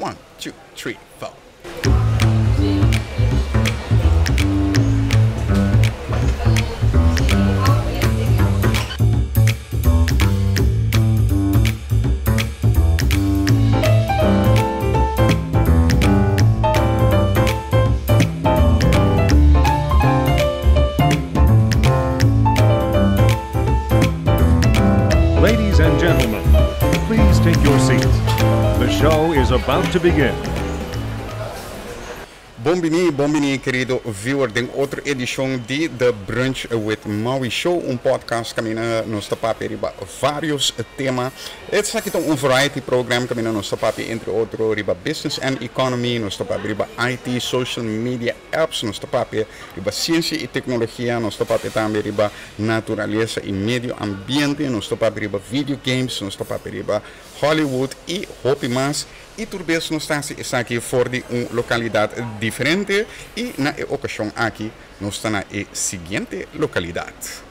One, two, three, four. Ladies and gentlemen, please take your seats. The show is about to begin. Bon bini, bon bini kerido viewer den otro edishon di The Brunch with Maui Show, un podcast kaminda nos ta papia riba varios tema. Esaki ta un variety program kaminda nos ta papia entre otro riba business and economy, nos ta papia riba IT, social media apps, nos ta papia riba siensia i teknologia, nos ta papia tambe riba naturalesa i medio ambiente, nos ta papia riba video games, nos ta papia riba Hollywood i hopi mas. I tur bes nos ta hasi esaki for di un lokalidat diferente i na e okashon aki nos ta na e siguiente lokalidat.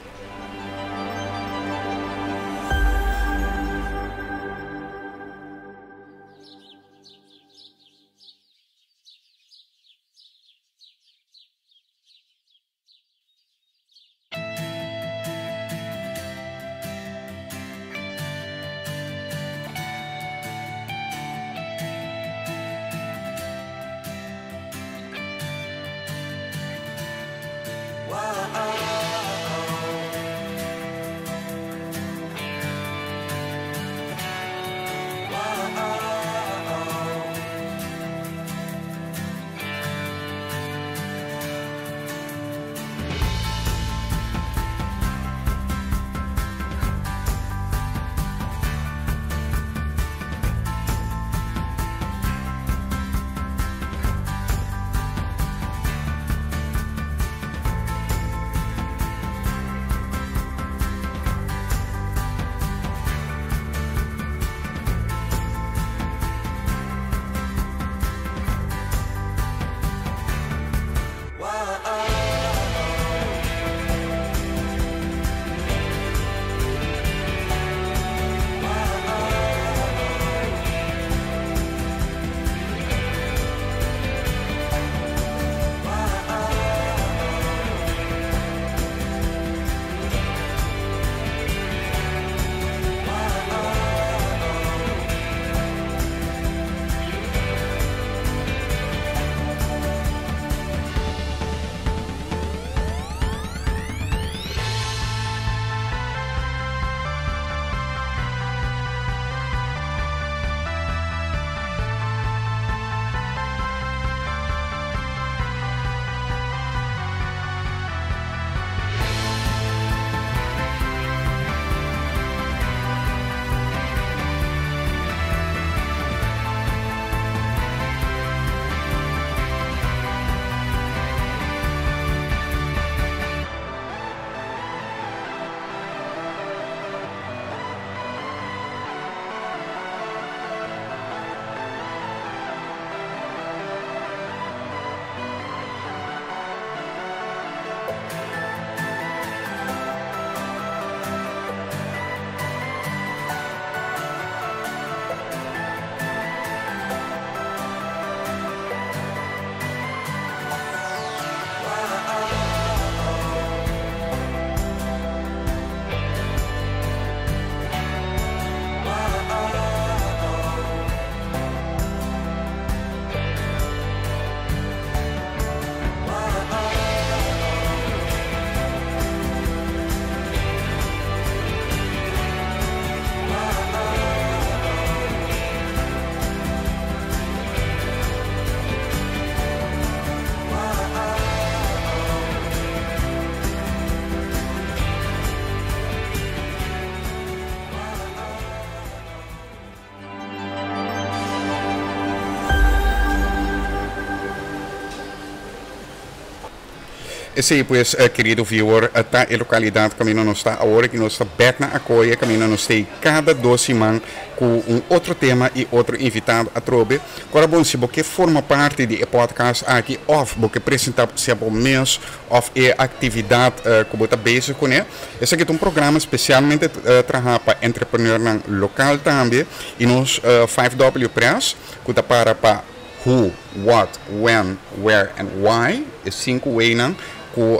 Esey pues, kerido viewer, ta e localidad caminda nos ta awor aki. Nos ta bek na Acoya caminda nos ta cada dos siman cu un otro tema y otro invitado atrobe. Ora bon, si bo ke forma parti di e podcast aki of bo ke presenta sea bo mes of e actividad cu bo ta bezig cune, esaki ta un programa specialmente traha pa entrepreneurnan local tambe y nos 5W Press cu ta para pa Who, What, When, Where and Why, e sinku W'nan ku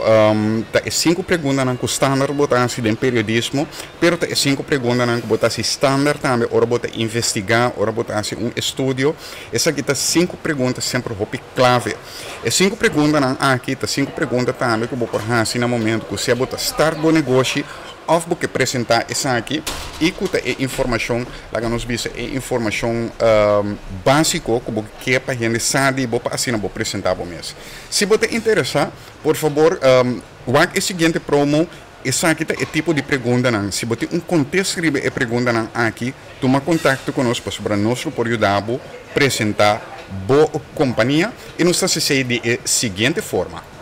ta e sinku preguntanan ku standaard bo ta hasi den periodismo, pero ta e sinku preguntanan ku bo ta hasi standaard tambe ora bo ta investigá, ora bo ta hasi un estudio. Esaki ta sinku pregunta semper hopi klave. E sinku preguntanan aki ta sinku pregunta tambe ku bo por hasi na momento ku sea bo ta start bo negoshi òf bo ke presentá esaki i ku ta e informashon, laga nos bisa e informashon básiko ku bo ke pa hende sa di bo pa asina bo presentá bo mes. Si bo ta interesá, por fabor wak e siguiente promo. Esaki ta e tipo di preguntanan. Si bo tin un kontesta riba e preguntanan aki, tuma kontakto ku nos pasobra nos lo por yuda bo presentá bo kompania i nos ta hasi esei di e siguiente forma.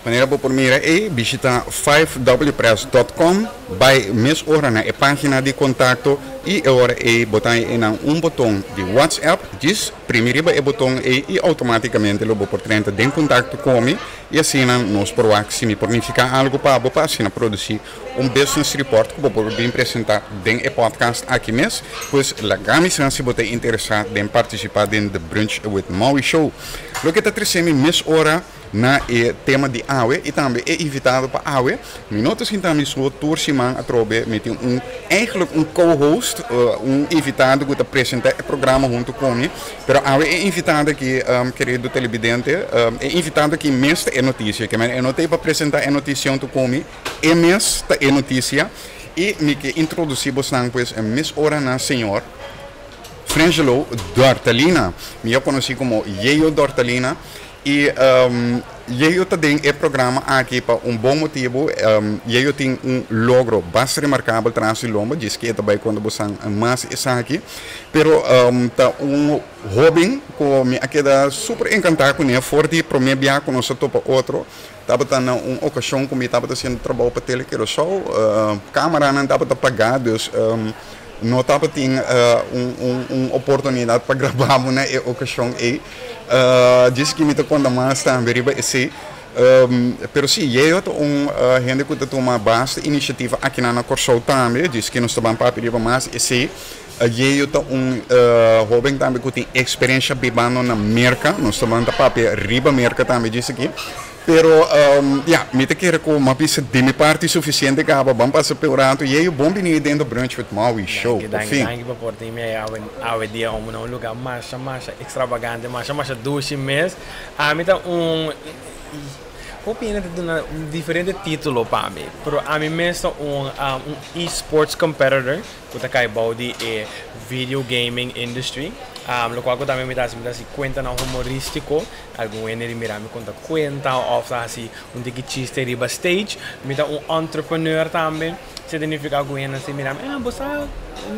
Manera bo por mira ei, bishita 5wpress.com, bai mes ora na e pagina di kontakto i e ora ei bo ta haña einan un boton di WhatsApp. Djis primi riba e boton ei i outomátikamente lo bo por trenta den kontakto ku mi i asina nos por wak si mi por nifiká algu pa bo pa asina produsí un business report ku bo por bin presentá den e podcast aki mes. Pues laga mi sa si bo ta interesá den partisipá den The Brunch with Maui Show. Loke ta trese mi mes ora na e tema di awe i tambe e invitado pa awe. Mi no ta sinta mi so tur siman atrobe, mi tin un eigenlijk un co-host, un invitado ku ta presenta e programa huntu ku mi. Pero awe e invitado aki, kerido telebidente, e invitado aki mes ta e notisia. Ke men e no ta ei pa presenta e notisia huntu ku mi, e mes ta e notisia. I mi ke introdusi bosnan pues mes ora na señor Frangelo Dortalina, mihó konosí komo Yeyo Dortalina. I Yeyo ta den e programa aki pa un bon motibu. Yeyo tin un logro basta remarkabel tras di lomba, djis ke e ta bai konta bosan mas esaki. Pero ta un hóben ku mi a keda super enkantá kuné for di promé bia ku nos a topa otro. Tabata na un okashon ku mi tabata hasiendo trabou pa Tele Curaçao. Kameranan tabata pagá, dus no tabatin un oportunidat pa grabá bo na e okashon ei. Djis ki mi ta konta mas tambe riba esei. Pero si, Yeo ta un hende ku ta tuma basta inisiativa akinan na Kòrsou tambe. Djis ki nos ta ban papia riba mas esei. Yeo ta un hóben tambe ku tin eksperensha bibando na Merka. Nos ta ban ta papia riba Merka tambe djis aki. Pero, ya, mi ta kere ku m'a bisa di mi parti sufisiente kaba. Ban pasa p'e un ratu. Yeyo, bon bini den The Brunch with Maui Show. Danki, Por danki, fin. danki pa por tin mi awe, awe dia om na un luga masha, masha ekstrabagante, masha, masha dushi mes. Ami ta un, hopi hende ta duna diferente titulo pa mi, pero ami mes ta un, un e-sports competitor. Ku ta kai bou di e video gaming industry. Lokual ku tambe mi ta hasi, mi ta hasi kuentanan humorístiko. Algun hende di mira mi konta kuenta òf ta hasi un tiki chiste riba stage. Mi ta un entrepreneur tambe. Esei ta nifiká ku hende si mira mi, ah bo sa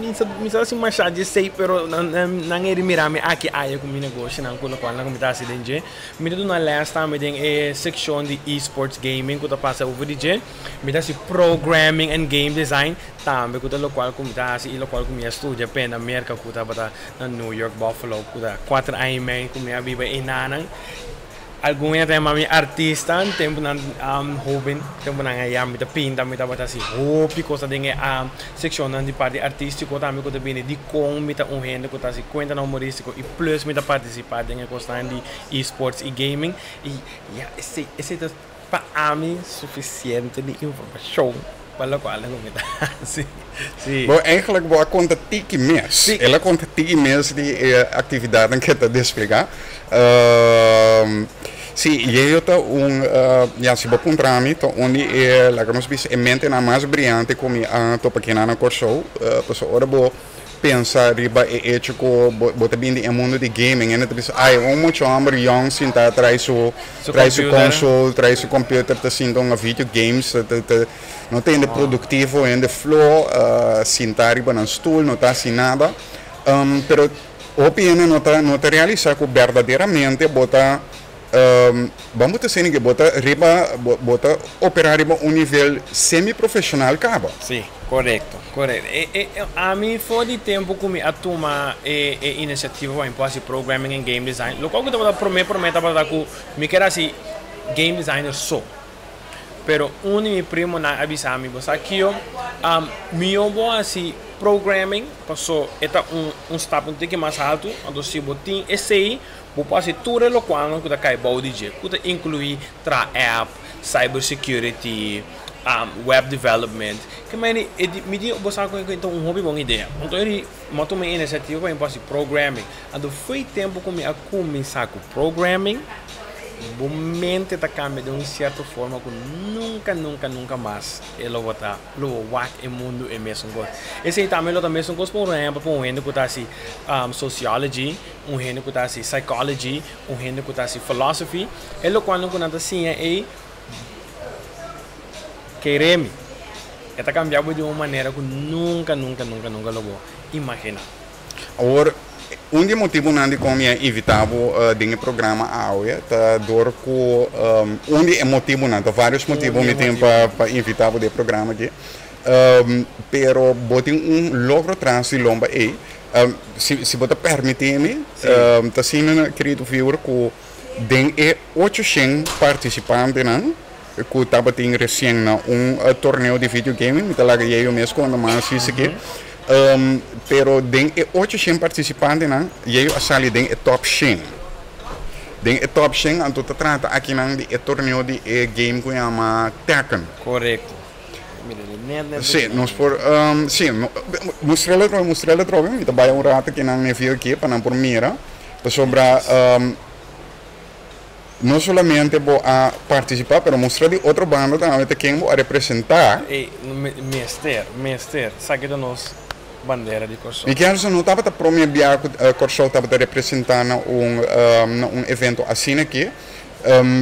mi sa mi sa hasi masha di esei pero nan e di mira mi aki aya ku mi negoshonan ku lokualnan ku mi ta hasi den dje. Mi ta duna lès tambe den e sekshon di e-sports gaming ku ta pasa over di dje. Mi ta hasi programming and game design. Tambe ku ta lokual ku mi ta hasi i lokual ku mi a studia p'e na Merka ku tabata na New York, Buffalo, ku ta kuater aña i mei ku mi a biba einanan. Algun hende ta yama mi artista, tempunan hoben, tempunan aya mi ta pinta, mi tabata hasi hopi cosa den e seccionnan di parti artistico tambe cu ta bini dicon mi ta un hende cu ta hasi cuentanan humoristico y plus mi ta participa den e cosnan di e-sports y gaming y ya esey esey ta pa ami suficiente di informacion pa locual cu mi ta hasi. Si. Bo eigenlijk bo a conta tiki mes. Si. El a conta tiki mes di e actividadnan cu e ta desplega. Si, Yeo ta un, ya, si bo puntra mi, ta un di e, laga nos bisa, e mentenan mas briante cu mi a topa kinan na Corsou. Pasobra ora bo pensa riba e hecho cu bo ta bin di e mundo di gaming, hende ta bisa, ay, un mucha homber yong sinta trae su, trae su console, trae su computer ta sinta hunga video games, ta, ta, no ta hende productivo, hende flo, sinta riba nan stoel, no ta haci nada. Pero hopi hende no ta, no ta realisa cu berdaderamente bo ta, Ban bo ta seni ke bo ta riba, bo ta opera riba un nivel semi profesional kaba. Sí, korekto, korekto. E e ami for di tempu ku mi a tuma e e inisiativa pa mi por hasi programming en game design, lokual ku tabata promé promé tabata ku mi ker hasi game designer so. Pero un di mi primonan a bisa mi, bo sa kio, mihó bo hasi programming paso e ta un un stap un tiki mas haltu, anto si bo tin esei Bo por hasi tur e lokualnan ku ta kai bou di dje, ku ta inkluí traha app, cyber security, web development. Ke manera e di, mi di bo sa ku ta un hopi bon idea. Anto e di, mi a tuma e inisiativa pa mi por hasi programming. Anto fo'i tempu ku mi a kuminsá ku programming, bo mente ta kambia den un sierto forma ku nunka, nunka, nunka mas e lo bo ta. Lo bo wak e mundu e mesun kos. Esei tambe lo ta mesun kos pa un ehempel pa un hende ku ta hasi sociology, un hende ku ta hasi psychology, un hende ku ta hasi philosophy. E lokualnan ku nan ta siña ei, kere mi, e ta kambia bo di un manera ku nunka, nunka, nunka, nunka lo bo imaginá. Awor, un di e motibunan dikon mi a invitá bo den e programa awe ta dor ku un di e motibunan, ta vários motibu mi tin pa pa invitá bo den e programa aki, pero bo tin un logro tras di lomba ei. Si si bo ta permití mi, ta asina kerido viewer ku den e ocho shen partisipantenan ku tabatin resien na un torneo di video gaming, mi ta laga yeyo mes konta mas esaki, pero den e 800 partisipantenan yeyo a sali den e top 100. Den e top 100 anto ta trata akinan di e torneo di e game ku yama Tekken. Korekto. Mira li net net. Sí, nos por, sí, mustr'el atrobe, mustr'el atrobe, mi ta bai un rato kinan e video aki pa nan por mira, pasobra No solamente bo a participá, pero mustra di otro banda tambe ta ken bo a representá. Ey, mester, mester, esaki ta nos bandera di Kòrsou. Mi kier sa no tabata prome bia ku Kòrsou tabata representá na un na un evento asina aki,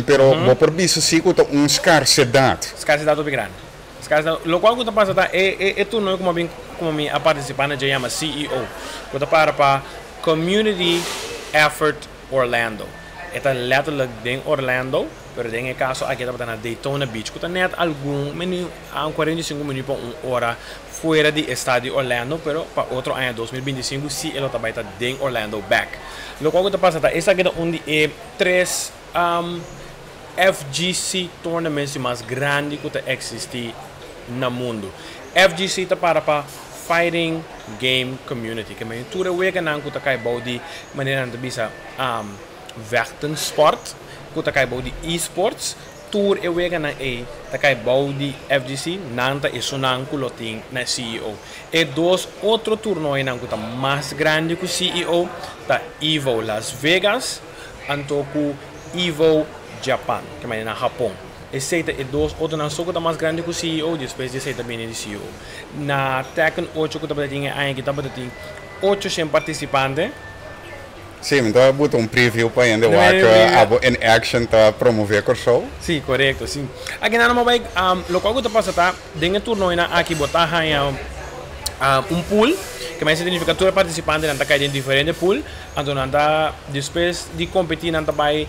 pero bo por bisa si ku ta un skarsedat. Skarsedat hopi grandi. Skarsedat, lokual ku ta pasa ta e e e turnoe ku mi a bin ku mi a partisipá na dje yama CEO, ku ta para pa Community Effort Orlando. E ta letterlijk den Orlando, pero den e caso aki e tabata na Daytona Beach, cu ta net algun minu, un 45 minu pa un ora fuera di e stad di Orlando, pero pa otro aña 2025 si e lo ta bay ta den Orlando bek. Locual cu ta pasa ta esaki ta un di e tres FGC tournaments di mas grandi cu ta existi na mundo. FGC ta para pa Fighting Game Community, ke mei tur e weganan ku ta kai bou di manera nan ta bisa vechtensport, ku ta kai bou di e-sports, tur e weganan ei ta kai bou di FGC, nan ta esunnan ku lo tin na CEO. E dos otro turnoinan ku ta mas grandi ku CEO ta Evo Las Vegas anto ku Evo Japan, ke mei na Hapon. Esei ta e dos otronan so ku ta mas grandi ku CEO, despues di esei ta bini di CEO. Na Tekken 8 ku tabata tin e aña aki tabata tin 800 partisipante. Sí, mi ta buta un preview pa hende wak abo in action ta promove Kòrsou. Sí, korekto, sí. Aki nan no bai, lokual ku ta pasa ta den e turnoinan aki bo ta haña un pool, ke mester significa tur e partisipantenan ta kai den diferente pool, anto nan ta despues di kompetí nan ta bai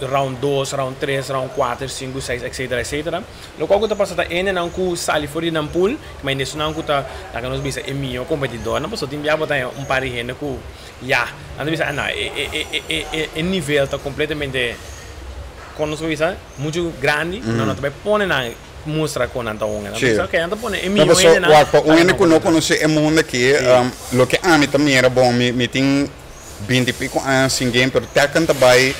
round dos, round tres, round kuater, sinku, seis, etcetera, etcetera. Lokual ku ta pasa ta hendenan ku sali for di nan pool, ma esunnan ku ta laga nos bisa e mihó kompetidornan, pasobra tin bia bo ta haña un par di hende ku ya, nan ta bisa, ah no, e nivel ta kompletamente. Kon nos por bisa, muchu grandi, nan no ta bai pone nan mustra kon nan ta hunga. Nan ta bisa, ok, nan ta pone e No, mihó paso, hendenan wak, pa pa un e hende no ku no kontra. konosé e mundu aki, loke ami ta mira, bon, mi mi tin binti i piko aña sin game, pero Tekken ta bai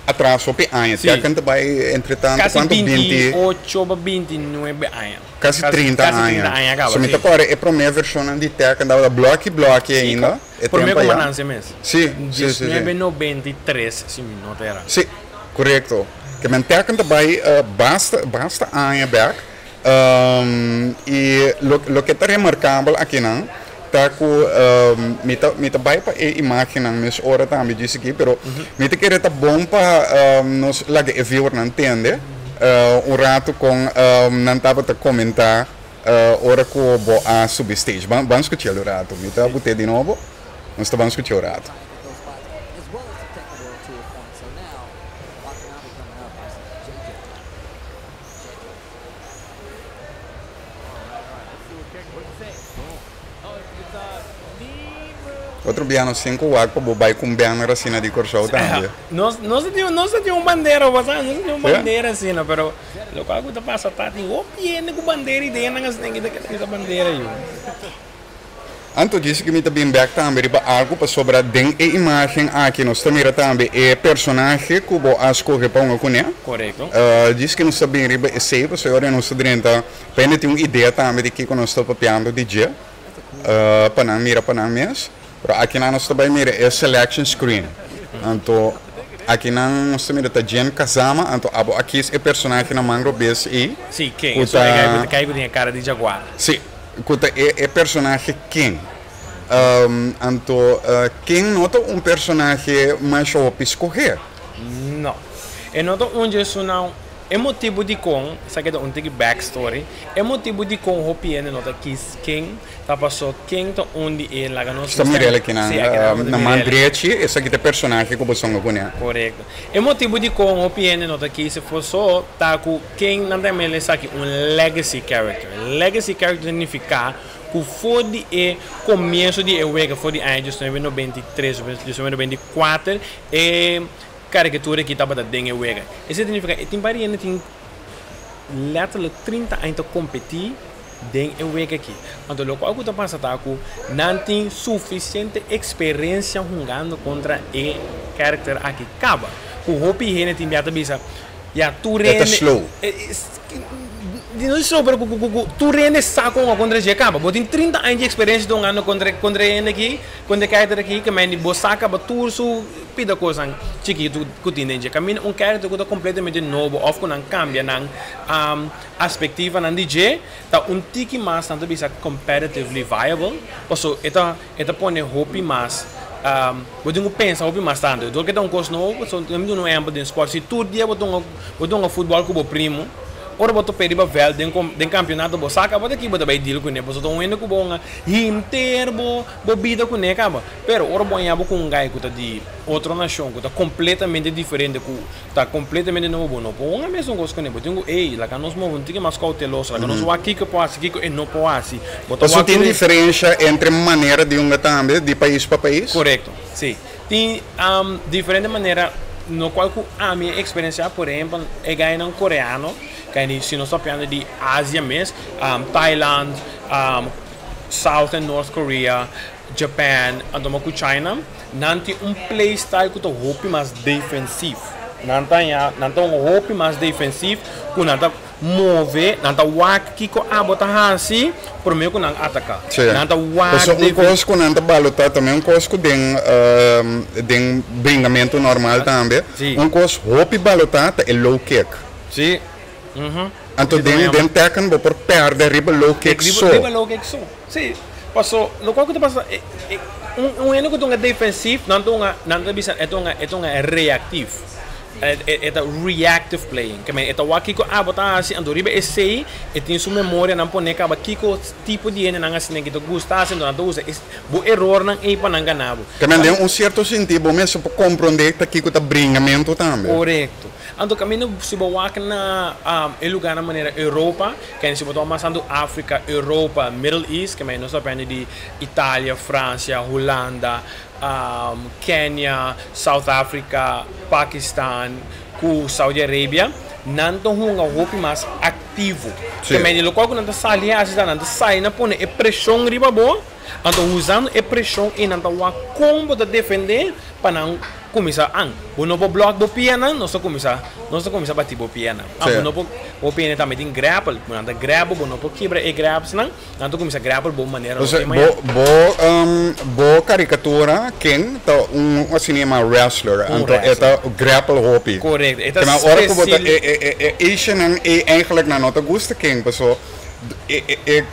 atras hopi aña. Tekken ta bai entre tanto, Kasi kuantu? binti Binti. ocho pa 29 aña. Kasi Kasi 30 kasi 30 aña. aña kaba, So mi si. ta kòrda e promé vershonnan di Tekken tabata blòki blòki ainda, e Promé tempu ku ayá. Mananse mes. Si, si, si, si. 1993, si mi no ta era. Si, korekto. Ke men Tekken ta bai basta basta aña bèk. I loke ta remarkabel akinan ta ku mi ta mi ta bai pa e imágennan mes ora tambe djis aki, pero mi ta kere ta bon pa nos laga e viewernan tende un ratu kon nan tabata komentá ora ku bo a subi stage. Ban ban skuch'el un ratu. Mi ta but'é di nobo. Nos ta ban skuch'é un ratu. Otro bia nos tin ku wak pa bo bai ku un banner asina di Kòrsou tambe. Nos nos ta tin nos ta tin un bandera bo sa, nos ta tin un bandera asina pero lokual ku ta pasa ta tin hopi hende ku bandera i den nan asina kita keda bisa bandera yu. Anto djis ki mi ta bin bek tambe riba algu pasobra den e imagen aki nos ta mira tambe e personahe ku bo a skohe pa hunga kuné. Korekto. Djis ki nos ta bin riba esei pasobra ora nos ta drenta pa hende tin un idea tambe di kiko nos ta papiando di dje pa nan mira pa nan mes. Pero akinan nos ta bai mira e selection screen. Anto akinan nos ta mira ta Jin Kazama anto abo a kis e personahe na man robes ei Si, ken? ku Esun e ta. kai ku ta kai ku tin e kara di jaguar. Si. Ku ta e personahe Ken. Anto Ken no ta un personahe masha hopi skohé. No. E no ta un dje esunnan. E motibu dikon, esaki ta un tiki back story, e motibu dikon hopi hende no ta kis Ken ta paso Ken ta un di e laga nos Ta mir'el akinan Sí, akinan bo ta na man mir'el. drechi, esaki ta e personahe ku bo songa kuné. Korekto. E motibu dikon hopi hende no ta kis e foso ta ku Ken nan ta yama el esaki un legacy character. Legacy character ta nifiká ku for di e komienso di e wega, for di aña 1993 of 1994, e karikatura aki tabata den e wega. Esei ta nifiká e tin bai hende tin letterlijk 30 aña ta kompetí den e wega aki. Anto lokual ku ta pasa ta ku nan tin sufisiente eksperensia hungando kontra e character aki kaba. Ku hopi hende tin bia ta bisa, ya tur E ta hende slow. No slow pero ku ku ku tur hende sa kon a kontra dje kaba. Bo tin 30 aña di eksperensia ta hungando kontra kontra e hende aki, kontra e character aki, ke men di bo sa kaba tur su pida kosnan chikitu ku tin den dje. Kaminda un character ku ta kompletamente nobo òf ku nan kambia nan aspektivanan di dje ta un tiki mas nan ta bisa competitively viable paso e ta e ta pone hopi mas bo tin ku pensa hopi mas tantu dor ke ta un kos nobo paso mi duna un ehempel den sport si tur dia bo ta hunga bo ta hunga futbol ku bo primo ora bo ta peri riba veld den den kampionato bo sa kaba ta ki bo ta bai deal kuné paso ta un hende ku bo hunga henter bo bo bida kuné kaba pero ora bo haña bo ku un guy ku ta di otro nashon ku ta kompletamente diferente ku Ta completamente nobo, bo no por hunga mesun cos cune, bo tin cu ey, laga nos move un tiki mas cauteloso, laga nos wak kico por haci, kico e no por haci, bo ta Pasobra wak tin tur e. diferencia entre manera di hunga tambe di pais pa pais? Corecto, si. Tin diferente manera no cual cu ami a experiencia, por ehempel e gainan coreano, kende si nos ta papiando di Asia mes, Thailand, South and North Korea, Japan, anto cu China. Nan tin un play style ku ta hopi mas defensief. Nan ta ya, nan ta un hopi mas defensief ku nan ta move, nan ta wak kiko abo ta hasi prome ku nan ataka. Sí. Nan ta wak Pasobra un defen. kos ku nan ta balotá tambe, un kos ku den den bringamentu normal tambe, Sí. un kos hopi balotá ta e low kick. Sí. Mhm. Anto Sí, ta den yama. den Tekken bo por pèrdè riba low kick Riba, so. riba low kick so. Sí. Paso lokual ku ta pasa e e un un hende ku ta hunga defensief nan ta hunga nan ta bisa e ta hunga e ta hunga reactief e e e ta reactive playing ke men e ta wak kiko abo ta hasi anto riba esei e tin su memoria nan pone kaba kiko tipo di hende nan hasi nan ki ta gusta hasi anto nan ta usa e bo erornan ei pa nan gana bo. Ke men den un sierto sinti bo mester por komprondé ta kiko ta bringamentu tambe. Korekto. Anto kaminda si bo wak na e lugarnan manera Europa, Ken si bo tuma mas tantu Afrika, Europa, Middle East, ke nos ta aprende di Italia, Fransia, Hulanda, Kenya, South Africa, Pakistan ku Saudi Arabia, nan ta hunga hopi mas aktivo. Sí. Ke men di lokual ku nan ta sali hasi ta nan ta sali nan pone e preshon riba bo, anto usando e preshon ei nan ta wak kon bo ta defendé pa nan kuminsá an. Bo no por blòk bo pianan, nos ta kuminsá nos ta kuminsá bati bo pianan. Sí. Bo no por bo pianan tambe tin grapple, ku nan ta grab bo, bo no por kibra e grapsnan. Nan ta kuminsá grapple bo manera Entonces, no tin bo, bo, bo karikatura ken ta un asina yama wrestler, Un anto e wrestler. ta grapple hopi. Korekto, e ta Kema ora ku bo ta spesial. e e e e Asiannan ei eigenlijk nan no ta gusta ken paso e e e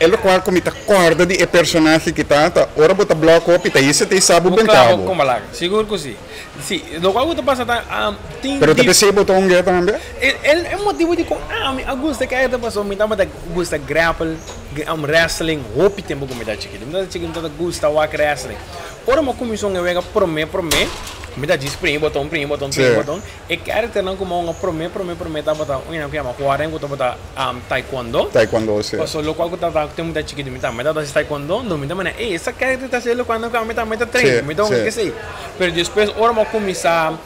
e lokual ku mi ta kòrda di e personahe ki ta ta ora bo ta blòk hopi ta hisa ta hisa bo Bo bentá klaba bo. kon balak, sigur ku si. Si, lokual ku ta pasa ta tin Pero ta di. p'esei bo ta un gay tambe? E e motibu di kon ami a gusta kaya ta pasobra mi tabata gusta grapple, wrestling hopi tempu ku mi ta chikitu. Mi tabata chikitu mi tabata gusta wak wrestling. Ora mi a kuminsá un wega promé promé, mi ta djis primi boton primi boton primi boton. E karakternan ku mi a hunga promé promé promé tabata un ku yama Juaren ku tabata taekwondo. Taekwondo, si. Pasobra lokual ku tabata tempu mi ta chikitu mi tambe tabata hasi taekwondo, mi ta manda ey esa karakter ta hasi lokual ku ami tambe ta train, mi ta hunga kesei. Pero despues ora mi a kuminsá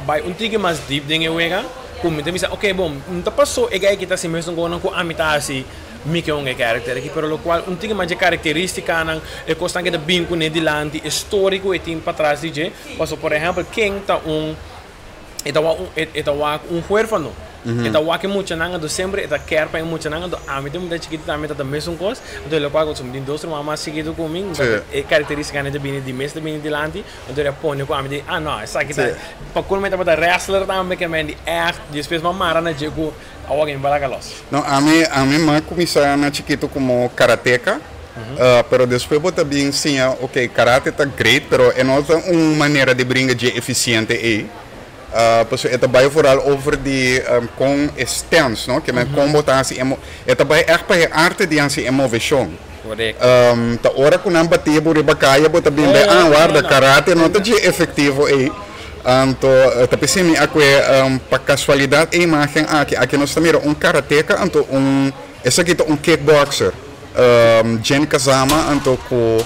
Bai un tiki mas deep den e wega ku mi ta bisa ok bon no ta paso e guy ki ta hasi mesun konan ku ami ta hasi mi ke un e character aki pero lokual un tiki mas dje karakteristikanan e kosnan ke ta bin kuné dilanti e story ku e tin patras di dje paso por ehèmpel ken ta un e ta wak un e ta wak un huerfano e ta wak e muchanan anto semper e ta kèr pa e muchanan anto ami te mucha chikito tambe ta ta mesun kos anto lokual ku mi tin dos ruman mas chikito ku mi e karakteristikanan ta bini di mes ta bini dilanti. Anto el a pone ku ami di, ah no, esaki ta, pa kul mi tabata wrestler tambe ke men di ègt, despues mi a mara na dje ku awor mi balaga los. No, ami, ami m'a kuminsá na chikitu komo karateka, pero despues bo ta bin siña, ok, karate ta great, pero e no ta un manera di bringa dje efisiente ei, pasobra e ta bai vooral over di kon e stance, no, ke men kon bo ta hasi e, e ta bai ègt pa e arte di hasi e moveshon. Korekto. Ta ora ku nan bati bo riba kaya bo ta bin bay, ah warda, karate no ta dje efektivo ei. Anto ta p'esei mi a kue pa kasualidat e imagen aki. Aki nos ta mira un karateka anto un, esaki ta un kickboxer, Jin Kazama anto ku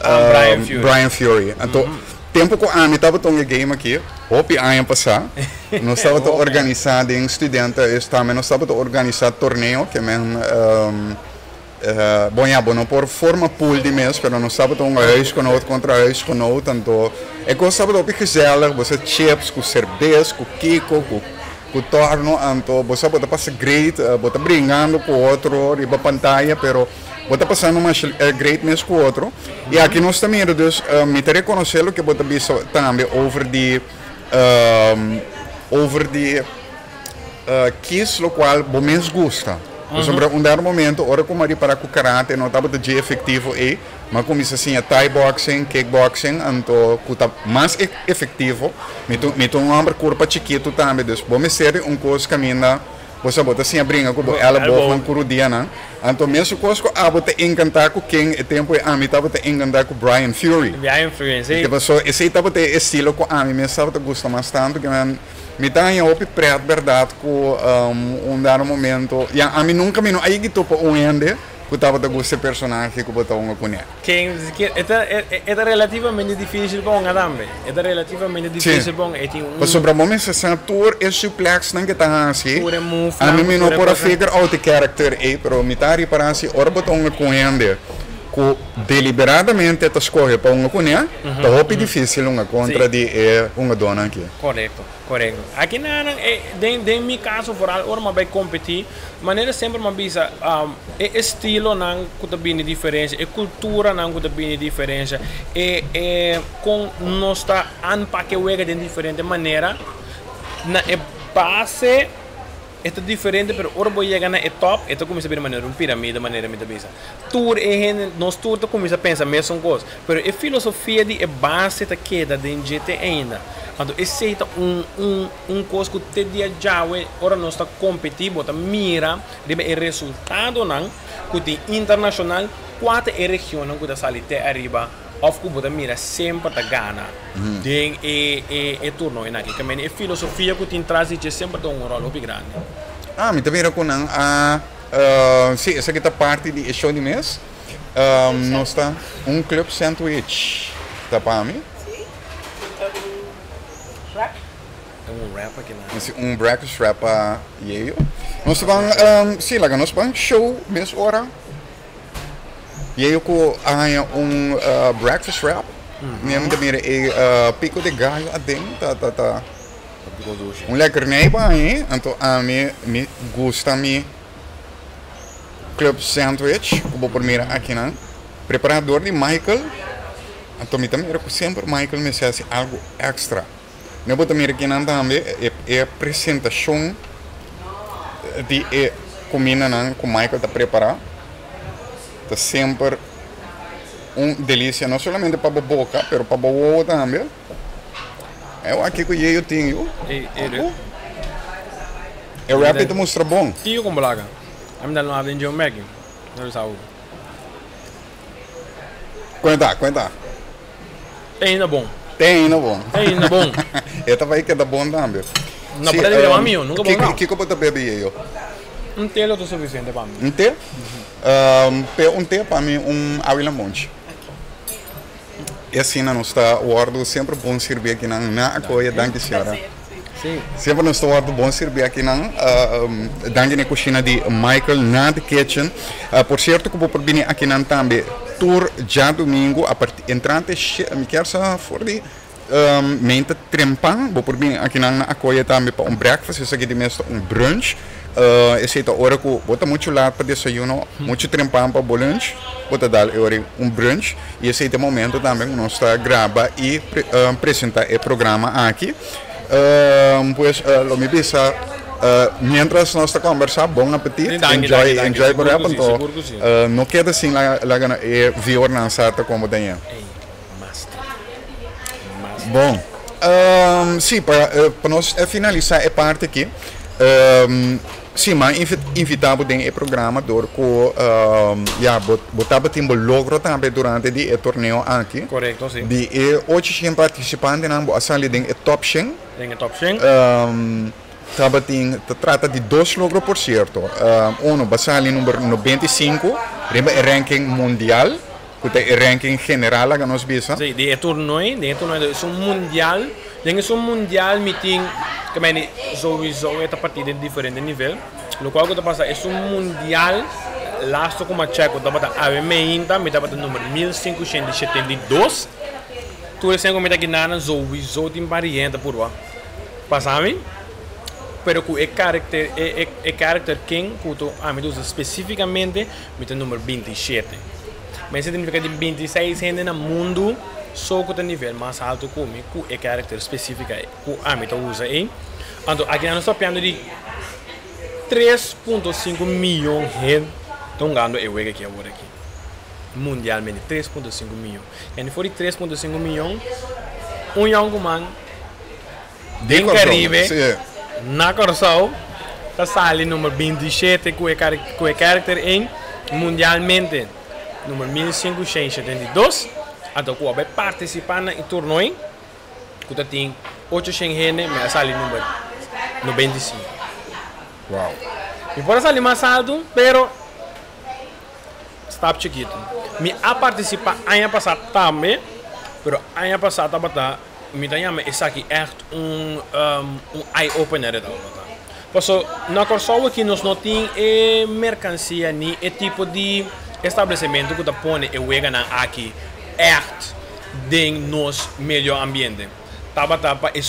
Brian Fury. Brian Fury. Anto tempu ku ami tabata un e game aki, hopi aña pasá, nos tabata organisá den studentenhuis tambe nos tabata organisá torneo ke men. Bon ya, bo no por forma pool di mes, pero nos tabata un huisgenoot kontra huisgenoot, anto e kos tabata hopi gezellig, bo sa chips ku serbes, ku kiko, ku ku torno, anto bo sa bo ta pasa great, bo ta bringando ku otro riba pantaya, pero bo ta pasando masha great mes ku otro. I aki nos ta mira dus, mi ta rekonosé loke bo ta bisa tambe over di over di. Kies lokual bo mes gusta. Pasobra un dado momento ora ku mi a ripará ku karate no tabata dje efektivo ei, mi a kuminsá siña Thai boxing, kickboxing, anto ku ta mas efektivo. Mi ta mi ta un hòmber kurpa chikitu tambe, dus bo mester di un kos kaminda bo sa bo ta siña bringa ku bo èleboognan ku rudianan. Anto mesun kos ku abo ta enkantá ku ken e tempu ei ami tabata enkantá ku Brian Fury. Brian Fury, si. Pasobra esei tabata e estilo ku ami mes tabata gusta mas tantu ke nan. Mi ta haña hopi pret bèrdat ku un dado momento, ya ami nunka mi no a yegi topa un hende ku tabata gusta e personahe ku bo ta hunga kuné. Ken e ta e ta relativamente difísil pa hunga tambe. E ta relativamente difísil pa hunga. E tin un. Pasobra bo mester sa tur e suplexnan ke ta hasi. Tur e movenan. Ami mi no por a figure out e character ei, pero mi ta ripará si ora bo ta hunga ku un hende ku deliberadamente ta skohe pa hunga kuné, ta hopi difísil hunga kontra di e hungadónan aki. Korekto, korekto. Aki nan e den den mi kaso vooral ora mi a bai kompetí, manera semper mi a bisa e estilonan ku ta bini diferensia, e kulturanan ku ta bini diferensia, e e kon nos ta aanpak e wega den diferente manera, na e base E ta diferente pero ora bo yega na e top e ta cuminsa bira manera un piramide manera mi ta bisa. Tur e hende nos tur ta cuminsa pensa mesun cos pero e filosofia di e base ta keda den dje te ainda. Anto esey ta un un un cos cu te dia djawe ora nos ta competi bo ta mira riba e resultadonan cu tin internacional cua ta e regionnan cu ta sali te ariba of cu bo ta mira semper ta gana den e e e torneonan aki. Kemeni e filosofia cu tin tras di dje semper ta un rol hopi grandi. Ah, mi ta mira cu nan a, si, esaki ta parti di e show di mes. Nos ta un club sandwich. Ta pa mi. Si. Ta un wrap. Un wrap aki na. Si, un breakfast wrap pa Yeyo. Nos ta ban, si, laga nos ban show mes ora. Yeyo ku a haña un breakfast wrap. Mi a mira e pico de gallo aden ta ta ta un lekkernij pa haña. Anto ami mi gusta mi club sandwich ku bo por mira akinan. Prepará dor di Michael. Anto mi ta mira ku semper Michael mester hasi algu extra. Mi bo ta mira kinan tambe e presentashon di e kumindanan ku Michael ta prepará ta semper un delisia, no solamente pa bo boka pero pa bo wowo tambe. E wak kiko yeyo tin yu. E wrap ta mustra bon. Tio kon bo laga? Ami ta no abri dje un beki. No bisa awo. Cuenta, cuenta. Te ainda bon. Te ainda bon. Te ainda bon. E ta bai keda bon tambe. No por a bira mio, nunca bon no. Kiko bo ta bebe yeyo? Un te lo ta suficiente pa mi. Un te? Pe un te pa mi un awi lamonchi. E asina nos ta wordo semper bon sirbi akinan na Akoya. Danki señora. Semper nos ta wordo bon sirbi akinan. Danki na e kushina di Michael na The Kitchen. Por sierto ku bo por bini akinan tambe tur djadumingu a parti entrante mi kier sa for di meinta trempan bo por bini akinan na Akoya tambe pa un breakfast. Esaki di mes ta un brunch. Esei ta ora ku bo ta muchu laat pa desayuno, muchu trempan pa bo lunch, bo ta dal e ora un brunch. I esei ta e momento tambe ku nos ta graba i presenta e programa aki. Pues lo mi bisa mientras nos ta kombersá, bon apetit, enjoy enjoy bo rèp anto no keda sin laga e viewernan sa ta kon bo ta ña. Bon, si pa nos finalisá e parti aki, si mi a invitá bo den e programa dor ku ya bo tabatin bo logro tambe durante di e torneo aki. Korekto, si. Di e ocho shen partisipantenan bo a sali den e top shen. Den e top shen. Tabatin ta trata di dos logro por sierto. Uno, bo a sali number 95 riba e ranking mundial. Ku ta e ranking general laga nos bisa. Sí, di e toernooi, den e toernooi esun mundial, den esun mundial mi tin, ke meni souiso e ta partí den diferente nivel, lokual ku ta pasa esun mundial lastu ku mi a chèk ku tabata awe meinta mi tabata number 1572, tur esei ku mi ta ginanan souiso tin pariente purba pasa mi, pero ku e karakter e karakter ken ku ami ta usa spesífikamente Mi ta number 27. Ma esei ta nifiká di 26 hende na mundu so ku ta nivel mas haltu ku mi ku e karakter spesífika ku ami ta usa ei. Anto aki nan nos ta papiando di 3.5 miyon hende ta hungando e wega aki awor aki. Mundialmente 3.5 miyon. Yani for di 3.5 miyon un yònkuman Den Caribe, na Kòrsou, ta sali number 27 ku e ku e karakter ei, mundialmente number 1572, anto ku a bai partisipá na e tornoi ku ta tin 800 hende, mi a sali number 95. Wow. Mi por a sali mas altu, pero stap chikitu. Mi a partisipá aña pasá tambe, pero aña pasá tabata. Mi ta yama esaki ègt un un eye opener e tabata. Paso na Kòrsou aki nos no tin e merkansia ni e tipo di establesementu ku ta pone e weganan aki ègt den nos medio ambiente. Tabata pa e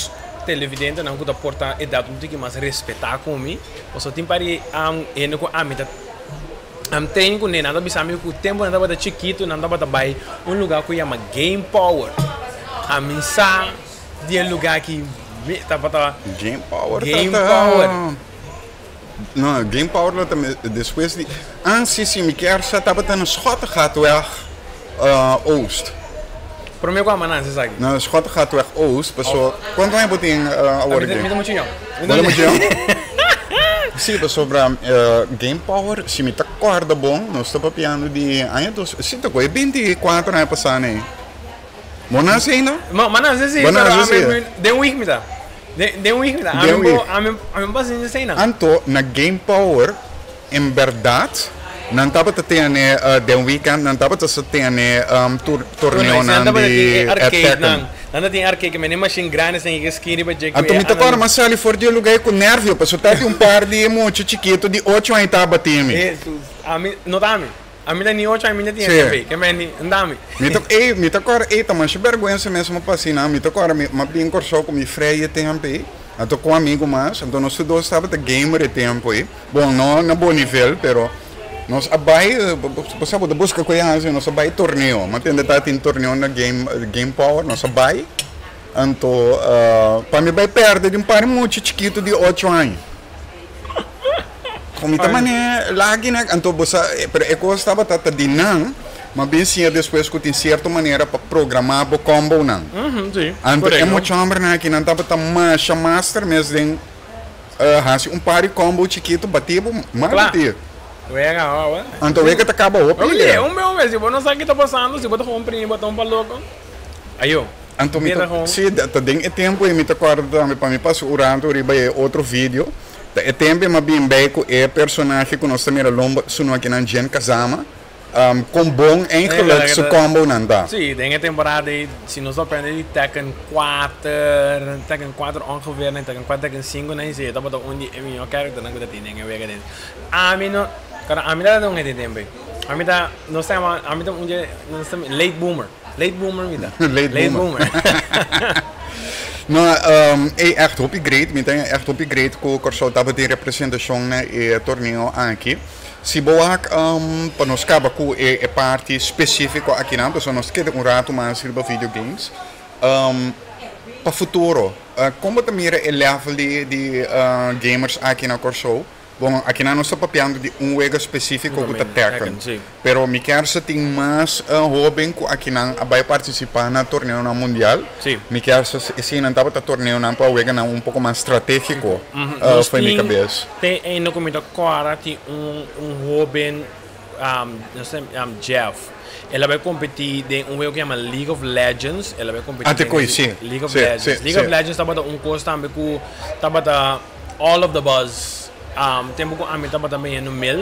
televidentenan ku ta porta edat un tiki mas respetá ku mi, paso tin par di hende ku ami ta train kuné, nan ta bisa mi ku tempu nan tabata chikitu nan tabata bai un lugá ku yama Game Power. Ami sa di e lugá aki mi tabata. Game Power ta Game Power. No, Game Power lo ta despues di ah si si mi kier sa tabata na Schottegatweg Oost. Prome ku a manansa esaki. Na Schottegatweg Oost paso kuantu aña bo tin awor aki? Mi ta muchu yòn. Bo ta muchu yòn? Sí, pasobra Game Power, si mi ta kòrda bon, nos ta papiando di aña dos, sí ta ku e 24 aña pasá nei. Bo nase ainda? Ma nase sí, Bo pero nase sí. ami den week mi ta. Den den week mi ta. Den Ami bo week. ami ami bo basa esei nan. Anto na Game Power en bèrdat Nan tabata tene den weekend nan tabata sa tene tur torneonan di Tekken. Nan ta tin arcade ke mene machine grandi esnan ke skin riba dje ku Anto mi ta kòrda m'a sali for di e lugá ei ku nervio pasobra ta tin un par di mucha chikitu di ocho aña ta bati mi. Hesus, ami no ta ami. Ami ta ni ocho aña mi no tin e tempu ei. Ke meni no ta ami. Mi ta ei mi ta kòrda ei ta masha bèrgwensa mes m'a pasa einan. Mi ta kòrda mi m'a bin Kòrsou ku mi frei e tempu ei. Anto ku amigu mas. Anto nos tur dos tabata gamer e tempu ei. Bon, no na bo nivel, pero nos a bai, bo sa bo ta buska ku e hasi, nos a bai torneo. Mi a tende ta tin torneo na game, Game Power, nos a bai, anto pa mi bai perde di un par di mucha chikitu di ocho aña. Kon mi ta manera lagi nan, anto bo sa, pero e kos tabata ta di nan, mi a bin siña despues ku tin sierto manera pa programá bo combonan. Anto e mucha hombernan aki nan tabata masha master mes den. Hasi un par di combo chikitu bati bo mas Kla. bati. Wega awa. Anto wega ta kaba hopi Oye, idea. un be un be, si bo no sa ki ta pasando, si bo ta gewoon primi boton pa loko. Ayo. Anto mi Bira ta, gewoon. si, ta den e tempo ei mi ta kòrda tambe pa mi pasa un rato riba e otro video. Ta e tempo ei mi a bin bei ku e personahe ku nos ta mira lomba su nokinan Jin Kazama. Kon bon eigenlijk su combonan ta. Sí, den e temporada ei, si nos aprende di Tekken kuater, Tekken kuater ongeveer, na Tekken kuater, Tekken sinku nan esei tabata un di e mihó characternan ku ta tin den e wega den. Ami no, kòrda ami tabata un hende tempu ei. Ami ta, nos ta yama, ami ta un dje, nos ta late boomer, late boomer mi ta. Late boomer. No, ei ègt hopi great, mi ta ègt hopi great ku Kòrsou tabatin representashon na e torneo aki. Si bo wak pa nos kaba ku e parti spesífiko akinan, pasobra nos ta keda un ratu mas riba video games. Pa futuro, kon bo ta mira e level di gamers aki na Kòrsou? Bon, akinan nos ta papiando di un wega spesífiko ku ta Tekken. Pero mi kier sa tin mas hóben ku akinan a bai partisipá na torneonan mundial. Mi kier sa si nan tabata torneonan pa weganan un poko mas stratégiko for mi kabes. Te ainda ku mi ta kòrda tin un un hóben nos ta Jeff el a bai kompetí den un wego ku yama League of Legends el a bai kompetí den ese League of Legends League of Legends tabata un kos tambe ku tabata all of the buzz tempu ku ami tabata bini mel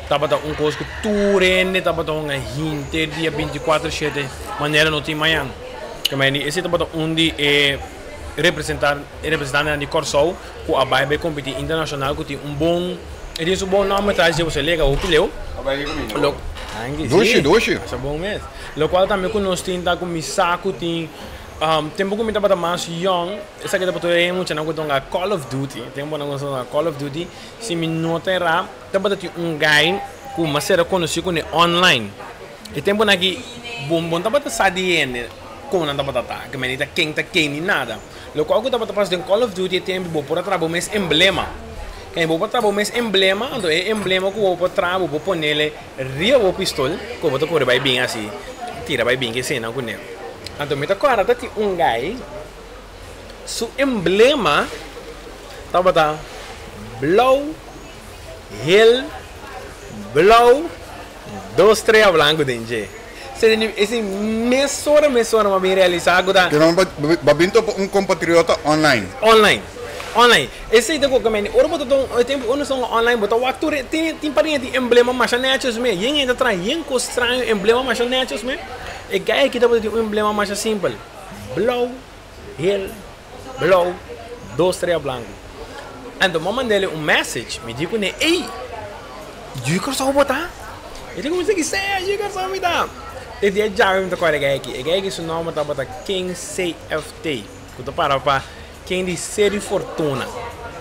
tabata un kos ku tur hende tabata hunga hinter dia binti kuater shete manera no tin mañan esei tabata un di e representantenan di Kòrsou. Ku a bai bai kompetí internashonal ku tin un bon e tin su bon nòmber tras dje pasobra e lega hopi leu. Lo Dushi dushi. Masha bon mes. Lokual tambe ku nos tin ta ku mi sa ku tin tempu ku mi tabata mas yòn esaki tabata e muchanan ku ta hunga call of duty tempu nan ku ta hunga call of duty si mi no ta erá tabata tin un guy ku mas sera konosí kuné online e tempunan aki bo no tabata sa di hende kon nan tabata ta ke manera ken ta ken ni nada. Lokual ku tabata pasa den Call of Duty e tempu bo por a traha bo mes emblema. Kende bo por traha bo mes emblema, anto e emblema ku bo por traha bo por ponele riba bo pistol ku bo ta kore bai bin asi, tira bai bin ke esena kuné. Anto mi ta kòrda ta tin un guy su emblema tabata blou, hel, blou. Dos strea blanco den dje. Esei mesora mesora mi a bin realisa cu ta. Pero bo a bin topa un compatriota online. Online. Online. Esei ta cu mende ora bo ta e tempo ora nos ta online bo ta wak tur e tin tin pariña tin emblema masha nechos me. Yen hende ta traha yen cos straño emblema masha nechos me. E guy aki tabata tin un emblema masha simpel. Blauw, hel, blauw, dos strea blanco. Anto mi a mandele un message mi di cune ey. Yu Kòrsou bo ta? E di kuminsá ki sea yu Kòrsou mi ta. E dia djawe mi ta kòrda e guy aki. E guy aki su nòmber tabata King CFT, ku ta para pa King di Seru Fortuna.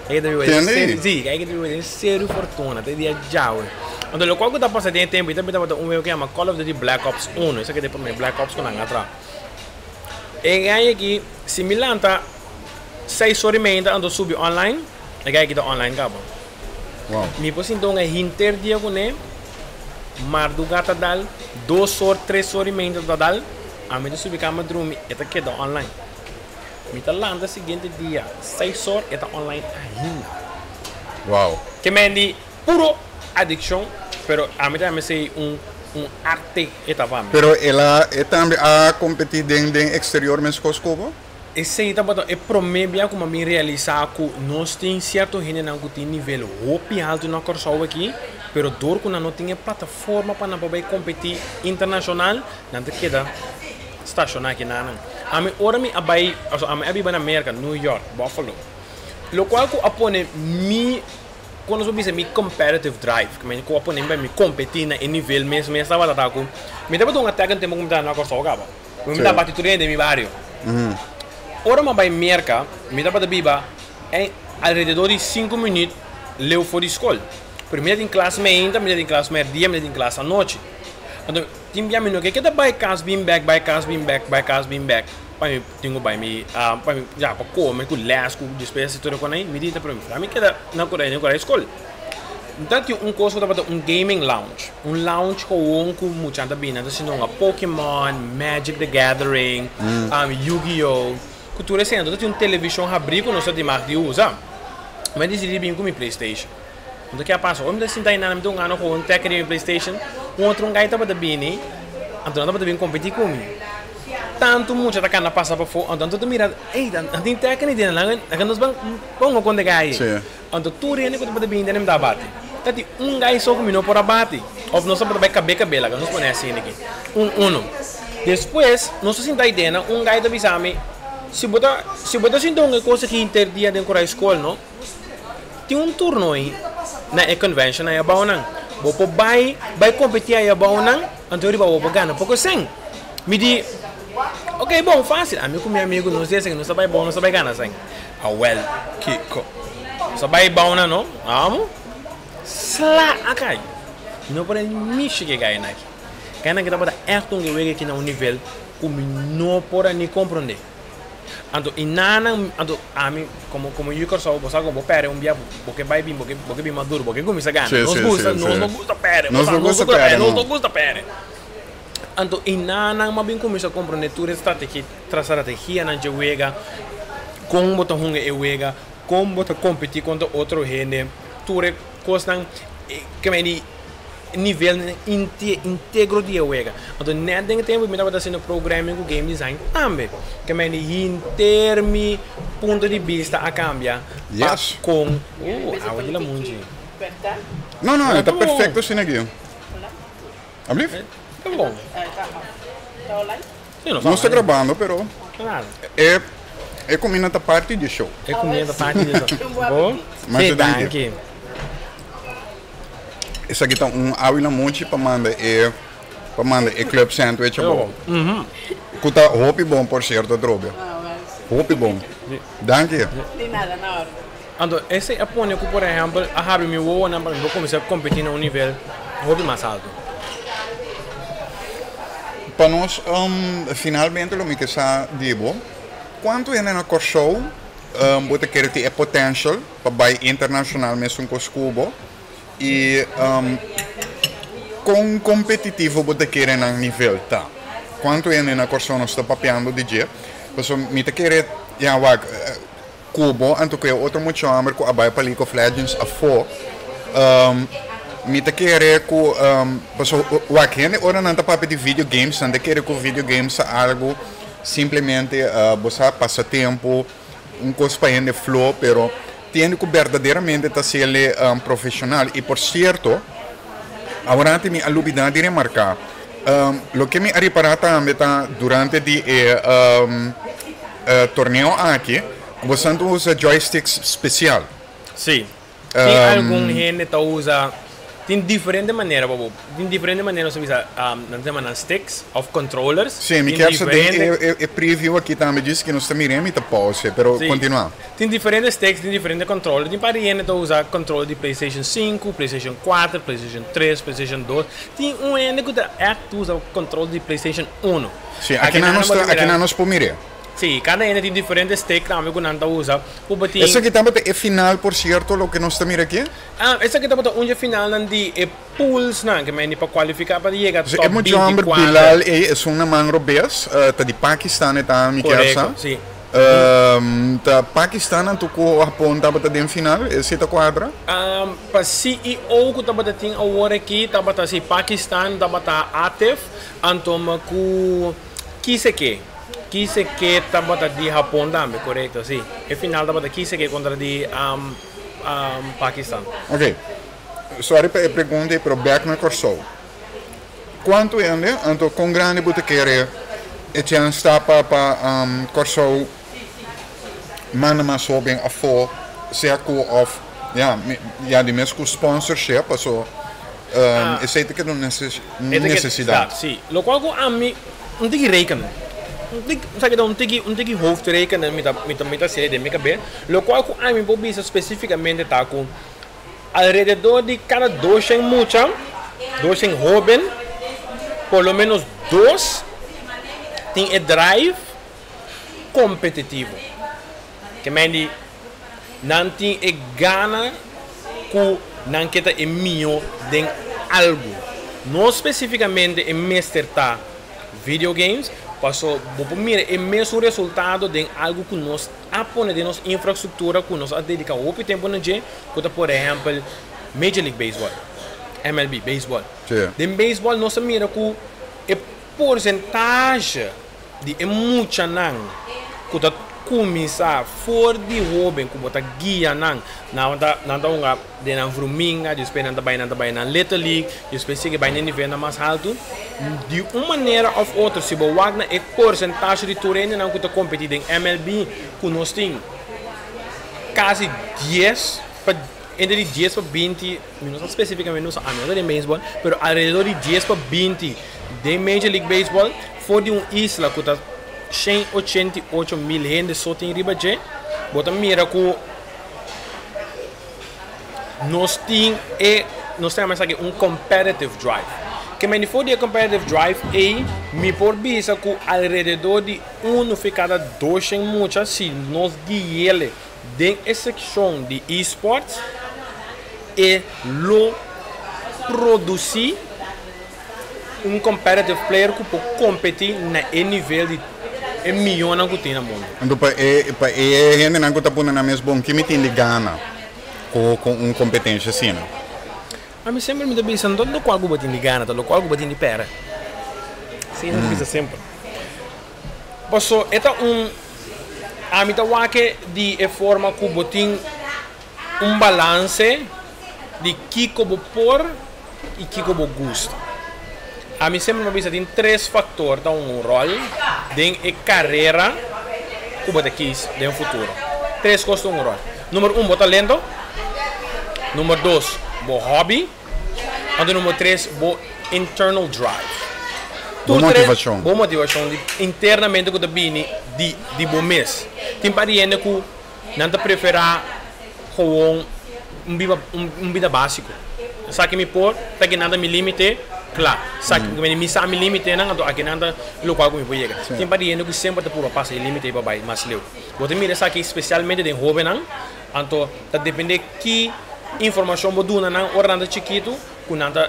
E ta biba den Seru, si, e guy aki ta biba den Seru Fortuna te dia djawe. Anto lokual ku ta pasa den e tempu ei tambe tabata un wego ku yama Call of Duty Black Ops uno, esaki ta e promé Black Ops ku nan a traha. E guy aki, si mi lanta seis ora i meinta anto subi online, e guy aki ta online kaba. Mi por sinta un hinter dia kuné, mardugá ta dal, dos or, tres or i meinta ta dal, ami ta subi kama drumi, e ta keda online. Mi ta lanta siguiente dia, seis or, e ta online ainda. Wow. Ke men di puro adikshon, pero ami ta yama esei un un arte e ta pa mi. Pero el a e tambe a kompetí den den eksterior meskos ku bo? Esei tabata e promé bia ku mi a bin realisá ku nos tin sierto hendenan ku tin nivel hopi haltu na Kòrsou aki. Pero dor ku nan no tin e plataforma pa nan por bai kompetí internashonal, nan ta keda stashoná aki nan. Ami, ora mi a bai, ami a biba na Merka, New York, Buffalo. Lokual ku a pone mi, kon nos bisa, mi competitive drive, ku mi ku a pone mi kompetí na e nivel mes mes tabata ku mi tabata un Tekken tempu ku mi tabata na Kòrsou kaba. Mi tabata bati tur hende den mi bario. Ora mi a bai Merka, mi tabata biba alrededor di 5 minüt leu for di skol. Pero mi tin klas mainta, mi tin klas mèrdia, mi tin klas anochi. Anto, tin bia mi no ke keda bai kas bin bèk, bai kas bin bèk, bai kas bin bèk. Pa mi tin ku bai mi, pa mi ya pa kome ku les ku despensa i tur e kos ei, mi di ta, pero mi keda na kura skol. Anto tin un kos ku tabata un gaming lounge. Un lounge gewoon ku mucha ta bini, anto asina un Pokemon, Magic the Gathering, Yu-Gi-Oh! Ku tur esei, anto tin un televishon habrí ku nos ta mag di usa. Mi a disidí bin ku mi PlayStation. Anto ke a pasa? Ora mi ta sinta einan, mi ta hungando gewoon Tekken den mi PlayStation, un otro un guy tabata bini, anto nan tabata bin kompetí ku mi. Tantu mucha ta kana pasa pafó, anto nan tur ta mira, ey, nan tin Tekken ei den, laga nos ban hunga kontra e guy ei. Anto tur hende ku tabata bini den mi ta bati. Ta tin un guy so ku mi no por a bati. Òf nos tabata bai kabe kabe, laga nos pone asina aki. Un uno. Despues nos ta sinta ei den, un guy ta bisa mi, si bo ta sinta un e kos aki henter dia den kura skol, no? Tin un turno ei na e convention ei abou nan. Bo por bai kompetí ei abou nan, anto riba bo por gana poko sèn. Mi di, ok, bon, fásil. Ami ku mi amigu nos di esaki nos ta bai abou, nos ta bai gana sèn. Awèl, kiko? Nos a bai abou nan, no? Amo? Sla a kai. Mi no por a mishi ku e gainan aki. Gainan aki tabata ègt un wega aki na un nivel ku mi no por a ni komprondé. Anto i nan, anto ami komo yu Kòrsou, bo sa ku bo pèrdè un bia, bo ke bai bin, bo ke bin mas duru, bo ke kuminsá gana. Nos gusta, nos no gusta pèrdè, bo sa, nos no gusta pèrdè, nos no gusta pèrdè. Anto i nan m'a bin kuminsá komprondé tur e strategianan dje wega, kon bo ta hunga e wega, kon bo ta kompetí kontra otro hende, tur e kosnan ke men di nivel integro di e wega. Anto net den e tempu mi tabata hasiendo programming ku game design tambe. Ke men di henter mi punto di bista a kambia pa kon awa di lamunchi. No, ta perfekto asina aki. Alblief? Ta bon. Nos ta grabando, pero e kuminda ta parti di e show. E kuminda ta parti di e show. Bo? Masha danki. Esaki ta un awi lamunchi pa manda e club sandwich abou. Ku ta hopi bon, por sierto, atrobe. Hopi bon. Danki. Di nada, na orde. Anto, esei a pone ku, por ehèmpel, a habri mi wowonan pa mi por kuminsá kompetí na un nivel hopi mas altu. Pa nos, finalmente lo mi ke sa di bo, kuantu hende na Kòrsou bo ta kere tin e potential pa bai internashonal mesun kos ku bo i kon kompetitivo bo ta kere nan nivel ta? Kuantu hende na Kòrsou nos ta papiando di dje? Pasobra mi ta kere, ya wak, ku bo anto ku e otro mucha hòmber ku a bai pa League of Legends afó, mi ta kere ku, pasobra wak hende ora nan ta papia di video games nan ta kere ku video games ta algu simplemente bo sa pasa tempu, un kos pa hende flo, pero tin hende ku berdaderamente ta haciele profeshonal. I por sierto, aworante mi a lubida di remarká, loke mi a ripará tambe ta durante di e torneo aki, ku bo ta usa joysticks spesial. Sí. Tin algun hende ta usa, tin diferente manera pa bo, tin diferente manera nos ta bisa, nan ta yama nan sticks of controllers. Sí, mi kier sa den e preview aki tambe djis ki nos ta mira mi ta pause, pero continua. Tin diferente sticks, tin diferente controller, tin par di hende ta usa controller di PlayStation 5, PlayStation 4, PlayStation 3, PlayStation 2, tin un hende ku ta ègt usa controller di PlayStation 1. Sí, aki nan nos ta, aki nan nos por mir'é. Sí, kada hende tin diferente stick tambe ku nan ta usa. Ku bo tin. Esaki tabata e final, por sierto, loke nos ta mira aki? Ah, esaki tabata un dje finalnan di e poolsnan ke meni pa kualifiká pa yega top E mucha hòmber 24. Bilal ei, esun na man robes, ta di Pakistan e ta, mi kier sa. Korekto, sí. Ta Pakistan anto ku Hapon tabata den final, esei ta kuadra? Pa CEO ku tabata tin awor aki tabata si Pakistan tabata Atif, anto ku Kiseke. Kiseke tabata di Hapon tambe, korekto, si. E final tabata Kiseke kontra di Pakistan. Ok. Sorry pa e pregunta ei, pero bek na Kòrsou. Kuantu hende, anto kon grandi bo ta kere e chèns ta pa pa Kòrsou manda mas hóben afó, sea ku òf ya, ya di mes ku sponsorship, paso esei ta keda un nesesidat. Sí, lokual ku ami un tiki rekenen, un tiki, sa kita un tiki, un tiki hoofdrekenen mi ta mi ta mi ta hasié den mi kabes, lokual ku ami por bisa spesífikamente ta ku Alrededor di kada doshen mucha, doshen hóben, por lo ménos dos tin e drive kompetitivo. Ke men di nan tin e gana ku nan ke ta e mihó den algu. No spesífikamente e mester ta video games, paso bo por mira e mesun resultado den algu ku nos a pone den nos infrastruktura ku nos a dediká hopi tempu na dje, ku ta por ehèmpel Major League Baseball, MLB, beisbòl. Den beisbòl nos a mira ku e porsentahe di e muchanan ku ta kuminsá for di hóben ku bo ta guia nan, nan ta nan ta hunga den nan vruminga, despues nan ta bai nan ta bai nan Little League, despues sigui bai na e nivelnan mas haltu. Di un manera of otro si bo wak na e porcentahe di tur hendenan ku ta kompetí den MLB ku nos tin kasi dies pa entre di dies pa binti, mi no sa spesifikamente no sa ami no ta den beisbòl, pero alrededor di dies pa binti den Major League Baseball for di un isla ku ta 188 mil hende so tin riba dje, bo ta mira ku nos tin e, nos ta yama esaki un competitive drive. Ke men di for di e competitive drive ei, mi por bisa ku alrededor di unu fi kada doshen mucha si nos guiele den e sekshon di e-sports, e lo produsí un competitive player ku por kompetí na e nivel di e mionnan ku tin na mundu. Anto pa e pa e hendenan ku ta pone nan mes bon, ki mi tin di gana ku ku un kompetensha asina? Ami semper mi ta bisa, no ta lokual ku bo tin di gana, ta lokual ku bo tin di pèrdè. Asina mi ta bisa semper. Paso e ta un, ami ta wak di e forma ku bo tin un balanse di kiko bo por i kiko bo gusta. Ami semper mi a bisa tin tres faktor ta un ròl den e karera ku bo ta kis den futuro. Tres kos ta un ròl. Number un bo talento, number dos bo hòbi, anto number tres bo internal drive. Bo motivashon. Bo motivashon di internamente ku ta bini di di bo mes. Tin par di hende ku Nan ta preferá gewoon un biba un bida básiko. Esaki mi por, ta aki nan ta mi límite, kla. Esaki mi mi sa mi límitenan, anto aki nan ta lokual ku mi por yega. Tin par di hende ku semper ta purba pasa e límite ei pa bai mas leu. Bo ta mira esaki spesialmente den hóbennan, anto ta dependé ki informashon bo duna nan ora nan ta chikitu ku nan ta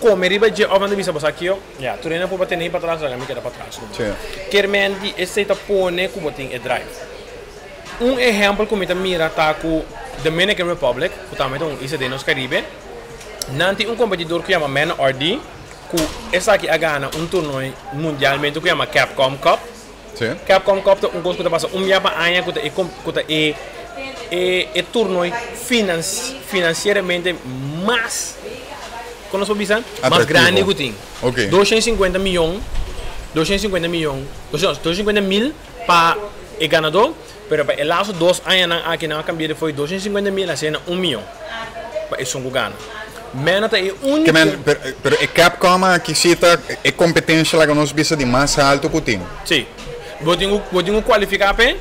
kome riba dje òf nan ta bisa bo sa kio, ya, tur hende por pa tene ei patras, laga mi keda patras. Kermen di esei ta pone ku bo tin e drive. Un ehèmpel ku mi ta mira ta ku Dominican Republic, ku tambe ta un isla den nos Karibe, nan tin un kompetidor ku yama Mena RD, ku esaki a gana un torneo mundialmente ku yama Capcom Cup. Capcom Cup ta un kos ku ta pasa un bia pa aña ku ta e ku ta e e torneo finansieramente mas, kon nos por bisa? Mas grandi ku tin. 250 miyon, 250 miyon, 250 mil. Pa e ganadó, pero pa e laatste dos añanan aki nan a kambia di fo'i 250 mil a ser na un mion pa esun ku gana. Mena ta e úniko. Ke men, pero, pero e Capcom aki si ta e kompetensia laga nos bisa di mas haltu ku tin. Sí. Bo tin ku, bo tin ku kualifiká p'e,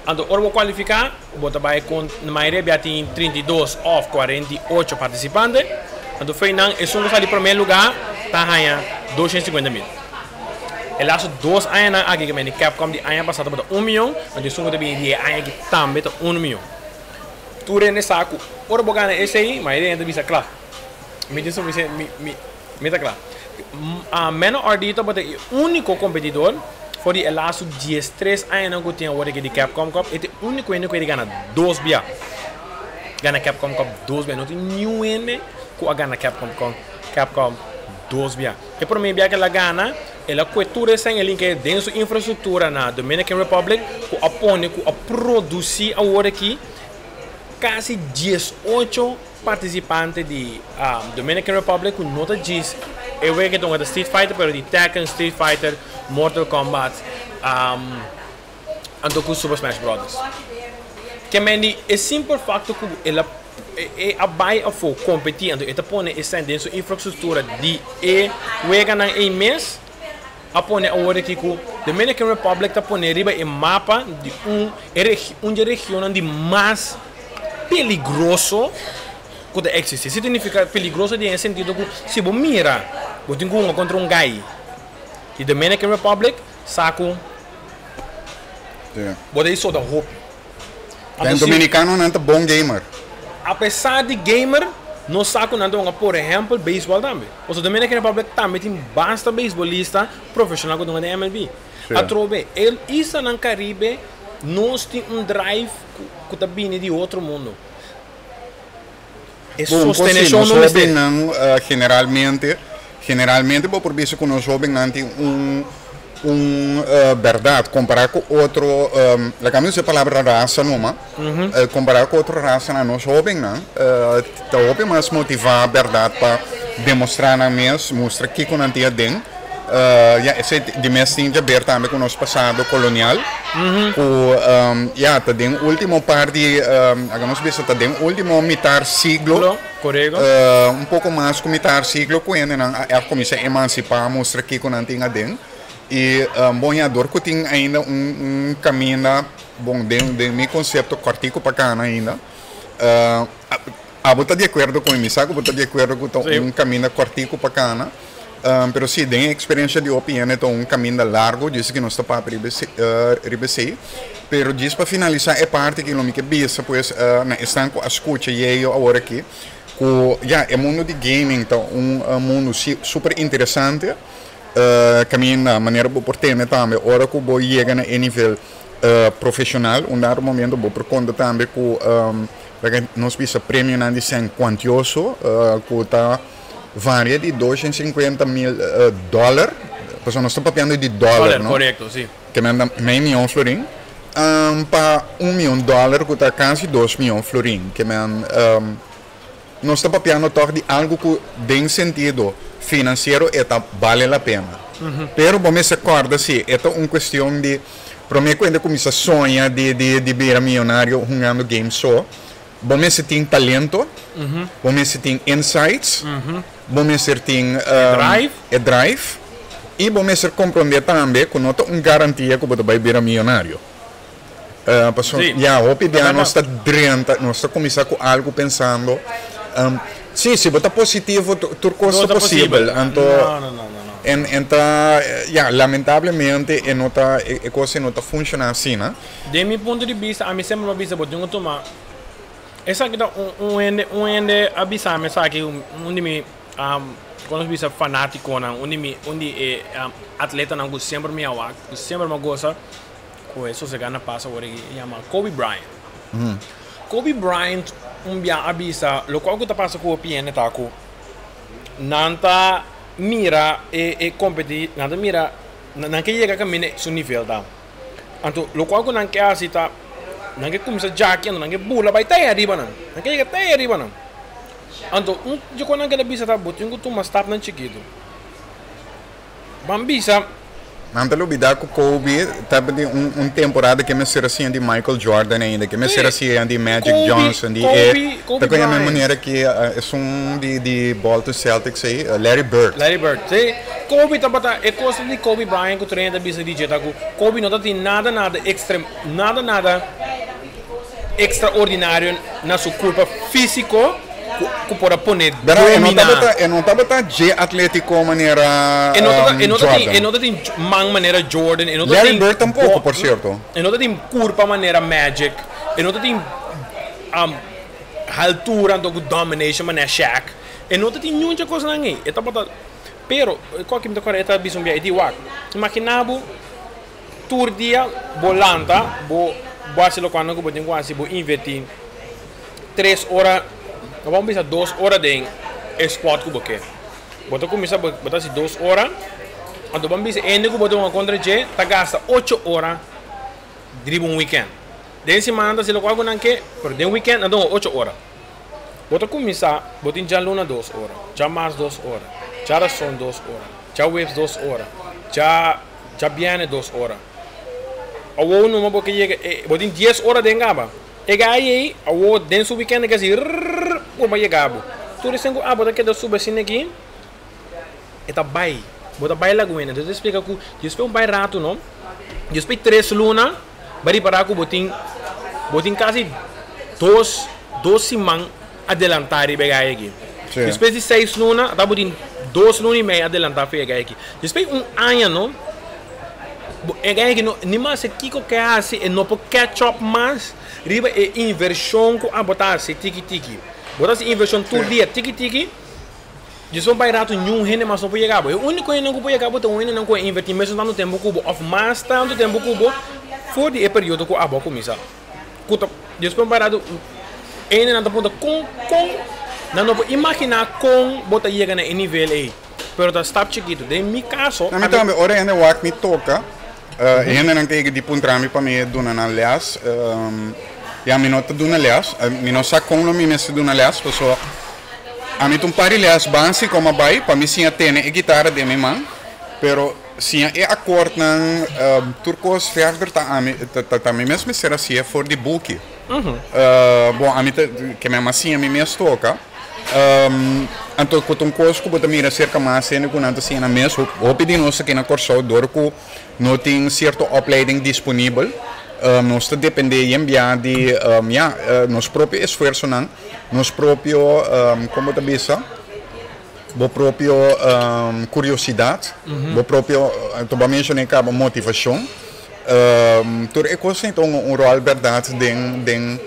anto ora bo kualifiká, bo ta bai kon, na mayoria bia tin 32 òf 48 partisipante, anto fo'i nan esun ku sali promé lugá ta haña 250 mil. E laatste dos añanan aki ke mende Capcom di aña pasá tabata un mion, anto esun ku ta bini di e aña aki tambe ta un mion. Tur hende sa ku ora bo gana esei, mayoria hende ta bisa kla. Mi tin sufisiente, mi, mi, mi ta kla. Meno RD tabata e úniko kompetidor for di e laatste diestres añanan ku tin awor aki di Capcom Cup, e ta e úniko hende ku a gana dos bia. Gana Capcom Cup dos bia. No tin niun hende ku a gana Capcom Capcom dos bia. E promé bia ku el a gana, el a kue tur esei el inke den su infrastruktura na Dominican Republic ku a pone ku a produsí awor aki. Kasi 18 partisipante di Dominican Republic ku no ta djis e wega ku ta Street Fighter pero di Tekken, Street Fighter, Mortal Kombat anto ku Super Smash Brothers. Ke men di e simpel fakto ku el a e a bai afó kompetí anto e ta pone esei den su infrastruktura di e weganan ei mes a pone awor aki ku Dominican Republic ta pone riba e mapa di un e un di e regionnan di mas peligroso ku ta eksistí. Esei significa peligroso den e sentido ku si bo mira bo tin ku hunga kontra un gai di Dominican Republic sa ku bo ta isoda hopi. Den Dominicanonan ta bon gamer. Apesar di gamer, nos sa ku nan ta hunga por ehèmpel beisbòl tambe. Pasobra Dominican Republic tambe tin basta beisbolista profeshonal ku ta hunga den MLB. Atrobe, e islanan Karibe nos tin un drive ku ta bini di otro mundo. E Bon, pues sí, sosteneshon nos no mester. hóbennan generalmente, generalmente bo por bisa ku nos hóbennan tin un un bèrdat kompará ku otro, laga mi usa e palabra rasa numa, kompará ku otro rasanan nos hóbennan ta hopi mas motivá bèrdat pa demostrá nan mes, mustra kiko nan tin aden. Ya, esei di mes tin djaber tambe ku nos pasado kolonial, ku ya ta den último par di, laga nos bisa ta den último mitar siglo, un poko mas ku mitar siglo ku hendenan a ègt kuminsá emansipá, mustra kiko nan tin aden. I bon ya, dor ku tin ainda un kaminda, bon den den mi konsepto kòrtiku pa kana ainda, Abo ta di akuerdo ku mi? Mi sa ku bo ta di akuerdo ku ta un kaminda kòrtiku pa kana, pero si den e eksperensia di hopi hende ta un kaminda largu, djis ku nos ta papia riba riba esei. Pero djis pa finalisá e parti aki lo mi ke bisa pues na esnan ku a skucha Yeyo awor aki ku ya e mundu di gaming ta un mundu si super interesante, kaminda manera bo por tene tambe ora ku bo yega na e nivel profeshonal un dado momento bo por konta tambe ku Laga nos bisa premionan di sèn kuantioso ku ta varia di 250 mil dòler, pasobra nos ta papiando di dòler, no? Korekto, si. Ke nan ta mei mion florin, pa un mion dòler ku ta kasi dos mion florin. Ke men nos ta papiando tòg di algu ku den sentido finansiero e ta bale la pena. Pero bo mester kòrda si e ta un kuestion di. Promé ku hende kuminsá soña di di bira miyonario hungando games so, bo mester tin talento, bo mester tin insights, bo mester tin e drive i bo mester komprondé tambe ku no ta un garantia ku bo ta bai bira miyonario. Pasobra ya hopi bia nos ta drenta, nos ta kuminsá ku algu pensando, si, si bo ta positivo tur kos ta posibel. Anto En en ta, ya, lamentablemente e no ta, e cos e no ta funciona asina. Den mi punto di bista, ami semper a bisa bo tin cu tuma, esaki ta un un hende, un hende a bisa mi esaki, un di mi con nos bisa fanaticonan, un di mi, un di e atletanan cu semper mi a wak, cu semper mi a gosa cu e sosega na pas awor aki, e yama Kobe Bryant. Kobe Bryant un bia a bisa locual cu ta pasa cu hopi hende ta cu nan ta mira e e kompetí, nan ta mira, nan ke yega kaminda su nivel ta. Anto lokual ku nan ke hasi ta, nan ke kuminsá djaki, anto nan ke bula bai te ariba nan. Nan ke yega te ariba nan. Anto un dje ku nan keda bisa ta, bo tin ku tuma stapnan chikitu. Ban bisa. Nan ta lubida ku Kobe tabatin un un temporada ke mester a siña di Michael Jordan ainda, ke mester a siña di Magic Johnson, di e ta koña men manera ke esun di di Bolton Celtics ei, Larry Bird. Larry Bird, si. Kobe tabata, e kos di Kobe Bryant ku tur hende ta bisa di dje ta ku Kobe no ta tin nada nada extrem, nada nada extraordinario na su kurpa físiko. Ku por a pone Pero e no tabata, e no tabata dje atletico manera E no tabata, e no Jordan. tin, e no tin man manera Jordan, e no ta Larry tin Bird tampoco, por cierto. E no ta tin curpa manera Magic, e no ta tin haltura anto cu domination manera Shaq. E no ta tin niun dje cosnan ei. E tabata, pero cu aki mi ta corda e ta bisa un bia, e di wak, imagina bo tur dia bo lanta, bo bo haci locual cu bo tin cu haci, bo inverti. Tres ora, no vamos bisa dos ora den e sport ku bo ke. Bo ta kuminsá bo ta hasi dos ora, anto ban bisa hende ku bo ta hunga kontra dje ta gasta ocho ora riba un weekend. Den siman nan ta hasi lokual ku nan ke, pero den weekend nan ta hunga ocho ora. Bo ta kuminsá, bo tin djaluna dos ora, djamars dos ora, djarason dos ora, djaweps dos ora, dja djabièrnè dos ora. Awor numa bo ke yega e bo tin dies ora den kaba. E gai ei awor den su weekend e ke hasi rrrr por bai yega bo. Tur esei ku abo ta keda subi asina aki e ta bai. Bo ta bai lagun hende. Entonces ta splika ku despues un bai ratu no, despues di tres luna Bo ripará ku bo tin bo tin kasi dos dos siman adelantá riba e gai aki. Sí. Despues di seis luna ata bo tin dos luna i mei adelantá for e gai aki. Despues di un aña no bo e gai aki no ni mas kiko ke hasi e no por catch up mas riba e invershon ku abo ta hasi tiki tiki. Bo ta hasi invershon tur Sí. dia tiki tiki. Djis un bai ratu niun hende mas no por yega bo. E úniko hendenan ku por yega bo ta un hendenan ku a invertí mesun tantu tempu ku bo òf mas tantu tempu ku bo for di e periodo ku abo a kuminsá. Ku ta despues un bai ratu e hendenan ta puntra kon kon nan no por imaginá kon bo ta yega na e nivel ei pero ta stap chikitu. Den mi kaso Na mi tambe ora hende wak mi toka e hendenan ta yega di puntra mi pa mi duna nan lès. Ya mi no ta duna lès. Mi no sa kon lo mi mester duna lès pasobra. Ami ta un par di les básiko m'a bai pa mi siña tene e gitara den mi man, pero siña e akordnan, tur kos verder ta ami ta mi mes mester hasié for di buki. Bon, ami ta ke mi a mas siña mi mes toka, anto ku ta un kos ku bo ta mira serka mas hende ku nan ta siña nan mes, hopi di nos aki na Kòrsou dor ku no tin sierto opleiding disponibel, nos ta dependé yen bia di ya nos propio esfuersonan. Nos propio, kon bo ta bisa, bo propio kuriosidat, bo propio, to bo a menshoná kaba, motivashon. Tur e kosnan ta hunga un ròl bèrdat den den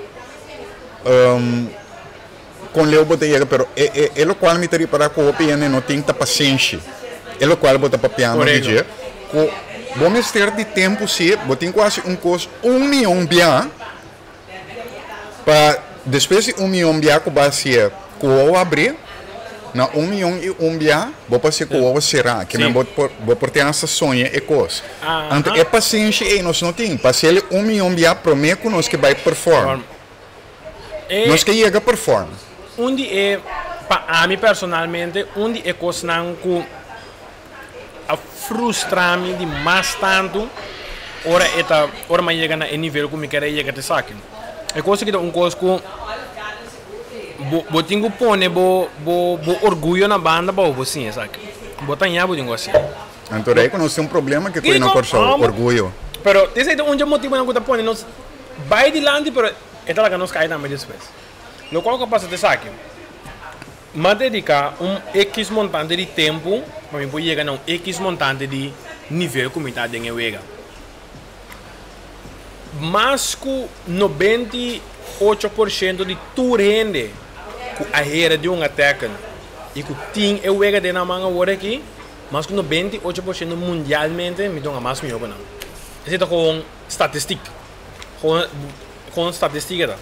kon leu bo ta yega, pero e e lokual mi ta ripará ku hopi hende no tin ta pasenshi, e lokual bo ta papiando di dje, ku bo mester di tempu si bo tin ku hasi un kos un mion bia. Pa despues di un mion bia ku bo a hasié ku wowo abrí, na un mion i un bia bo por hasié ku wowo será. Ke men bo por bo por tin hasta soña e kos. Anto e pasenshi ei nos no tin pa hasiel un mion bia promé ku nos ke bai perform. Nos ke yega perform. Un di e, pa ami personalmente, un di e kosnan ku. A frustra mi di mas tantu ora e ta ora mi a yega na e nivel ku mi kere yega ta esaki. E kos aki ta un kos ku bo bo tin ku pone bo bo bo orguyo na banda pa bo siña esaki. Bo ta ña bo tin ku hasi. Anto rei ku nos tin un problema ke ku e na Kòrsou, orguyo. Pero esei ta un dje motibunan ku ta pone nos bai dilanti pero e ta laga nos kai tambe despues. Lokual ku a pasa ta esaki. M'a dediká un ekis montante di tempu pa mi por yega na un ekis montante di nivel ku mi ta den e wega. Mas ku 98% di tur hende ku a hera di hunga Tekken i ku tin e wega den nan man awor aki, mas ku 98% mundialmente mi ta hunga mas mihó ku nan. Esei ta kon statistik, kon statistik e ta.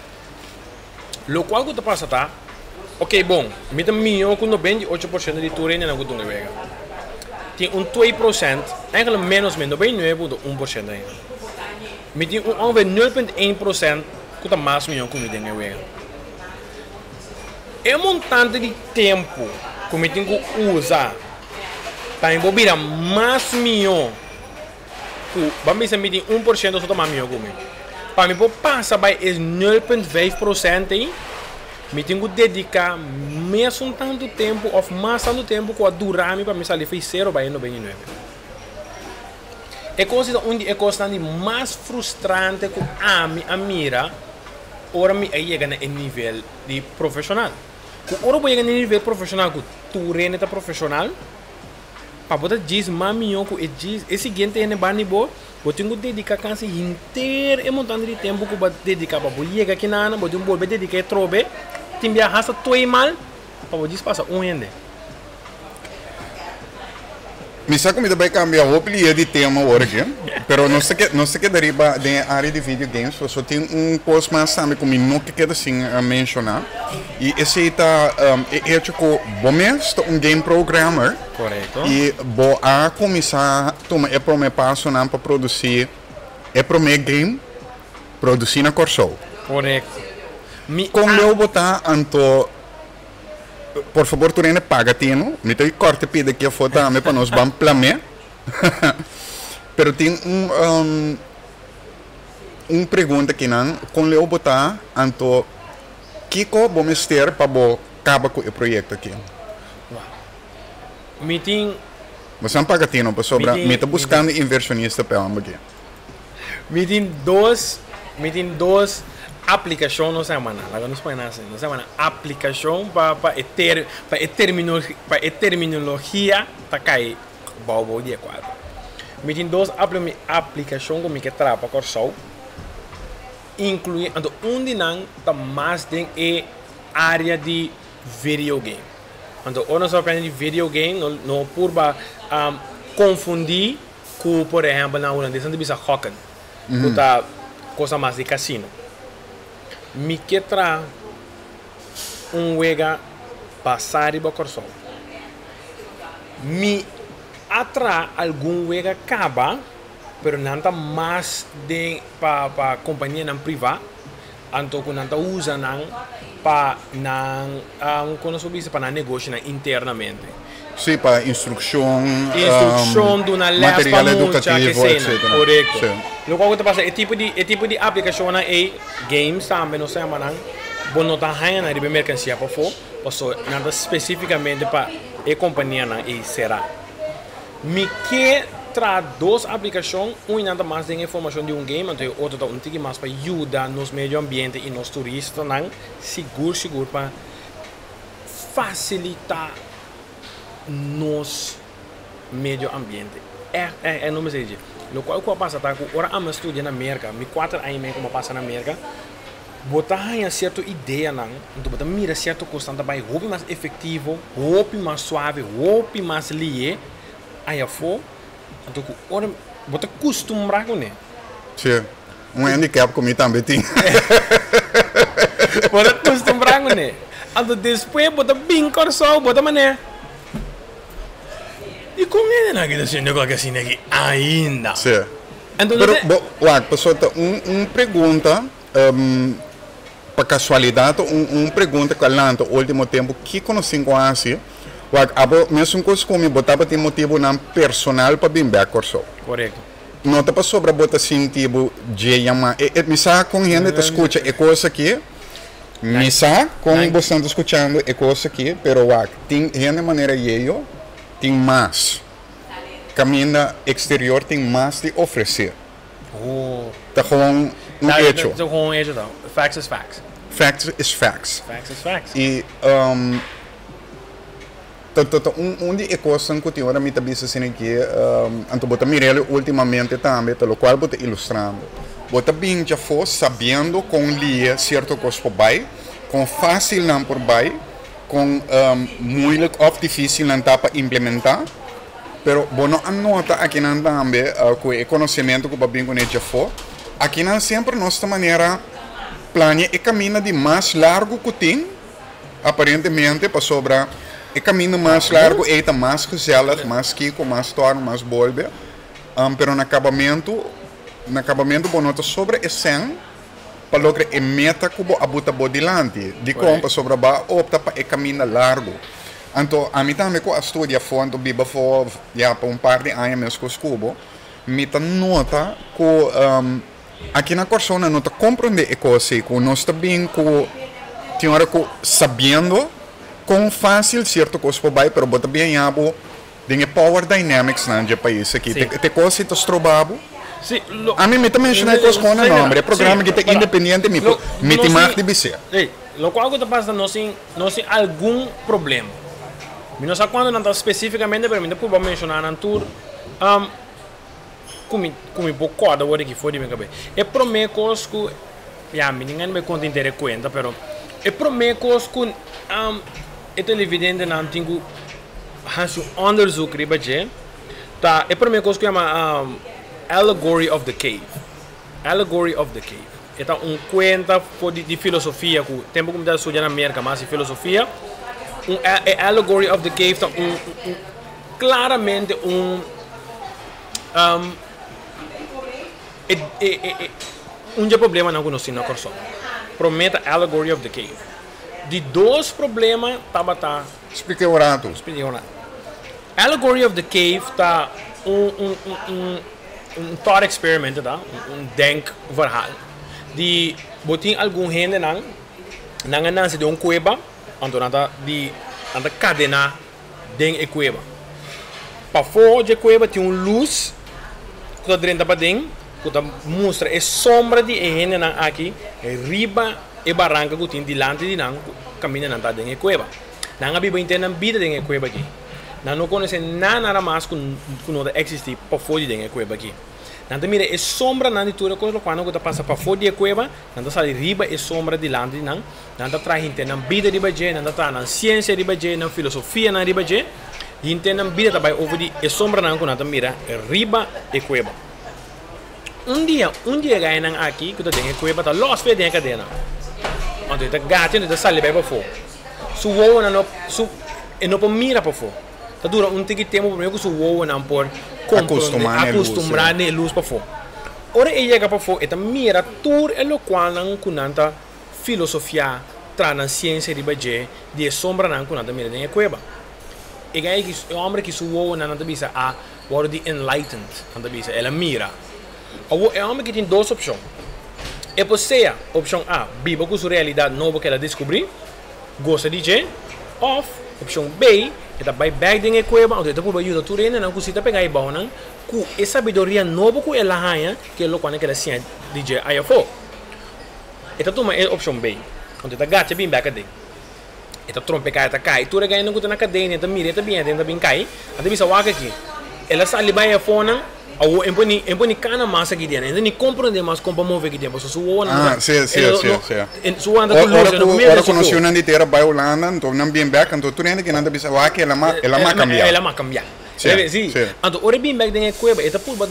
Lokual ku ta pasa ta, ok bon, mi ta mihó ku 98% di tur hendenan ku dunga e wega. Tin un 2%, eigenlijk ménos men, 99.1% ainda. Mi tin un ongeveer 0.1% ku ta mas mihó ku mi den e wega. E montante di tempu ku mi tin ku usa pa mi por bira mas mihó ku ban bisa mi tin 1% so ta mas mihó ku mi. Pa mi por pasa bai e 0.5% ei, mi tin ku dediká mesun tantu tempu òf mas tantu tempu ku a dura mi pa mi sali for sero bai e 99. E kos ei ta un di e kosnan di mas frustrante ku ami a mira ora mi a yega na e nivel di profeshonal. Ku ora bo yega na e nivel profeshonal ku tur hende ta profeshonal, Pa bo ta djis mas mihó ku e djis e siguiente hende banda di bo, bo tin ku dediká kasi henter e montante di tempu ku bo a dediká pa bo yega kinana, bo tin ku bolbe dediká e trobe, tin bia hasta tweemaal pa bo djis pasa un hende. Mi sa ku mi ta bai kambia hopi lia di tema awor aki, pero nos ta nos ta keda riba den e área di video games, pasobra tin un kos mas tambe ku mi no ke keda sin menshoná. I esei ta e echo ku bo mes ta un game programmer. Korekto. I bo a kuminsá tuma e promé pasonan pa produsí e promé game. Produsí na Kòrsou. Korekto. Mi Kon a. leu bo ta anto por fabor tur hende paga tinu. Mi ta kòrta pida aki afó tambe pa nos ban plam'é. Pero tin un un pregunta akinan, kon leu bo ta anto kiko bo mester pa bo kaba ku e proyekto aki? Mi tin. Bo san paga tinu pasobra Mi tin mi ta mi tin buskando invershonista pa e hòmber aki. Mi tin dos, mi tin dos aplikashon nos a yama nan, laga nos pone nan asina, nos a yama nan aplikashon pa pa e ter pa e termino pa e terminologia ta kai bou bou di e kuadro. Mi tin dos apli aplikashon ku mi ke traha pa Kòrsou, inkluí anto un di nan ta mas den e área di video game. Anto ora nos ta papia di video game no no purba konfundí Ku por ehèmpel na hulandes nan ta bisa gokken, ku ta kosa mas di kasino. Mi ke traha un wega basá riba Kòrsou. Mi a traha algun wega kaba, pero nan ta mas den pa pa kompanianan privá, anto ku nan ta usa nan pa nan, kon nos por bisa, pa nan negoshonan internamente. Sí, pa instrukshon, Instrukshon, duna les pa material mucha, edukativo, kesena. etcétera. Korekto. Sí. Lokual ku ta pasa, e tipo di, e tipo di aplikashonnan ei, games tambe nos ta yama nan, bo no ta haña nan riba e merkansia pafó, pasobra nan ta spesífikamente pa e kompanianan ei será. Mi ke traha dos aplikashon, un i nan ta mas den e formashon di un game, anto e otro ta un tiki mas pa yuda nos medio ambiente i nos turistanan sigur sigur pa fasilitá nos medio ambiente. Ègt, ègt, ègt no mester dje. Lokual ku a pasa ta ku ora ami a studia na Merka, mi kuater aña i mei ku mi a pasa na Merka, bo ta haña sierto ideanan, anto bo ta mira sierto kosnan ta bai hopi mas efektivo, hopi mas suave, hopi mas lihe aya afó, anto ku ora bo ta kustumbrá kuné. Sí, un handicap ku mi tambe tin. Bo ta kustumbrá kuné. Anto despues bo ta bin Kòrsou, bo ta manera, Dikon hendenan aki ta sinti kòke asina aki ainda? Sí. Anto Pero no ta. bo, wak, pasobra ta un un pregunta, pa kasualidat un un pregunta ku a lanta último tempu, kiko nos tin ku hasi? Wak, abo mesun kos ku mi, bo tabatin motibunan personal pa bin bèk Kòrsou. Korekto. No ta pasobra bo ta sinti bo dje yama. E e mi sa kon hende ta skucha e kos aki. Mi sa kon boso ta skuchando e kos aki, pero wak, tin hende manera yeyo tin mas. Kaminda eksterior tin mas di ofresé. Ta gewoon un echo. Ta gewoon un echo ta. Facts is facts. Facts is facts. Facts is facts. I Ta ta ta un un di e kosnan ku tin ora mi ta bisa asina ke anto bo ta mir'el ultimamente tambe ta lokual bo ta ilustrando. Bo ta bin djafó sabiendo kon lie sierto kos por bai, kon fásil nan por bai, kon moeilijk òf difísil nan ta pa implementá, pero bo no a nota akinan tambe ku e konosementu ku bo a bin kuné djafó, akinan semper nos ta manera plania e kaminda di mas largu ku tin. Aparentemente pasobra e kaminda mas largu ei ta mas gezellig, mas kiko, mas tòrn, mas bolbe. Pero na kabamentu, na kabamentu bo no ta sobra e sèn pa logra e meta ku bo a buta bo dilanti. Dikon? Pasobra bo a opta pa e kaminda largu. Anto ami tambe ku a studia afó, anto biba afó ya pa un par di aña meskos ku bo, mi ta nota ku Aki na Kòrsou nan no ta komprondé e kos ei ku nos ta bin ku tin ora ku sabiendo kon fásil sierto kos por bai pero bo ta bin haña bo den e power dynamics nan dje pais aki. Sí. Te kos ei ta stroba bo? Sí, lo, Ami mi ta menshoná e kos kon na Sí, nomber. E programa sí, aki ta para. independiente mi Lo, por mi nos tin mag tin, di bis'é. sí, lokual ku ta pasa nos tin nos tin algun problema. Mi no sa kuantu nan ta spesífikamente pero mi ta purba menshoná nan tur. Ku mi ku mi por kòrda wòrdu aki for di mi kabes. E promé kos ku, ya mi tin gana konta henter e kuenta pero e promé kos ku e televidentenan tin ku hasi un onderzoek riba dje ta e promé kos ku yama Allegory of the Cave, Allegory of the Cave. E ta un kuenta for di filosofia ku tempu ku mi ta studia na Merka mas di filosofia un e Allegory of the Cave ta un klaramente un. Un dje problemanan ku nos tin na Kòrsou. Promé ta Allegory of the Cave. Di dos problema tabata. Splika e un ratu. Splika e un ratu. Allegory of the Cave ta un un un un thought experiment ta, un denkverhaal di bo tin algun hendenan, nan a nase den un kueba, anto nan ta di nan ta kadená den e kueba. Pafó dje kueba tin un lus ku ta drenta paden ku ta mustra e sombra di e hendenan aki riba e baranka ku tin dilanti di nan ku kaminda nan ta den e kueba. Nan a biba henter nan bida den e kueba aki. Nan no konosé nada nada mas ku no ta eksistí pafó di den e kueba aki. Nan ta mira e sombranan di tur e kos lokual ku ta pasa pafó di e kueba, nan ta sali riba e sombra dilanti di nan. Nan ta traha henter nan bida riba dje, nan ta traha nan siensia riba dje, nan filosofianan riba dje. Henter nan bida ta bai over di e sombranan ku nan ta mira riba e kueba. Un dia, un di e gainan aki ku ta den e kueba ta lòs fe den e kadena. Anto e ta gacha, anto e ta sali bai pafó. Su wowonan no, su, e no por mira pafó. Ta dura un tiki tempu promé ku su wowonan por komprondé, akustumbrá na e lus pafó. Ora e yega pafó, e ta mira tur e lokualnan ku nan ta filosofiá, traha nan siensia riba dje, di e sombranan ku nan ta mira den e kueba. E gai ki, e hòmber ki su wowonan nan ta bisa a wòrdu di enlightened, nan ta bisa, el a mira. Awor e hòmber ki tin dos opshon. E por sea, opshon A, biba ku su realidat nobo ku el a deskubrí, gosa di dje, òf, opshon B, e ta bai bèk den e kueba anto e ta purba yuda tur hendenan ku si ta pegá e bounan ku e sabiduria nobo ku el a haña, ke lokual nan keda siña di dje ayafó. E ta tuma e opshon B, anto e ta gacha bin bèk aden. E ta trompeká, e ta kai. Tur e gainan ku ta na kadena, e ta mira, e ta bin aden, ta bin kai. Nan ta bisa, Wak aki. El a sali bai afonan, awor e por ni, e por ni kana mas aki den. E no ni komprondé mas kon pa move aki den, pasobra su wowonan ta, Ah, sí, sí, e no, sí, no, sí. e su wowonan ta ku Ora lus, e no ku, por mira ora den ku su nos kor. yunan di tera bai Hulanda, anto nan bin bèk, anto tur hende kinan ta bisa, Wak, el a ma, el a ma kambiá. El a ma kambiá. Sí, Sí. sí. Anto ora e bin bèk den e kueba, e ta purba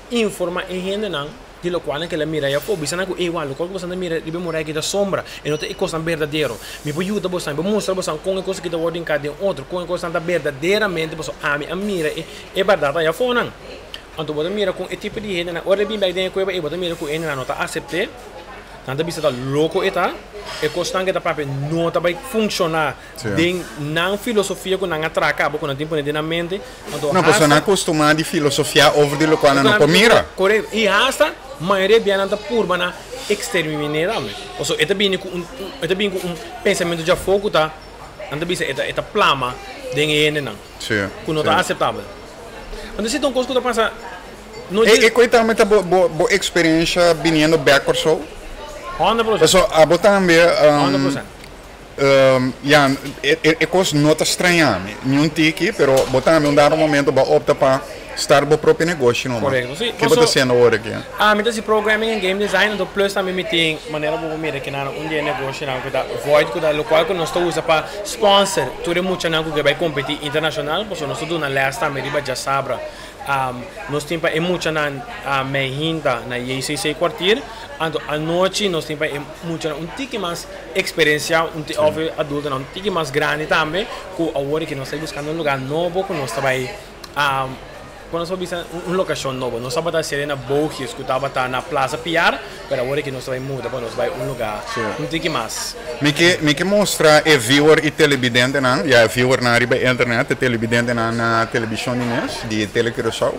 informá e hendenan Di lokual nan kila mira Jakob, bisa nan ku e igual, lokual ku boso ta mira riba e muraya aki ta sombra, e no ta e kosnan berdadero. Mi por yuda boso, mi por mustra boso kon e kos aki ta wòrdu hinká den otro, kon e kosnan ta berdaderamente, pasobra ami a mira e e bèrdat ayá afonan. Anto bo ta mira kon e tipo di hendenan, ora e bin bèk den e kueba ei, bo ta mira ku e hendenan no ta asept'é, nan ta bisa ta loko e ta, e kosnan ku e ta papia no ta bai funshoná den nan filosofia ku nan a traha kaba, ku nan tin pone den nan mente. No, pasobra nan a kustumá di filosofiá over di lokual nan no por mira. Korekto. I hasta mayoria bia nan ta purba na eksterminé tambe. Pasobra e ta bini ku un, e ta bini ku un pensamentu djafó ku ta, nan ta bisa e ta, e ta plama den e hendenan. Sí. Ku no ta aseptabel. Anto si ta un kos ku ta pasa no E, dje. e koi tambe ta bo, bo, bo eksperensia biniendo bèk Kòrsou? 100%. Pasobra abo tambe. 100%. Ya, e kos no ta straña mi niun tiki, pero bo tambe un dado momento bo a opta pa start bo propio negoshi numa. Korekto, si. Ke bo ta hasiendo awor aki? Mi ta hasi programming en game design, anto plus tambe mi tin, manera bo por mira kinan un di e negoshinan ku ta Void, ku ta lokual ku nos ta usa pa sponsor tur e muchanan ku ke bai kompetí internashonal, pasobra nos ta duna lès tambe riba djasabra. Nos tin pa e muchanan meihinta na JCC kwartier, anto anochi nos tin pa e muchanan un tiki mas Experiencia un ti of e adultonan un tiki mas grandi tambe cu awor ki nos ta buscando un lugar nobo cu nos ta bay cu nos por bisa un locacion nobo. Nos tabata haciendo na Boogjes cu tabata na Plaza Piar pero awor ki nos ta bay muda pa nos bay un lugar un tiki mas. Mi ke mi ke mustra e viewer y televidentenan, ya e viewernan riba internet, e televidentenan na television di mes, di Tele Curaçao.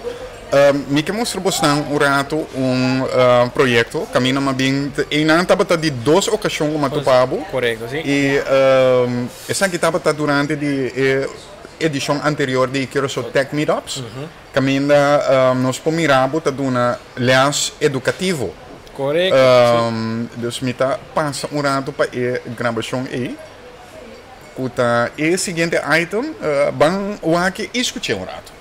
Mi ke mustra bosnan un ratu un proyekto kaminda m'a bin einan tabata di dos okashon ku m'a topa bo. Korekto, si. I esaki tabata durante di e edishon anterior di Curaçao Tech Meetups, kaminda nos por mira bo ta duna lès edukativo. Korekto, si. Dus mi ta pasa un ratu pa e grabashon ei, ku ta e siguiente item. Ban wak i skuch'é un ratu.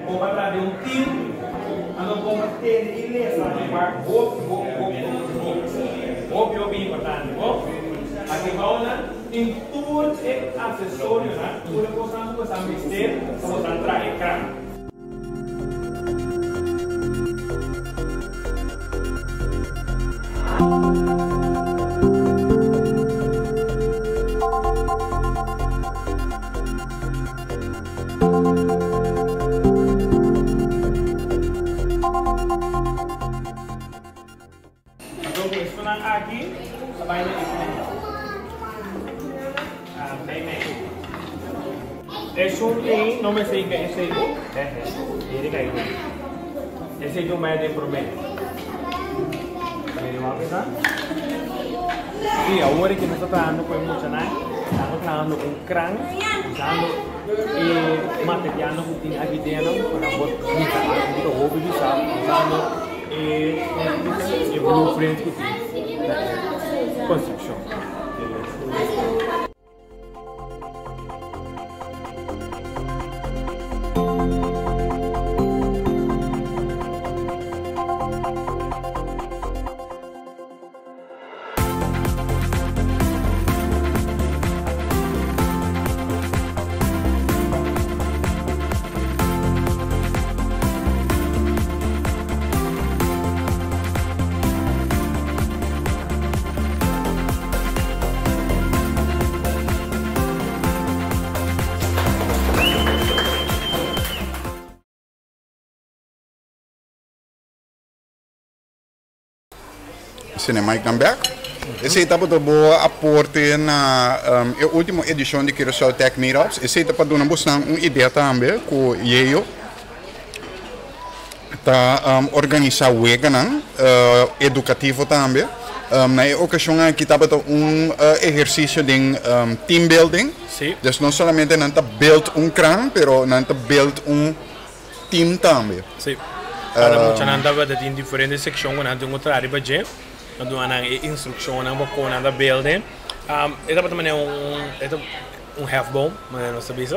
Bo pa traha den un team, anto bo pa tende i lesa e wak hopi, hopi, hopi, hopi, hopi, hopi, hopi importante, bo. Aki bou nan. Tin tur e aksesorionan, tur e kosnan ku bo sa mester pa bo sa traha e kran. Anto ku estunan aki ta bai na e pleno. Mei mei. Esun ei no mester hinka esei bo. Hehe. Hende kai ku. Esei ku mei den promé. Miri wak esa. Sí, awor ke nos ta trahando ku e muchanan, estamos trahando un kran usando e materialnan ku tin aki dentro pa nan por bisa algu ku ta hopi bisa usando E e blueprint ku tin na e konstrukshon. Cinemike dan bek. Esei tabata bo aporte na e ultimo edishon di Curaçao Tech Meetups. Esei ta pa duna bosnan un idea tambe ku Yeo ta organisá weganan edukativo tambe. Na e okashon aki tabata un ehersisio den team building. Dus no solamente nan ta build un kran, pero nan ta build un team tambe. Sí. Kada muchanan tabata tin diferente sekshon ku nan tin ku traha riba dje. Nan duna nan e instrukshonnan pa kon nan ta build e. E tabata manera un e ta un hefboom, manera nos ta bisa.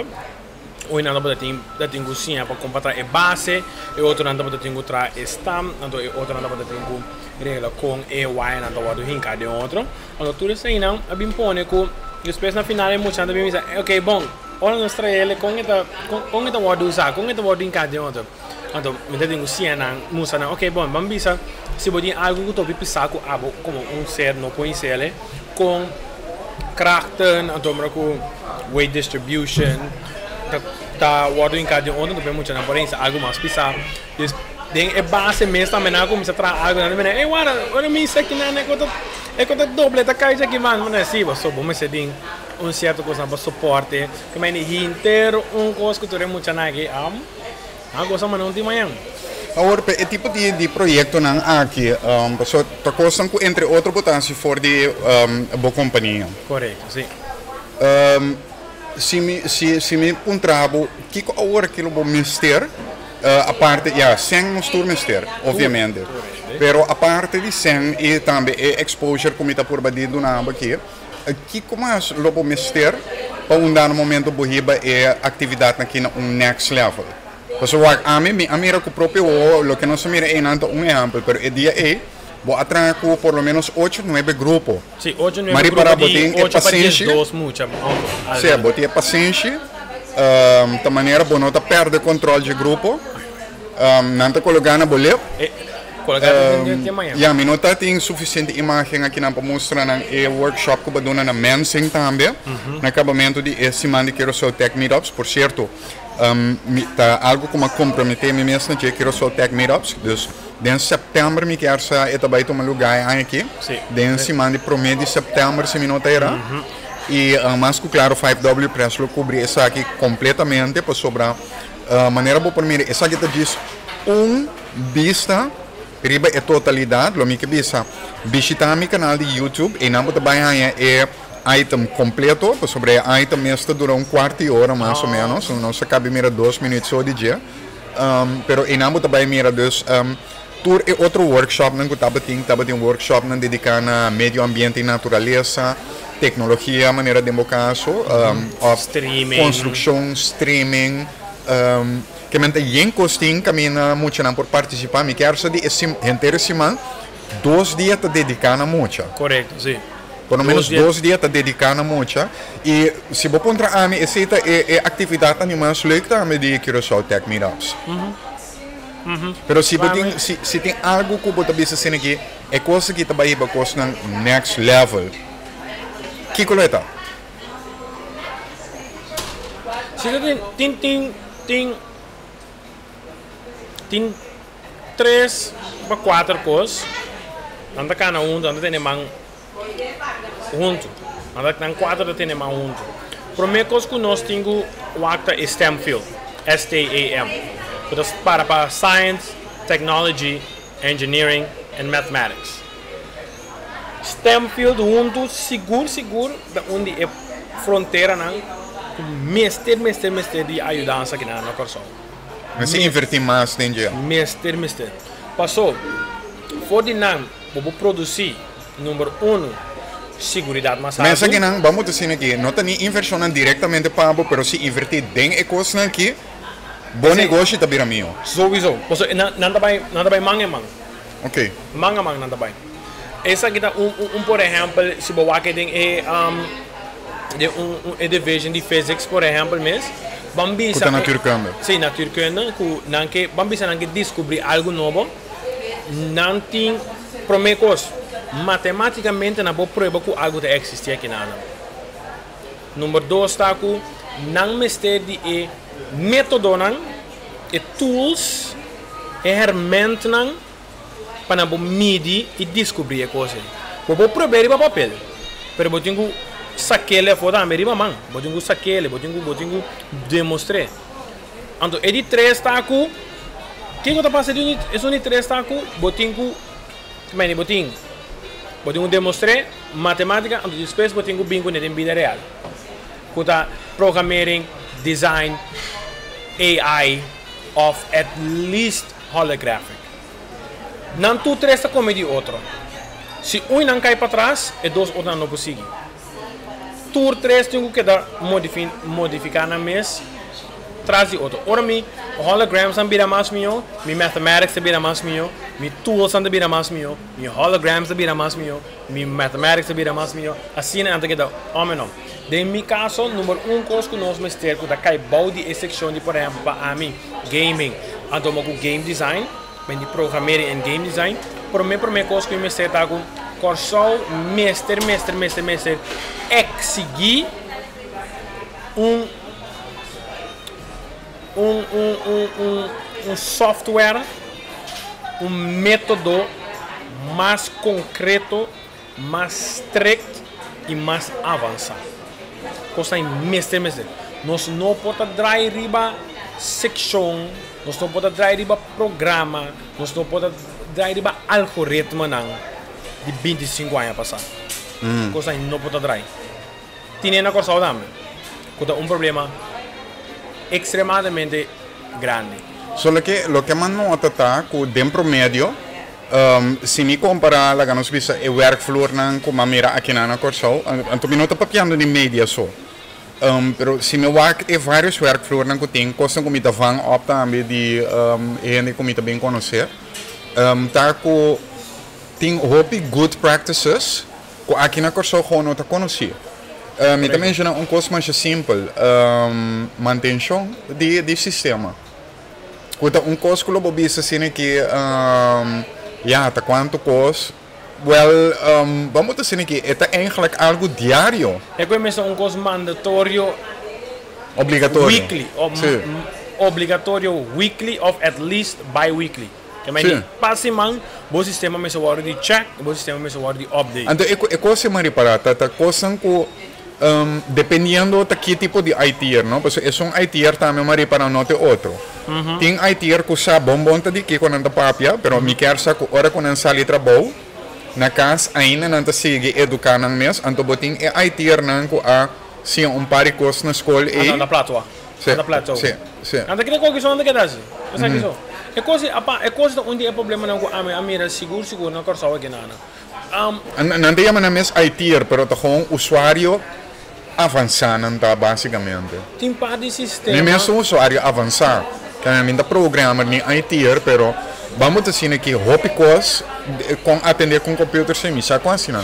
Un nan tabata tin ta tin ku siña pa kon pa traha e base, e otronan tabata tin ku traha e stam, anto e otronan tabata tin ku regla kon e wayanan ta wòrdu hinká den otro. Anto tur eseinan a bin pone ku despues na final e muchanan ta bin bisa, ok bon. Ora nos trae el, kon e ta, kon e ta wòrdu usá, kon e ta wòrdu hinká den otro? Anto mi ta tin ku siña nan, mustra nan, ok bon, ban bisa si bo tin algu ku ta hopi pisá ku abo komo un ser no por hesel, kon krachten, anto mira ku weight distribution ta ta wòrdu hinká den otro, anto por e muchanan por a hisa algu mas pisá. Dus den e base mes tambe nan a kuminsá traha algu, nan ta mira, ey wara, ora mi hisa kinan e ku ta e ku ta doble ta kai djaki man, mi ta si, pasobra bo mester tin. Un cierto cosnan pa soporte ke mende henter un cos ku tur e muchanan aki a gosa manda un tin mañan. Awor pa e tipo di di proyectonan aki pasobra ta cosnan ku entre otro bo ta haci for di bo compania. Corecto, si. Si mi si si mi puntra bo kiko awor aki lo bo mester aparte ya cen nos tur mester obviamente pero aparte di cen y tambe e exposure ku mi ta purba di duna bo aki. Kiko mas lo bo mester pa un dado momento bo hiba e aktividatnan aki na un next level? Pasobra wak ami, mi a mira ku propio wowo, loke nos a mira einan ta un ehèmpel, pero e dia ei bo a traha ku por lo ménos ocho, nuebe grupo. Sí, ocho, nuebe grupo di ocho pa diesdos mucha. Sí, bo tin e pasenshi, ta manera bo no ta pèrdè kòntròl dje grupo. Nan ta kologá na bo lep. Ya, mi no ta tin sufisiente imágen akinan pa mustra nan e workshop ku bo a duna na Mensing tambe, na kabamentu di e siman di Curaçao Tech Meetups. Por sierto, mi ta algu ku mi a komprometé mi mes na dje Curaçao Tech Meetups. Dus den sèptèmber mi kier sa e ta bai tuma lugá e aña aki, den siman di promé di sèptèmber si mi no ta erá. I mas ku klaro 5W Press lo kubri esaki kompletamente pasobra Manera bo por mira esaki ta djis un bista riba e totalidat. Lo mi ke bisa, bishita mi kanal di YouTube, einan bo ta bai haña e item kompleto, pasobra e item mes ta dura un kuart di ora mas o ménos, nos a kabi mira dos minüt so di dje. Pero einan bo ta bai mira dus tur e otro workshopnan ku tabatin, tabatin workshopnan dediká na medio ambiente i naturalesa, teknologia manera den bo kaso, òf konstrukshon, streaming, ke men ta yen kos tin kaminda muchanan por partisipá. Mi kier sa di e henter e siman dos dia ta dediká na mucha. Korekto, si. Por lo menos dos dia ta dediká na mucha. I si bo puntra ami, esei ta e e aktividatnan di mas leuk tambe di Curaçao Tech Meetups. Pero si bo tin si si tin algu ku bo ta bisa asina aki, e kos aki ta bai hiba kosnan next level, kiko lo e ta? Si ta tin tin tin tin tin tres pa kuater kos, nan ta kana huntu, nan ta tene man huntu. Nan ta nan kuater ta tene man huntu. Promé kos ku nos tin ku wak ta e STEM field, S-T-E-M, ku ta para pa Science, Technology, Engineering and Mathematics. STEM field huntu sigur sigur ta un di e fronteranan ku mester mester mester di ayudansa kinan na Kòrsou. Mester invertí mas den dje. Mester mester. Paso for di nan. Bo por produsí, number uno, siguridat mas altu. Mesa kinan, bo a mutu asina aki, no ta ni invershonnan direktamente pa bo, pero si invertí den e kosnan aki, bo negoshi ta bira mihó. Souiso. Pasobra nan ta bai, nan ta bai man en man. Ok. Man a man nan ta bai. Esaki ta un, un, por ehèmpel, si bo wak den e, den un, un, e division di physics, por ehèmpel mes, ban bisa. Ku ta natuurkunde. Sí, natuurkunde, ku nan ke, ban bisa nan ke diskubrí algu nobo. Nan tin, promé kos, matemátikamente nan por prueba ku algu ta eksistí aki nan. Number dos ta ku nan mester di e métodonan, e tools, e hèrmèntnan pa nan por midi i diskubrí e kos ei. Bo por prueb'é riba papel, pero bo tin ku sak'é afó tambe riba man. Bo tin ku sak'é, bo tin ku bo tin ku demostr'é. Anto e di tres ta ku, kiko ta pasa di esun di tres ta ku bo tin ku, meni bo tin, bo tin ku demostr'é matematika, anto despues bo tin ku bin kuné den bida real, ku ta programmering, design, AI òf at least holographic. Nan tur tres ta kome di otro. Si un nan kai patras, e dos otronan no por sigui. Tur tres tin ku keda modifiká nan mes tras di otro. Ora mi hologramsnan bira mas mihó, mi mathematics ta bira mas mihó, mi toolsnan ta bira mas mihó, mi holograms ta bira mas mihó, mi mathematics ta bira mas mihó, asina nan ta keda om en om. Den mi kaso, number un kos ku nos mester ku ta kai bou di e sekshon di por ehèmpel pa ami gaming anto mo ku game design, Ben di programmering en game design, prome prome kos ku mi mester ta ku Kòrsou mester mester mester mester eksigí un un un un un un software, un método mas konkreto, mas strikt i mas avansá. Kosnan ei mester mester. Nos no por ta drai riba sekshon, nos no por ta drai riba programa, nos no por ta drai riba algoritmonan di 25 aña pasá. Kosnan ei no por ta drai. Tine na Kòrsou tambe, ku ta un problema ekstremadamente grandi. So loke loke mi a nota ta ku den promedio Si mi kompará, laga nos bisa, e wèrkvloernan ku mi a mira akinan na Kòrsou, anto mi no ta papiando di media so, pero si mi wak e vários wèrkvloernan ku tin, kosnan ku mi ta van òp tambe di e hende ku mi ta bin konosé, ta ku tin hopi good practices ku aki na Kòrsou gewoon no ta konosí. Mi ta menshoná un kos masha simpel, mantenshon di sistema. Ku ta un kos ku lo bo bisa asina ki ya ta kuantu kos wèl bo a muta asina ki e ta eigentlik algu diario. E ku e mester un kos mandatorio Obligatorio. weekly òf Sí. obligatorio weekly òf at least bi-weekly. Ke mei Sí. di pa siman bo sistema mester wòrdu di check, bo sistema mester wòrdu di update. Anto e e kos si mi a ripará ta ta kosnan ku Dependiendo ta ki tipo di IT'er no, pasobra esun IT'er tambe m'a ripara no te otro. Tin IT'er ku sa bon bon ta di kiko nan ta papia, pero mi kier sa ku ora ku nan sali trabou na kas ainda nan ta sigui eduká nan mes, anto bo tin e IT'ernan ku a siña un par di kos na skol ei. Nan ta platua. Sí, Nan ta platou. sí, sí. Nan ta kere koki so nan ta keda hasi. Esaki so. E kos apa, e kos ta un di e problemanan ku ami a mira sigur sigur na Kòrsou aki nan. Nan ta yama nan mes IT'er, pero ta gewoon usuario avansá nan ta básicamente. Tin par di sistema. Mi mes ta un usuario avansá, ke mi ta programmer ni IT'er, pero bamos ta asina ki hopi kos kon atendé ku un computer si mi sa kon hasi nan.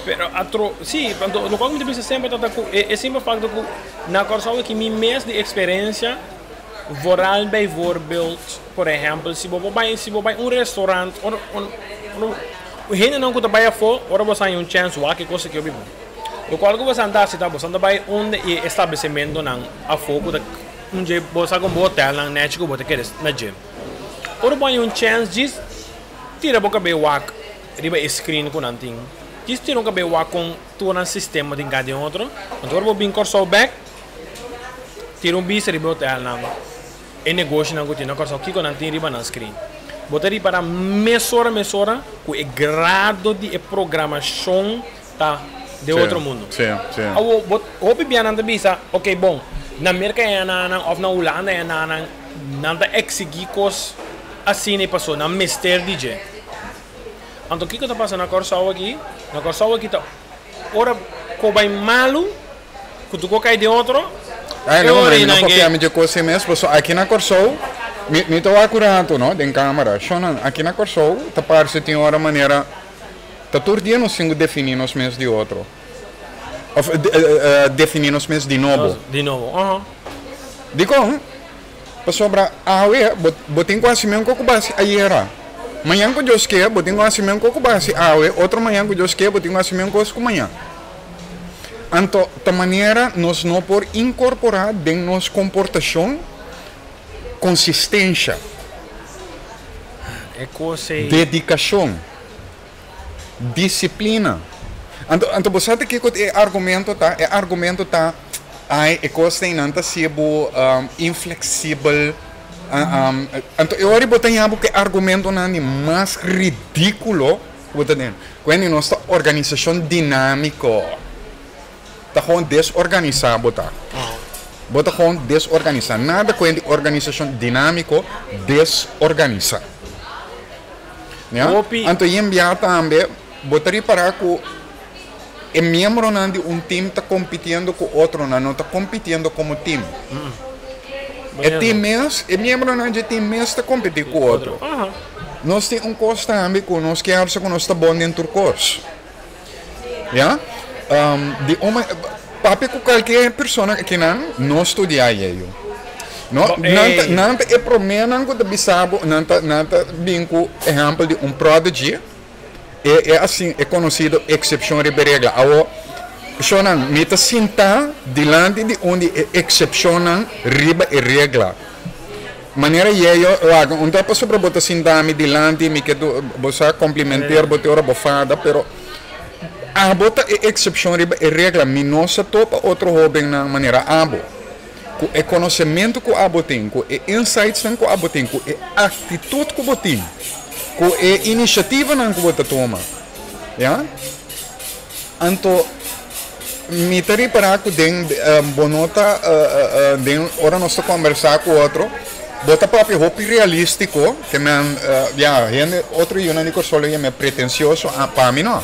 Pero atro, sí, anto lokual ku mi ta bisa semper ta ku e e simpel fakto ku na Kòrsou aki mi mes di eksperensia vooral bijvoorbeeld por ehèmpel si bo por bai si bo bai un restaurant ora un hendenan ku ta bai afó ora bo sa haña un chèns wak e kos aki hopi bon. Lokual ku bo sa ta hasi ta bo sa ta bai unda e establesimentonan afó ku ta un dje bo sa kon bo hotelnan nèchi ku bo ta kere na dje. Ora bo haña un chèns djis tira bo kabei wak riba e screen ku nan tin. Djis tira un kabei wak kon tur nan sistema tin ka den otro. Anto ora bo bin Kòrsou bèk tira un bista riba e hotelnan, e negoshinan ku tin na Kòrsou kiko nan tin riba nan screen. Bo ta ripará mesora mesora ku e grado di e programashon ta den otro mundo. Awor bo hopi bia nan ta bisa ok bon na Merka e nan òf na Hulanda e nan nan ta eksigí kos asina i paso nan mester di dje. Anto kiko ta pasa na Kòrsou aki? Na Kòrsou aki ta ora ku bai malu ku tur kos kai den otro Ay e no, ora mi no einan papia ke mi dje kos ei mes, paso aki na Kòrsou mi mi ta wak un rato no den kamera. Shonnan, aki na Kòrsou ta parse tin ora manera Ta tur dia nos tin ku definí nos mes di otro. Òf definí nos mes di nobo. Di nobo, aha. Dikon? Pasobra awe bo bo tin ku hasi men ku bo hasi ayera. Mañan ku Dios ke bo tin ku hasi men ku bo hasi awe, otro mañan ku Dios ke bo tin ku hasi men kos ku mañan. Anto ta manera nos no por inkorporá den nos komportashon konsistensha, E kos ei. Dedikashon. Disiplina. Anto, anto bo sa ta kiko e argumento ta? E argumento ta, ai, e kos einan ta hasi bo infleksibel. Anto e ora bo ta haña bo ku e argumentonan di mas ridíkulo ku bo ta tene. Kuende nos ta organisashon dinámiko. Ta gewoon desorganisá bo ta. Bo ta gewoon desorganisá. Nada kuende organisashon dinámiko, desorganisá. Ya? Hopi. Anto yen bia tambe bo ta ripará ku e miembronan di un tim ta kompitiendo ku otronan, no ta kompitiendo komo tim. E tim mes, e miembronan dje tim mes ta kompetí ku otro. Nos tin un kos tambe ku nos kier sa ku nos ta bon den tur kos. Ya? Di un ma, papia ku kalke persona akinan no studia yeyo. No, nan ta, nan ta e proménan ku ta bisa bo, nan ta, nan ta bin ku ehèmpel di un prodigy, e, e asin, e konosido eksepshon riba e regla. Awor, shownan, mi ta sintá dilanti di un di e eksepshonnan riba e regla. Manera yeyo, wak, un ta pasobra bo ta sinta mi dilanti, mi ke du, bo sa komplimenteer bo te ora bo fada, pero abo ta e eksepshon riba e regla. Mi no sa topa otro hóbennan manera abo. Ku e konosementu ku abo tin, ku e insightsnan ku abo tin, ku e aktitut ku bo tin, ku e inisiativanan ku bo ta tuma, ya. Anto mi ta ripará ku den bo no ta den ora nos ta kombersá ku otro, bo ta papia hopi realístiko, ke men ya hende otro yunan di Kòrsou lo yama pretensioso, pa mi no.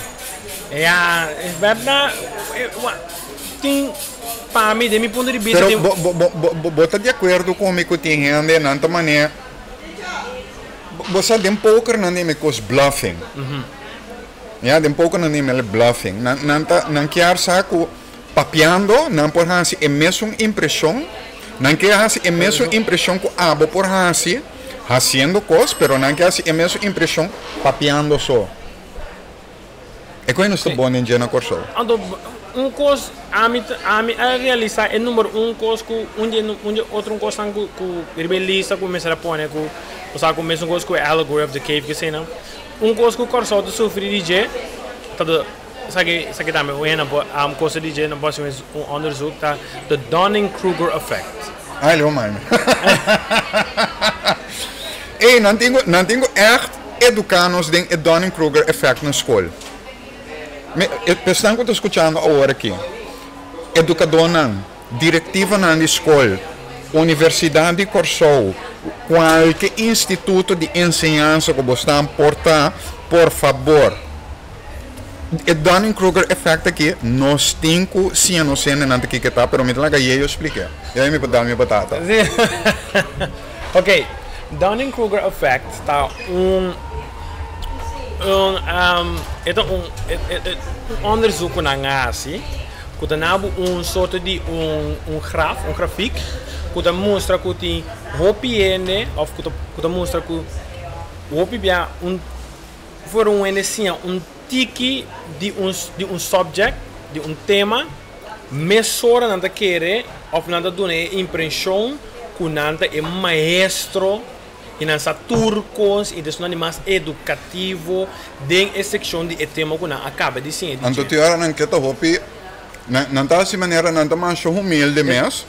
Ya, es bèrdat, tin. Pa mi, den mi punto di bista Pero tin. bo, bo, bo, bo, bo, bo ta di akuerdo ku mi ku tin hende nan ta manera, bo, bo sa den poker nan dime kos bluffing. Ya, den poker nan dime bluffing. Nan, nan ta, nan kier sa ku papiando nan por hasi e mesun impreshon, nan ke hasi e mesun impreshon ku abo por hasi hasiendo kos, pero nan ke hasi e mesun impreshon papiando so. E koe nos ta bon den dje na Kòrsou. Anto un kos ami ami a realisá e number un kos ku un di un di otro un kosnan ku ku riba e lista ku mester a pone ku osea ku mesun kos ku e allegory of the cave keseinan un kos ku Kòrsou ta sufri di dje ta de esaki esaki tambe un hende por a kosa di dje nan por hasi un onderzoek ta the Dunning Kruger effect. Ai lo man. Ey nan tin ku nan tin ku ègt Eduká nos den e Dunning-Kruger effect na skol. Mi, e esnan ku ta skuchando awor aki, edukadónan, direktivanan di skol, Universidat di Kòrsou, kualke instituto di enseñansa ku bo stan por ta, por fabor, e Dunning-Kruger effect aki nos tin ku siña nos hendenan ta kiko e ta, pero mi ta laga Yeyo splik'é. Yeyo mi por dal mi batata. Ok, Dunning-Kruger effect ta un. un um, e ta un un onderzoek ku nan a hasi ku ta nabu un sorto di un un graf, un grafiek ku ta mustra ku tin hopi hende òf ku ta ku ta mustra ku hopi bia un for un hende siña un tiki di un di un subject, di un tema, mesora nan ta kere òf nan ta duna e impreshon ku nan ta e maestro i nan sa tur kos i ta esnan di mas edukativo den e sekshon di e tema ku nan a kaba di siña di Anto dje. tin ora nan ke ta hopi, nan nan ta hasi manera nan ta masha humilde mes.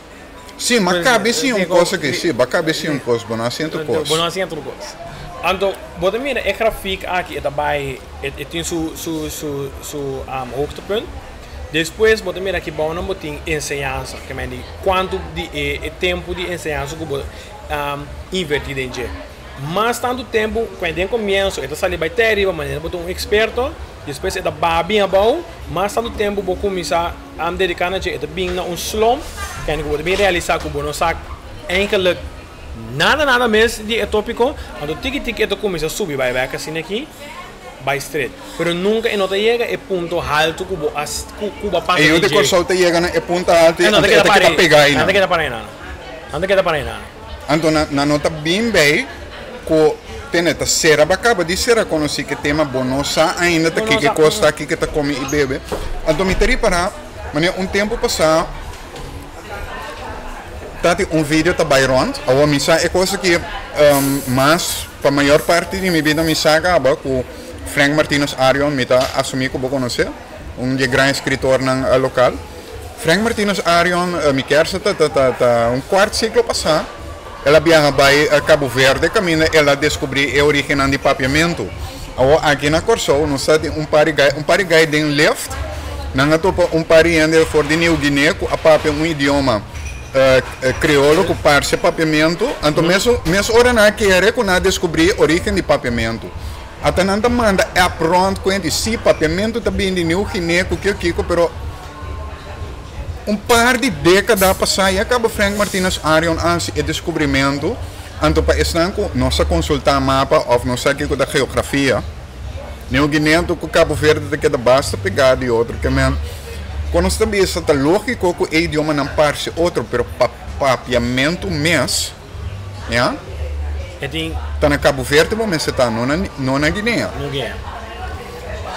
Sí, m'a kabe siña un kos aki, sí, b'a kabe siña un kos, bo no a siña tur kos. Bo no a siña tur kos. Anto bo ta mira e grafik aki e ta bai, e tin su su su su hoogtepunt. Despues bo ta mira aki bou nan bo tin enseñansa, ke men di kuantu di e e tempu di enseñansa ku bo invertí den dje. Mas tantu tempu ku den komienso e ta sali bai te ariba manera bo ta un eksperto, despues e ta baha bin abou, mas tantu tempu bo kuminsá dediká na dje e ta bin na un slump kende ku bo ta bin realisá ku bo no sa eigenlik nada nada mes di e tópiko, anto tiki tiki e ta kuminsá subi bai bèk asina aki bai stret. Pero nunka e no ta yega e punto haltu ku bo a ku bo a pasa E yu den di dje. Kòrsou ta yega na e punto haltu E no anto ta e keda ta para keda ei, pegá nan ta einan. keda para einan. Nan ta keda para einan. Anto nan nan no ta bin bay cu tene ta cera ba caba di cera conoci ke tema bo no sa ainda ta Bo no kiko sa. cos ta kiko ta come y bebe. Anto mi ta ripara manera un tempo pasa ta tin un video ta bay rond awor mi sa e cos aki mas pa mayor parti di mi bida mi sa caba cu Frank Martinus Arion mi ta asumi cu bo conoce un di e gran escritornan local. Frank Martinus Arion, mi kier sa ta ta ta un kuart siglo pasá el a biaha bai Cabo Verde kaminda el a deskubrí e orígennan di papiamentu. Awor aki na Kòrsou nos ta tin un par di gai un par di gai den lift nan a topa un par di hende for di Nieuw Guinea ku a papia un idioma kreolo ku parse papiamentu anto mes mes ora nan a kere ku nan a deskubrí orígen di papiamentu. Ata nan ta manda app rònt ku hende sí papiamentu ta bini di Nieuw Guinea ku kiko kiko pero Un par di dékada pasá ya kaba Frank Martinus Arion a hasi e deskubrimentu, anto pa esnan ku no sa konsultá mapa òf no sa kiko ta geografia, Nieuw Guinea anto ku Cabo Verde ta keda basta pegá di otro. Ke men, kon nos ta bisa ta lógiko ku e idiomanan parse otro, pero pa papiamentu mes, ya, ta na Cabo Verde bo mester ta, no na no na Guinea.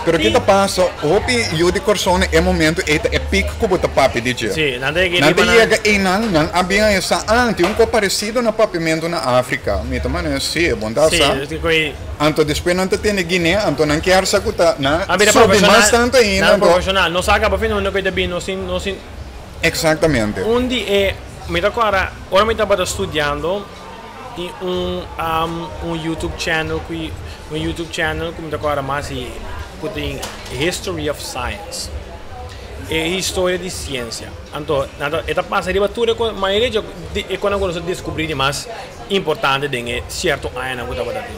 Pero ki ta pasa, hopi yu di Kòrsou na e momento ei ta e pik ku bo ta papia di dje. Nan ta yega einan, nan a bin a esa, ah, tin un kos paresido na papiamentu na Afrika. Mi ta manera, si, bon ta sa. Anto despues nan ta tende Guinea, anto nan kier sa ku ta nan subi mas tantu ainda. Anto. Exactamente. Un di e, mi ta kòrda ora mi tabata studiando tin un un YouTube channel ku un YouTube channel ku mi ta kòrda mas i ku tin History of Science, e historia di siensia. Anto nan ta e ta pasa riba tur e kos, mayoria di e kosnan ku nos a deskubrí di mas importante den e sierto añanan ku tabata tin.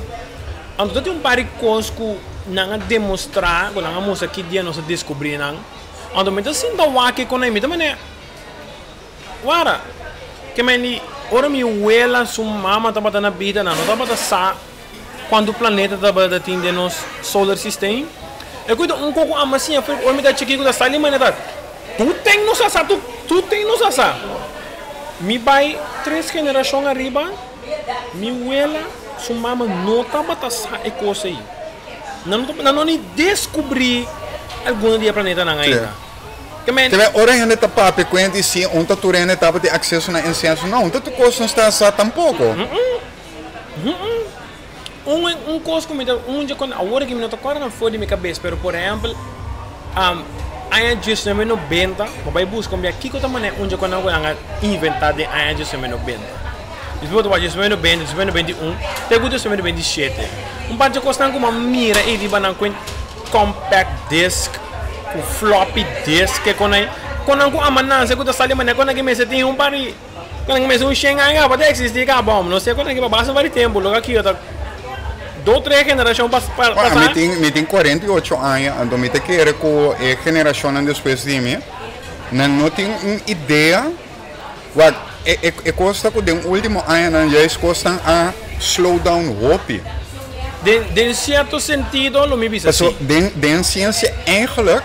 Anto ta tin un par di kos ku nan a demostrá, ku nan a mustra ki dia nos a deskubrí nan. Anto mi ta sinta wak e konai, mi ta manera, Wara, ke men di ora mi wela su mama tabata na bida nan no tabata sa kuantu planeta tabata tin den nos solar system. E kuida un koko ama siña for ora mi ta chikí ku ta sali manera ta tur ten nos a sa, tur ten nos a sa. Mi bai tres generashon ariba, mi wela su mama no tabata sa e kos ei. Nan no nan no ni descubrí alguno di e planetanan ainda. Ke men. Te ora hende ta papia ku hende si un ta tur hende tabatin akseso na enseñansa. No, un ta tur kos no sta sa tampoko. Un un kos ku mi ta un dje kon awor aki mi no ta kòrda nan for di mi kabes pero por ehèmpel aña diesnuebe nobenta bo bai buska un bia kiko ta manera un dje kon nan ku nan a inventá den aña diesnuebe nobenta. Despues bo ta wak 1990, 1991, te ku 1997. Un par dje kosnan ku bo a mira ei riba nan ku compact disc, ku floppy disc, ke kon ei, kon nan ku ama nanse ku ta sali manera kon nan ke mester tin un par di, kon nan ke mester un shen aña kaba ta existi kaba mi no se kon nan ke pa basta un par di tempu lo aki yo ta dos tres generashon pasa. Mi tin mi tin 48 aña anto mi ta kere ku e generashonnan despues di mi nan no tin un idea. Wak, e e e kos ta ku den ultimo añanan juist kosnan a slow down hopi. Den cierto sentido lo mi bisa Paso si. den ciencia eigenlijk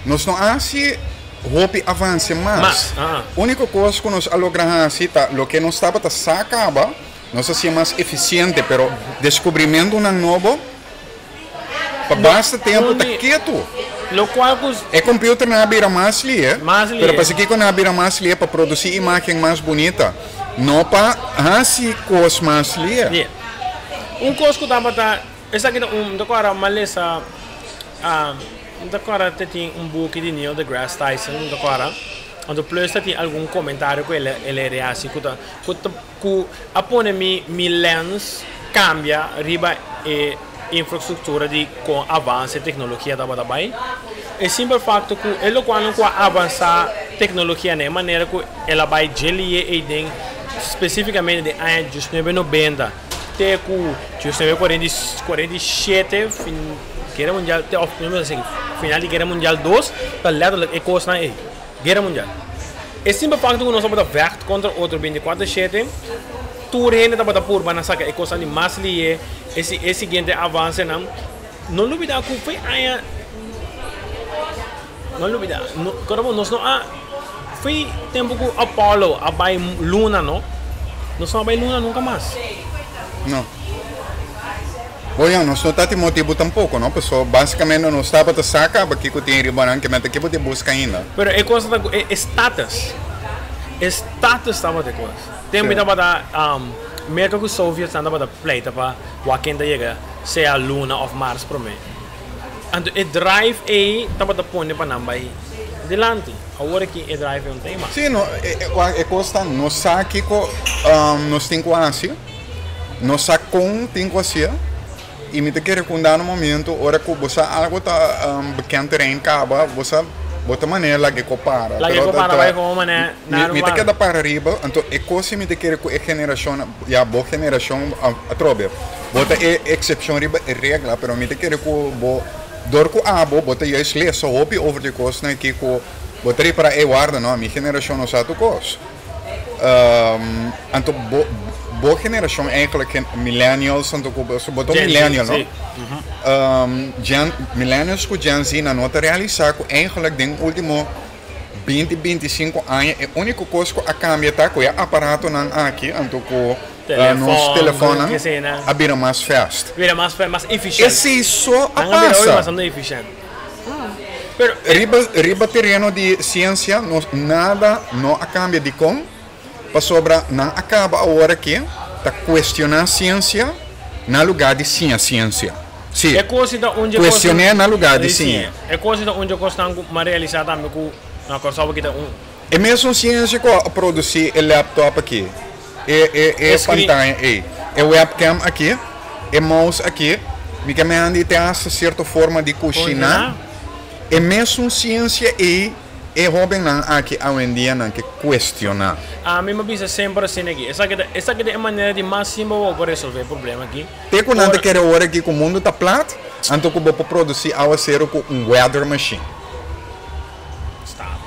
nos no a haci hopi avance mas. Mas, ah. Unico cos cu nos a logra haci ta loke nos tabata sa caba, nos a haci'e mas eficiente, pero descubrimentonan nobo pa basta tempo ta ketu. Locual cu. E computernan a bira mas lie, Mas lie. pero pasikiko nan a bira mas lie? Pa produci imagen mas bunita, no pa haci cos mas lie. Lie. Un cos cu tabata, esaki ta un, mi ta cora malesa, mi ta cora te tin un buki di Neil deGrasse Tyson, mi ta cora, anto plus ta tin algun comentario cu el el a rehaci cu ta, cu ta, cu a pone mi mi lens cambia riba e infrastructura di con avance tecnologia tabata bay. E simpel facto cu e locualnan cu a avansa tecnologia na e manera cu el a bay dje lie eyden specificamente den aña diesnuebe nobenta te cu diesnuebe 47 fin Guera Mundial te of no mi sa final di Guera Mundial dos ta letterlijk e cosnan ey Guera Mundial. E simpel facto cu nos tabata vecht contra otro binticuatro shete, tur hende tabata purba na saca e cosnan di mas lihe, e e siguiente avancenan. No lubida cu foi aña, no lubida, no, cora bo nos no a, foi tempo cu Apollo a bay luna no, nos no a bay luna nunca mas. No. Bo ya, nos no ta tin motibu tampoco, no? Paso basicamente nos tabata sa caba kico tin riba nan, kimente kibo tin busca ainda. Pero e cosa ta cu e status, e status tabata e cos. Tempo mi tabata Merca cu Soviets nan tabata pleita pa wak ken ta yega sea luna of Mars prome. Anto e drive ey tabata pone pa nan bay dilanti. Awor aki e drive ey no ta ey mas. Si, no, e cos ta nos sa kico nos tin cu haci. No sa kon tin ku hasié i mi ta kere ku un dado momento ora ku bo sa algu ta bekend terrein kaba bo sa bo ta manera laga e ko para. Laga e ko para bai komo manera na Mi ta keda para riba anto e kos si mi ta kere ku e generashon ya bo generashon atrobe bo ta e eksepshon riba e regla pero mi ta kere ku bo dor ku abo bo ta juist lesa hopi over di kosnan aki ku bo ta ripara ey warda no mi generashon no sa tur kos. Anto bo bo generashon eigenlijk millennials anto ku bo ta un millennial no? Gen millennials ku Gen Z nan no ta realisa ku eigenlijk den ultimo binti binti sinku aña e uniko kos ku a kambia ta ku e aparatonan aki anto ku nos telefonnan a bira mas fast. Esei so a pasa. Riba riba tereno di siensia nos nada no a kambia. Dikon? Pasobra nan a kaba awor aki ta kuestioná siensia na lugá di siña siensia. Sí, E kos ta un dje kos kuestion'é na lugá di siñ'é. E kos ta un dje kosnan ku m'a realisá tambe ku na Kòrsou aki ta un. E mesun siensia ku a produsí e laptop aki, e e e pantaya ei, e webcam aki, e mouse aki, mi ke mende te hasta sierto forma di kushiná. E mesun siensia ei e hóbennan aki awendia nan ke kuestioná. Ami mi bisa semper asina aki, esaki ta esaki ta e manera di mas simpel pa bo por resolve e problema aki. Te ku nan ta kere ora aki ku mundu ta plat, anto ku bo por produsí awaseru ku un weather machine. Stop.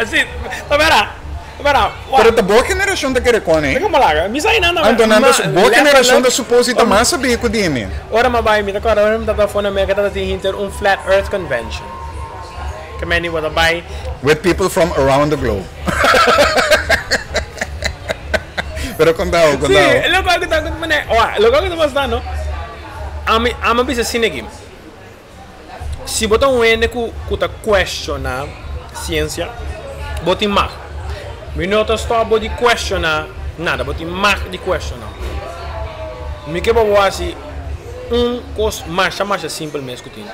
Así, ta bera, ta bera. Pero ta bo generashon ta kere kon ei. Mira malaga, mi sa einan Anto nan ta, bo generashon ta supos ta mas sabí ku di mi. Ora mi a bai, mi ta kòrda ora mi tabata for na Merka tabata tin hinter un Flat Earth Convention. Ke meni bo ta bai. With people from around the globe. Pero konta bo, konta bo. Sí, lokual ku ta, lokual ku ta pasando, ami, ami a bisa asina aki. Si bo ta un hende ku ku ta kuestioná siensia, bo tin mag. Mi no ta stòp bo di kuestioná nada, bo tin mag di kuestioná. Mi ke pa bo hasi un kos masha masha simpel mes ku tin.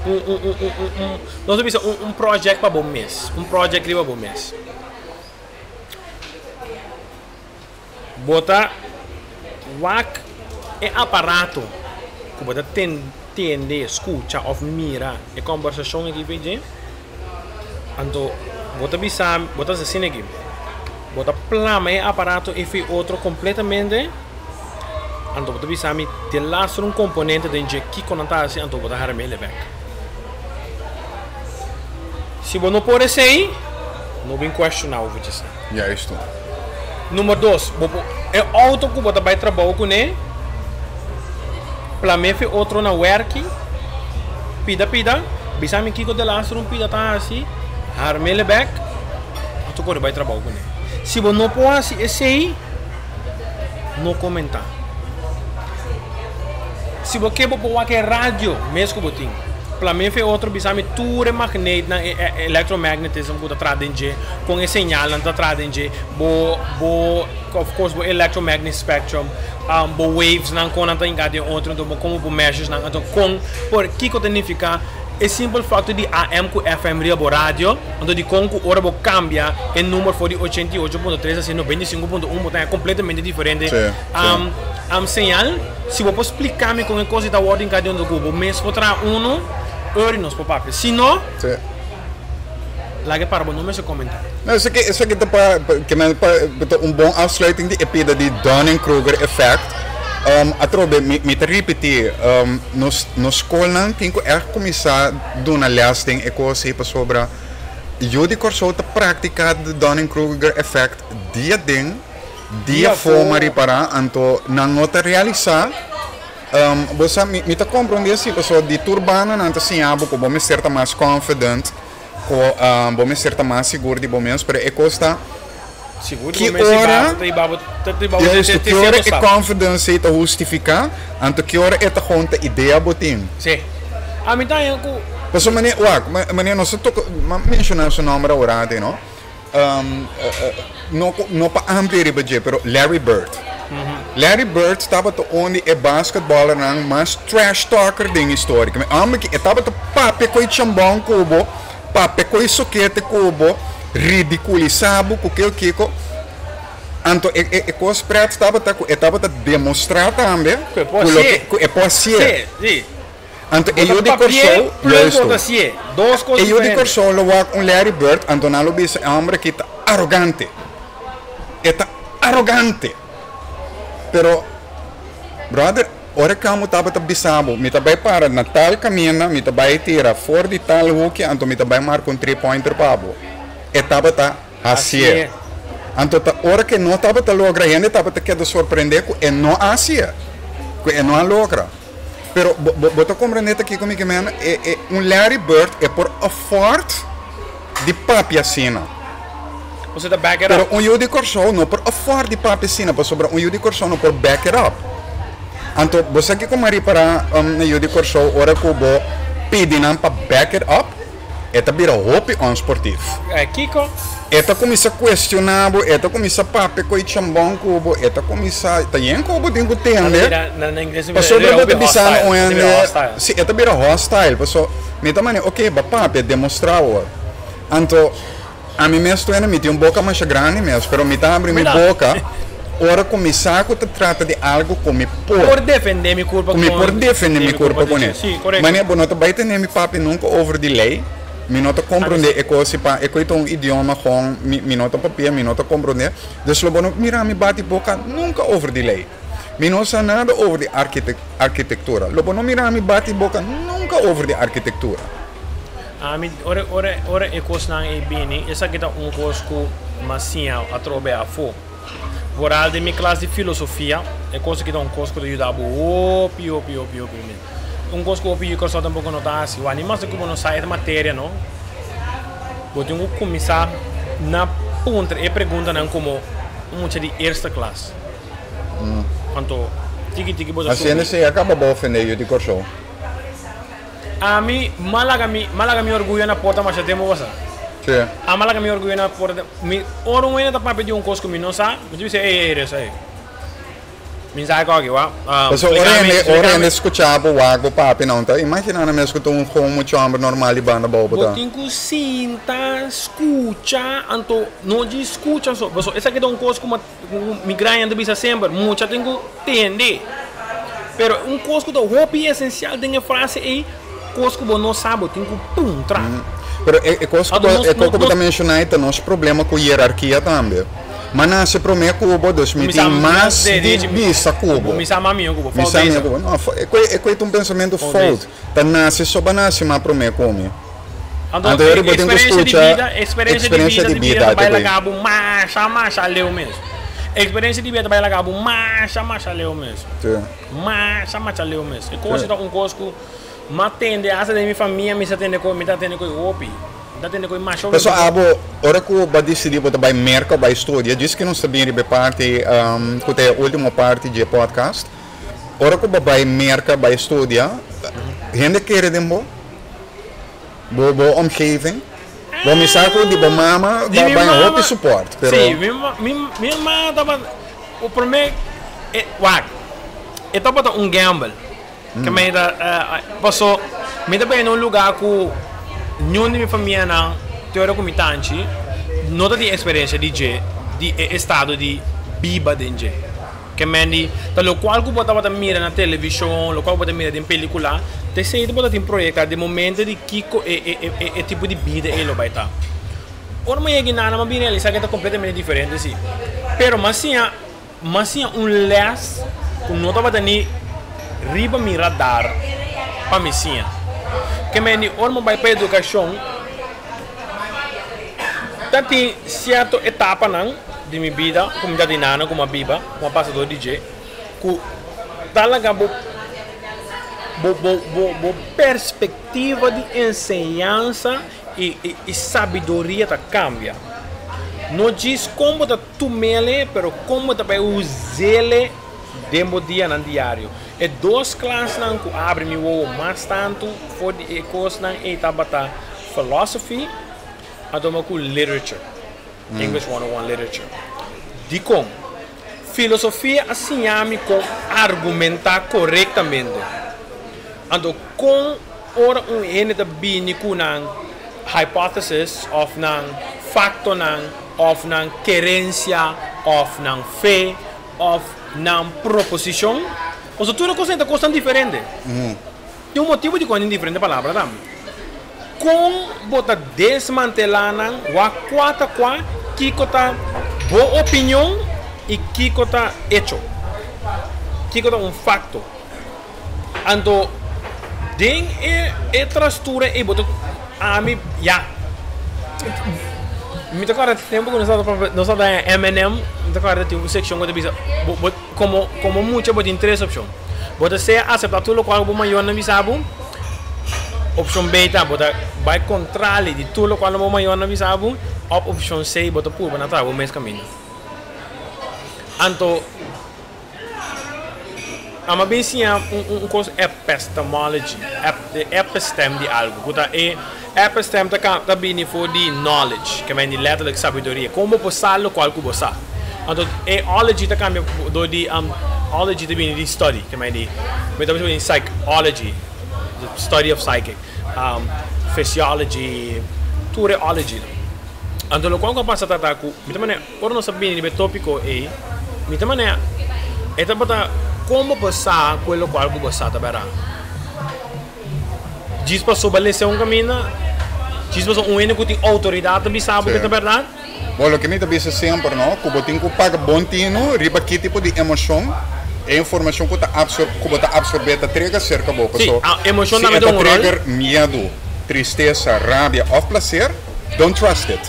Un un un un un un nos ta bisa un un project pa bo mes, un project riba bo mes. Bo ta wak e aparato ku bo ta tende, skucha òf mira e kòmbersashon aki p'e dje, anto bo ta bisa, bo ta hasi asina aki, bo ta plama e aparato ei for otro kompletamente, anto bo ta bisa mi delaster un komponente den dje kiko nan ta hasi, anto bo ta harm'e bèk. Si bo no por esei, no bin kuestioná over dje. Juisto. Number dos, bo por e auto ku bo ta bai trabou kuné, plam'é fi otro na wèrki, pida pida, bisa mi kiko delaster un pida ta hasi, harm'é bèk, anto kore bai trabou kuné. Si bo no por hasi esei, no komentá. Si bo ke bo por wak e radio mes ku bo tin. Plam'é fe otro bisa mi tur e magnetnan, e electromagnetism ku ta traha den dje, kon e señalnan ta traha den dje, bo bo of course bo electromagnet spectrum, bo wavesnan kon nan ta hinka den otro, anto bo komo bo measures nan, anto kon por kiko ta nifiká e simpel fakto di AM ku FM riba bo radio, anto dikon ku ora bo kambia e number for di 88.3 hasi 95.1 bo ta haña kompletamente diferente señal. Si bo por spliká mi kon e kos ei ta wòrdu hinká den otro ku bo mes por traha unu, ori nos por papia. Si no, laga e para bo no mester komentá. No, esaki, esaki ta pa, ke men pa, ta un bon afsluiting di e pida di Dunning-Kruger effect. Atrobe, mi, mi ta ripití, nos, nos skolnan tin ku ègt kuminsá duna lès den e kos ei pasobra yu di Kòrsou ta praktiká de Dunning-Kruger effect dia den. Dia fo m'a ripará, anto nan no ta realisá. Bo sa, mi ta komprondé si, pasobra di tur banda nan ta siña bo ku bo mester ta mas confident, ku bo mester ta mas sigur di bo mes, pero e kos ta, ki ora, juistu, ki ora e confidence ei ta hustifiká, anto ki ora e ta gewoon ta idea bo tin. Pasobra manera, wak, manera nos a toka, m'a menshoná su nòmber awor antes, no? No no pa amplia riba dje, pero Larry Bird. Larry Bird tabata un di e basketballernan mas trash talker den historia. Mi homber ki e tabata papia ku e chambon ku bo, papia ku e sokete ku bo, ridikulisa bo ku kiko kiko. Anto e e e kos pret tabata ku e tabata demostrá tambe Ku e por ku loke hasié. ku e por hasié. Sí, sí. Anto e Bo yu ta di papié Kòrsou, plus bo juistu. ta hasié. Dos kos E yu di diferente. Kòrsou lo wak un Larry Bird, anto nan lo bisa e hòmber aki ta arogante. E ta arogante. Pero, bròder, ora e kamo tabata bisa bo, mi ta bai para na tal kaminda, mi ta bai tira for di tal huki, anto mi ta bai marka un three pointer pa bo. E tabata hasié. Hasié. Anto ta ora ku e no tabata logra, hende tabata keda sorprendé ku e no a hasié, ku e no a logra. Pero bo, bo, bo ta comprende ta kiko mi ke mena? E, e, un Larry Bird e por afford di papia asina. Bo ta back it Pero up. un yu di Kòrsou no por afford di papia asina, pasobra un yu di Kòrsou no por back it up. Anto, bo sa kiko mi a ripará um, na yu di Kòrsou ora ku bo pidi nan pa back it up? E ta bira hopi onsportief. Kiko? E ta kuminsá kuestioná bo, e ta kuminsá papia ku e chambon ku bo, e ta kuminsá, ta yen ku bo tin ku tende. Pasobra bo ta bisa un hende, si, e ta bira hostile, paso mi ta mane, oke, bo a papia, demostrá awor. Anto, ami mes tuena mi tin un boka masha grandi mes, pero mi ta abri mi boka ora ku mi sa ku ta trata di algu ku mi por. Por defendé mi kurpa Ku mi por defendé mi kurpa kuné. Manera bo no ta bai tene mi papia nunka over di lei. Mi no ta komprondé e kos si pa e koi ta un idioma kon mi mi no ta papia, mi no ta komprondé. Dus lo bo no mira mi bati boka nunka over di lei. Mi no sa nada over di arkitektura. Lo bo no mira mi bati boka nunka over di arkitektura. Ami ora ora ora e kosnan ei bini, esaki ta un kos ku m'a siña atrobe afó. Vooral den mi klas di filosofia, e kos aki ta un kos ku ta yuda bo hopi hopi hopi hopi mes. Un kos ku hopi yu Kòrsou tampoko no ta hasi. Wak, ni mas ku bo no sa e materia no, bo tin ku kuminsá na puntra e preguntanan komo un mucha di eerste klas. Anto tiki tiki bo ta subi. Hasiendo esei a kaba bo ofendé yu di Kòrsou. Ami, m'a laga mi, m'a laga mi orguyo na porta masha tempu pasá. Sí. Ami a laga mi orguyo na porta. Mi, ora un hende ta papia di un kos ku mi no sa, mi ta bisa, ey, ey, resa, ey. Mi sa e koki, wak. Pasobra ora hende, ora hende skucha bo wak bo papia nan ta imagina nan mes ku ta un gewoon mucha homber normal di banda bou bo Bo ta. tin ku sinta, skucha, anto no djis skucha so. Pasobra esaki ta un kos ku mi gran ta bisa semper, mucha tin ku tende. Pero un kos ku ta hopi esensial den e frase ei, kos ku bo no sa bo tin ku puntra. Pero e kos ku bo, e kos ku bo ta menshoná ei ta nos problema ku hierarkia tambe. M'a nase promé ku bo, dus mi tin mas di bisa ku bo. Mi sa mas mihó ku bo, Mi sa mihó ku bo. No, e koe ta un pensamentu fout. Ta nase so bo a nase mas promé ku mi. Anto, Anto bo tin ku eksperensia di skucha bida, eksperensia di eksperensia bida di di bida bida ta bai te koe. laga bo masha, masha leu mes. Eksperensia di bida ta bai laga bo masha masha leu mes. Sí. Masha masha leu mes. E kos ta un kos ku m'a tende hasta den mi famia mi sa tende ku mi ta tende ku e hopi. Mi ta tende ku e masha hopi. Paso abo ora ku bo a disidí bo ta bai Merka bai studia, djis ku nos ta bin riba e parti ku ta e último parti dje podcast. Ora ku bo bai Merka bai studia, hende kere den bo? Bo bo omgeving? Bo mi sa ku di bo mama Di ba mi bai mama, hopi support, pero. Sí, mi mi mi mama tabata o prome e wak e tabata un gamble ke mi ta paso mi ta bai na un luga ku niun di mi famianan te ora ku mi tanchi no ta tin eksperensia di dje di e estado di biba den dje. Ke men di, ta lokual ku bo tabata mira na televishon, lokual ku bo ta mira den pelikula, ta esei bo ta tin proyektá den momento di kiko e e e e tipo di bida ei lo bai ta. Ora mi yega inana mi a bin realisá ku e ta kompletamente diferente si. Pero mi a siña, mi a siña un lès ku no tabata ni riba mi radar pa mi siña. Ke men di, ora mi bai pa edukashon, ta tin sierto etapanan. Di mi bida ku mi ta di nana ku mi a biba, ku mi a pasa dor di dje, ku ta laga bo bo bo bo bo perspektiva di enseñansa i i sabiduria ta kambia. No djis kon bo ta tum'el pero kon bo ta bai us'el den bo dianan diario. E dos klasnan ku a abri mi wowo mas tantu for di e kosnan ei tabata philosophy anto ku literature. English 101 Literature. Dikon? Filosofia a siña mi kon argumentá korektamente. Anto kon ora un hende ta bini ku nan hypothesis òf nan faktonan òf nan kerensia òf nan fe òf nan proposishon, pasobra tur e kosnan ta kosnan diferente. Tin un motibu dikon tin diferente palabra tambe. Kon bo ta desmantelá nan? Wak kua ta kua, kiko ta bo opinion i kiko ta echo, kiko ta un fakto. Anto den e e trastura ei bo ta ami ya mi ta kòrda tempu ku nos tabata nos tabata haña MNM mi ta kòrda tin un sekshon ku ta bisa bo bo komo komo mucha bo tin tres opshon. Bo ta sea aseptá tur lokual ku bo mayornan bisa bo. Opshon B ta bo ta bai kontrali di tur lokual bo mayornan bisa bo. Òf opshon C bo ta purba na traha bo mes kaminda. Anto amo a bin siña un kos epistemology, epistem di algu ku ta e epistem ta ta bini for di knowledge, ke men di letterlijk sabiduria. Kon bo por sa lokual ku bo sa? Anto e ology ta kambia dor di ology ta bini di study, ke men di mi ta bisa bini psychology. The study of psychic, physiology, tur e ology nan. Anto lokual ku a pasa ta ta ku mi ta manera ora nos a bini riba e topiko ei, mi ta manera e tabata kon bo por sa ku e lokual ku bo sa ta bèrdat. Djis pasobra lesa un kaminda, djis pasobra un hende ku tin outoridat ta bisa bo ku ta bèrdat. Bo loke mi ta bisa semper no, ku bo tin ku paga bon tinu riba ki tipo di emocion e informacion ku ta absor ku bo ta absorbe ta trigger serka bo. Sí, Paso emocion si tambe e ta ta un rol. trigger miedu, tristesa, rabia of placer, don't trust it.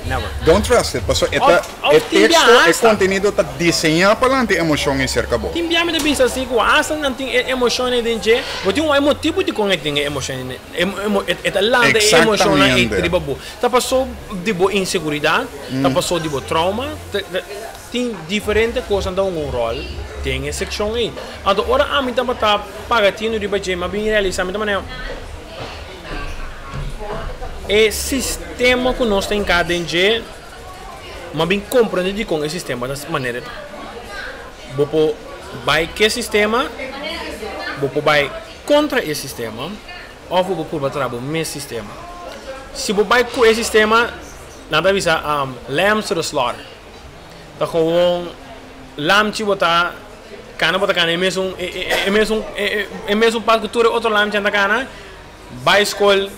Never. Don't trust it, paso e ta Of e of tin teksto, biaha e asta. kontenido ta diseñá pa lanta e emocion ei serka bo. Tin biaha mi ta bisa asi ku asta nan tin e emocion ei den dje, bo tin un motibu dikon e tin e emocion ei, e ta lanta e emocionnan ei Exactamente. riba bo. Ta pasó di bo inseguridat, ta pasó di bo trauma, tin diferente kosnan ta hunga un ròl den e sekshon ei. Anto ora ami tabata paga tinu riba dje, mi a bin realisá, mi ta manera e sistema ku nos ta hinká den dje, mi a bin komprendé dikon e sistema ta manera e ta. Bo por bai ke sistema, bo por bai kontra e sistema. Of bo por purba traha bo mes sistema. Si bo bai ku e sistema, nan ta bisa lambs to the slaughter. Ta gewoon lamchi bo ta kana bo ta kana e mesun e mesun e mesun pas ku tur e otro lamchinan ta kana, bai skol,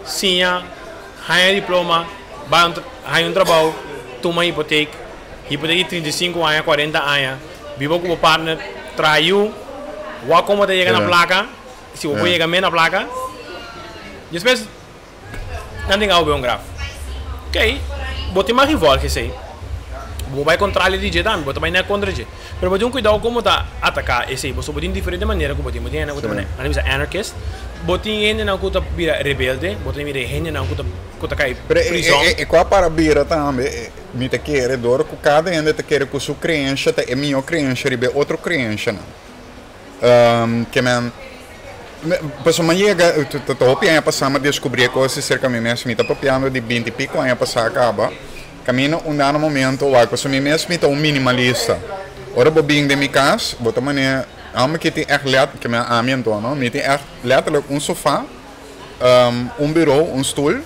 siña, haña diploma, bai haña un trabou, tuma hipotek, hipotek di 35 aña, 40 aña, biba ku bo partner, traha yu, wak kon bo ta yega na plaka. Si bo por yega mena plaka, despues nan tin awe un graf. Ok, bo tin mag involg esei. Bo bai kontrali di dje tambe, bo ta bai nèt kontra dje. Pero bo tin un kuidou kon bo ta ataká esei. Boso bo tin diferente manera ku bo tin. Bo tin hendenan ku ta manera, nan ta bisa anarchist. Bo tin hendenan ku ta bira rebelde. Bo tin bira hendenan ku ta ku ta kai Pero prizòn. e kua para bira tambe, mi ta kere dor ku kada hende ta kere ku su kreensha ta e mihó kreensha riba e otro kreenshanan. Ke men, pasobra mi a yega, ta hopi aña pasá mi a deskubrí e kos aserka mi mes. Mi ta papiando di binti piko aña pasá kaba. Camino un dado momento wak pasobra mi mes mi ta un minimalista. Ora bo bin den mi cas bo ta manera amo ki tin echt let ke mi ami anto no mi tin echt letterlijk un sofa, un bureau, un stoel,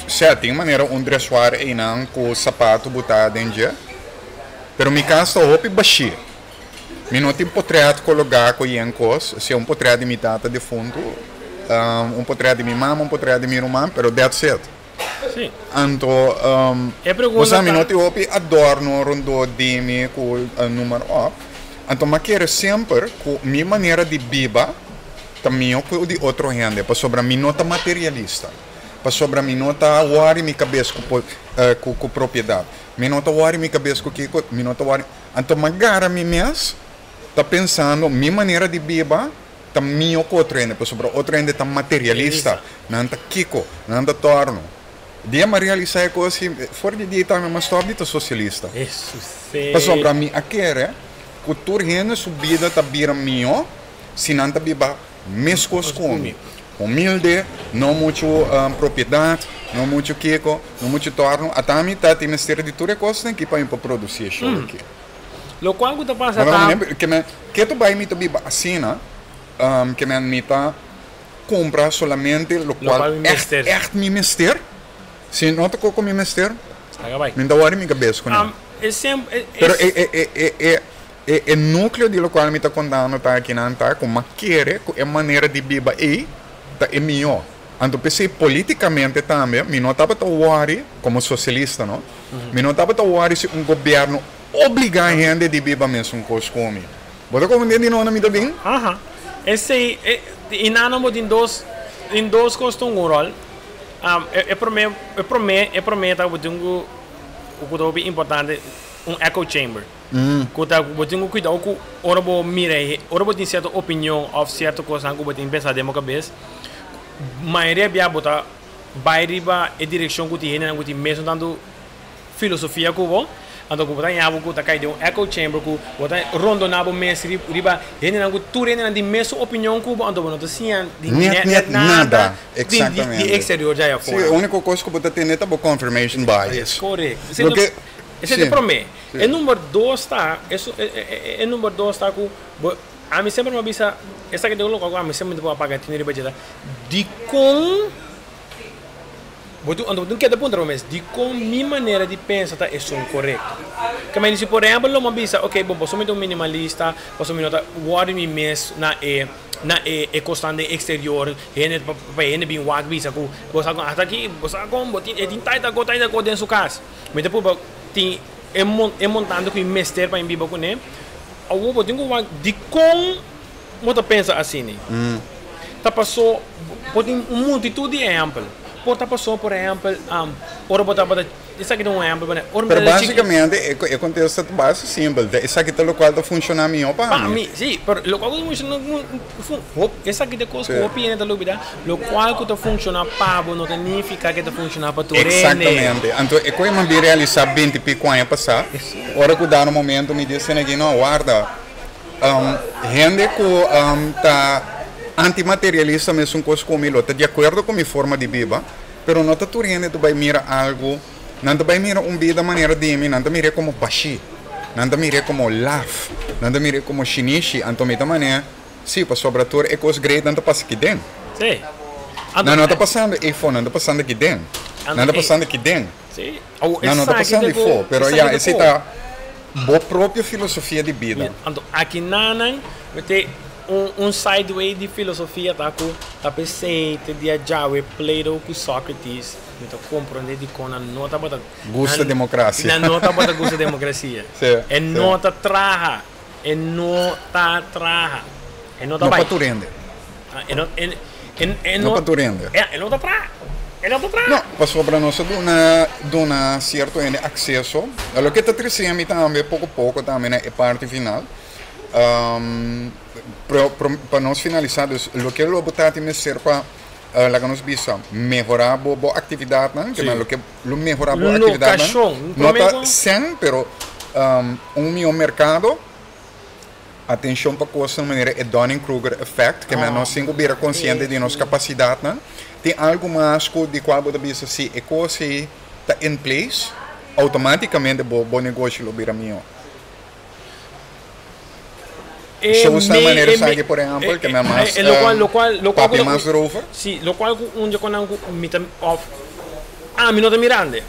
sea tin manera un dressoir einan cu sapato buta den dje pero mi cas ta hopi bashí. Mi no tin potret cologa cu yen cos, sea un potret di mi tata defunto, un potret di mi mama, un potret di mi ruman pero that's it. Sí. Anto, E bo pregunta sa mi ta. no tin hopi adorno rondó di mi ku noem maar op. Anto m'a kere semper ku mi manera di biba ta mihó ku di otro hende pasobra mi no ta materialista. Pasobra mi no ta wòri mi kabes ku ku propiedat. Mi no ta wòri mi kabes ku kiko, mi no ta wòri. Anto m'a gara mi mes ta pensando mi manera di biba. Ta mihó ku otro hende, pasobra otro hende ta materialista, nan ta kiko, nan ta tòrno. Dia mi a realisá e kos aki, for di dia tambe mi a stòp di ta sosialista. Pasobra mi a kere ku tur hende su bida ta bira mihó si nan ta biba meskos ku mi. Humilde, no muchu propiedat, no muchu kiko, no muchu tòrno. Ata mi ta tin mester di tur e kosnan aki pa mi por produsí e show aki. Lokual ku ta pasa ta. Ke men ketu bai mi ta biba asina, ke men mi ta kumpra solamente lokual ègt ègt mi mester. Si no ta koko mi mester, mi no ta wòri mi kabes kuné. Pero e núkleo di lokual mi ta kontando ta akinan ta ku mi a kere ku e manera di biba ei ta e mihó. Anto p'esei polítikamente tambe mi no tabata wòri, komo sosialista no, mi no tabata wòri si un gobièrnu obligá hende di biba mesun kos ku mi. Bo ta komprendé di nona mi ta bin? Aha. Esei, i nan bo tin dos, tin dos kos ta un ròl. E promé, e promé, e promé ta bo tin ku, ku ta hopi importante, un echo chamber. Ku ta bo tin ku kuidou ku ora bo mira e ora bo tin sierto opinion òf sierto kosnan ku bo tin pensa den bo kabes, mayoria bia bo ta bai riba e direkshon ku tin hendenan ku tin mesun tantu filosofia ku bo, anto ku bo ta haña bo ku ta kai den un echo chamber ku bo ta rondoná bo mes riba hendenan ku tur hendenan tin mesun opinion ku bo, anto bo no ta siña di Net nèt net nada nada, di eksterior djai Si, afora. e úniko kos ku bo ta tende ta bo confirmation bias. Korekto. Loke Esei ta e si. promé. E number dos ta, e number dos ta ku bo, ami semper mi a bisa, esaki ta un loke ku ami semper mi ta por a paga tinu riba dje ta, dikon bo tin, anto bo tin keda puntra bo mes, dikon mi manera di pensa ta esun korekto? Ke mi di si por ehèmpel lo mi a bisa, oke bon, pasobra mi ta un minimalista, pasobra mi no ta wòri mi mes na e na e e kosnan den eksterior, hende pa pa hende bin wak bisa ku bo sa kon hasta aki bo sa kon bo tin e tin taita ko taita ko den su kas. Mi ta purba tin e mon e montante ku mi mester pa mi biba kuné. Awor bo tin ku wak dikon bo ta pensa asina. Ta pasó bo tin un multitut di ehèmpel. Por ta pasó por ehèmpel ora bo tabata esaki ta un ehèmpel pone ora mi Pero tabata chikito. básikamente e kontesta ta basta simpel, ta esaki ta lokual ta funshoná mihó pa Pa mi. mi, sí, pero lokual ku ta funshoná Esaki ta kos ku hopi hende ta lubida, lokual ku ta funshoná pa bo no ta nifiká ku e ta funshoná pa tur hende. Eksaktamente. Anto e koe mi a bin realisá binti piku aña pasá, ora ku dado momento mi di esena aki, no, warda, hende ku ta antimaterialista mesun kos ku mi lo ta di akuerdo ku mi forma di biba, pero no ta tur hende ta bai mira algu, nan ta bai mira un bida manera di mi, nan ta mir'é komo bashí, nan ta mir'é komo laf, nan ta mir'é komo shinishi, anto mi ta manera. Sí, pasobra tur e kos greatnan ta pasa aki den. Sí. Nan no ta pasando eifó, nan ta pasando aki den. Nan ta pasando aki den. Sí. Nan no ta pasando eifó, pero ya, esei ta bo propio filosofia di bida. Anto aki nanan mi te un sideway di filosofia ta ku ta p'esei te dia djawe Plato ku Socrates mi ta komprondé dikon nan no tabata Gusta demokrasia. Nan no tabata gusta demokrasia. Sí, E no ta traha. E no ta traha. E no ta No bai. pa tur hende. E no, e, e, e No no, pa tur hende. Ja, e no ta traha. E no ta traha. No, pasobra nos a duna duna cierto hende acceso. Loke ta trece mi tambe poco poco tambe na e parti final. Pero pa nos finalisa dus loke lo bo ta tin mester pa laga nos bisa mehora bo bo actividadnan, ke nan loke lo mehora bo actividadnan no ta cen pero un miho mercado. Atencion pa cosnan manera e Dunning-Kruger effect, ke men nos tin cu bira consciente di nos capacidadnan. Tin algo mas cu di cual bo ta bisa si e cos ey ta in place, automaticamente bo bo negoshi lo bira miho. Showsnan manera esaki por ehempel, ke men mas papia mas erover. Si, locual cu un dje conan cu mi ta of ami no ta mirande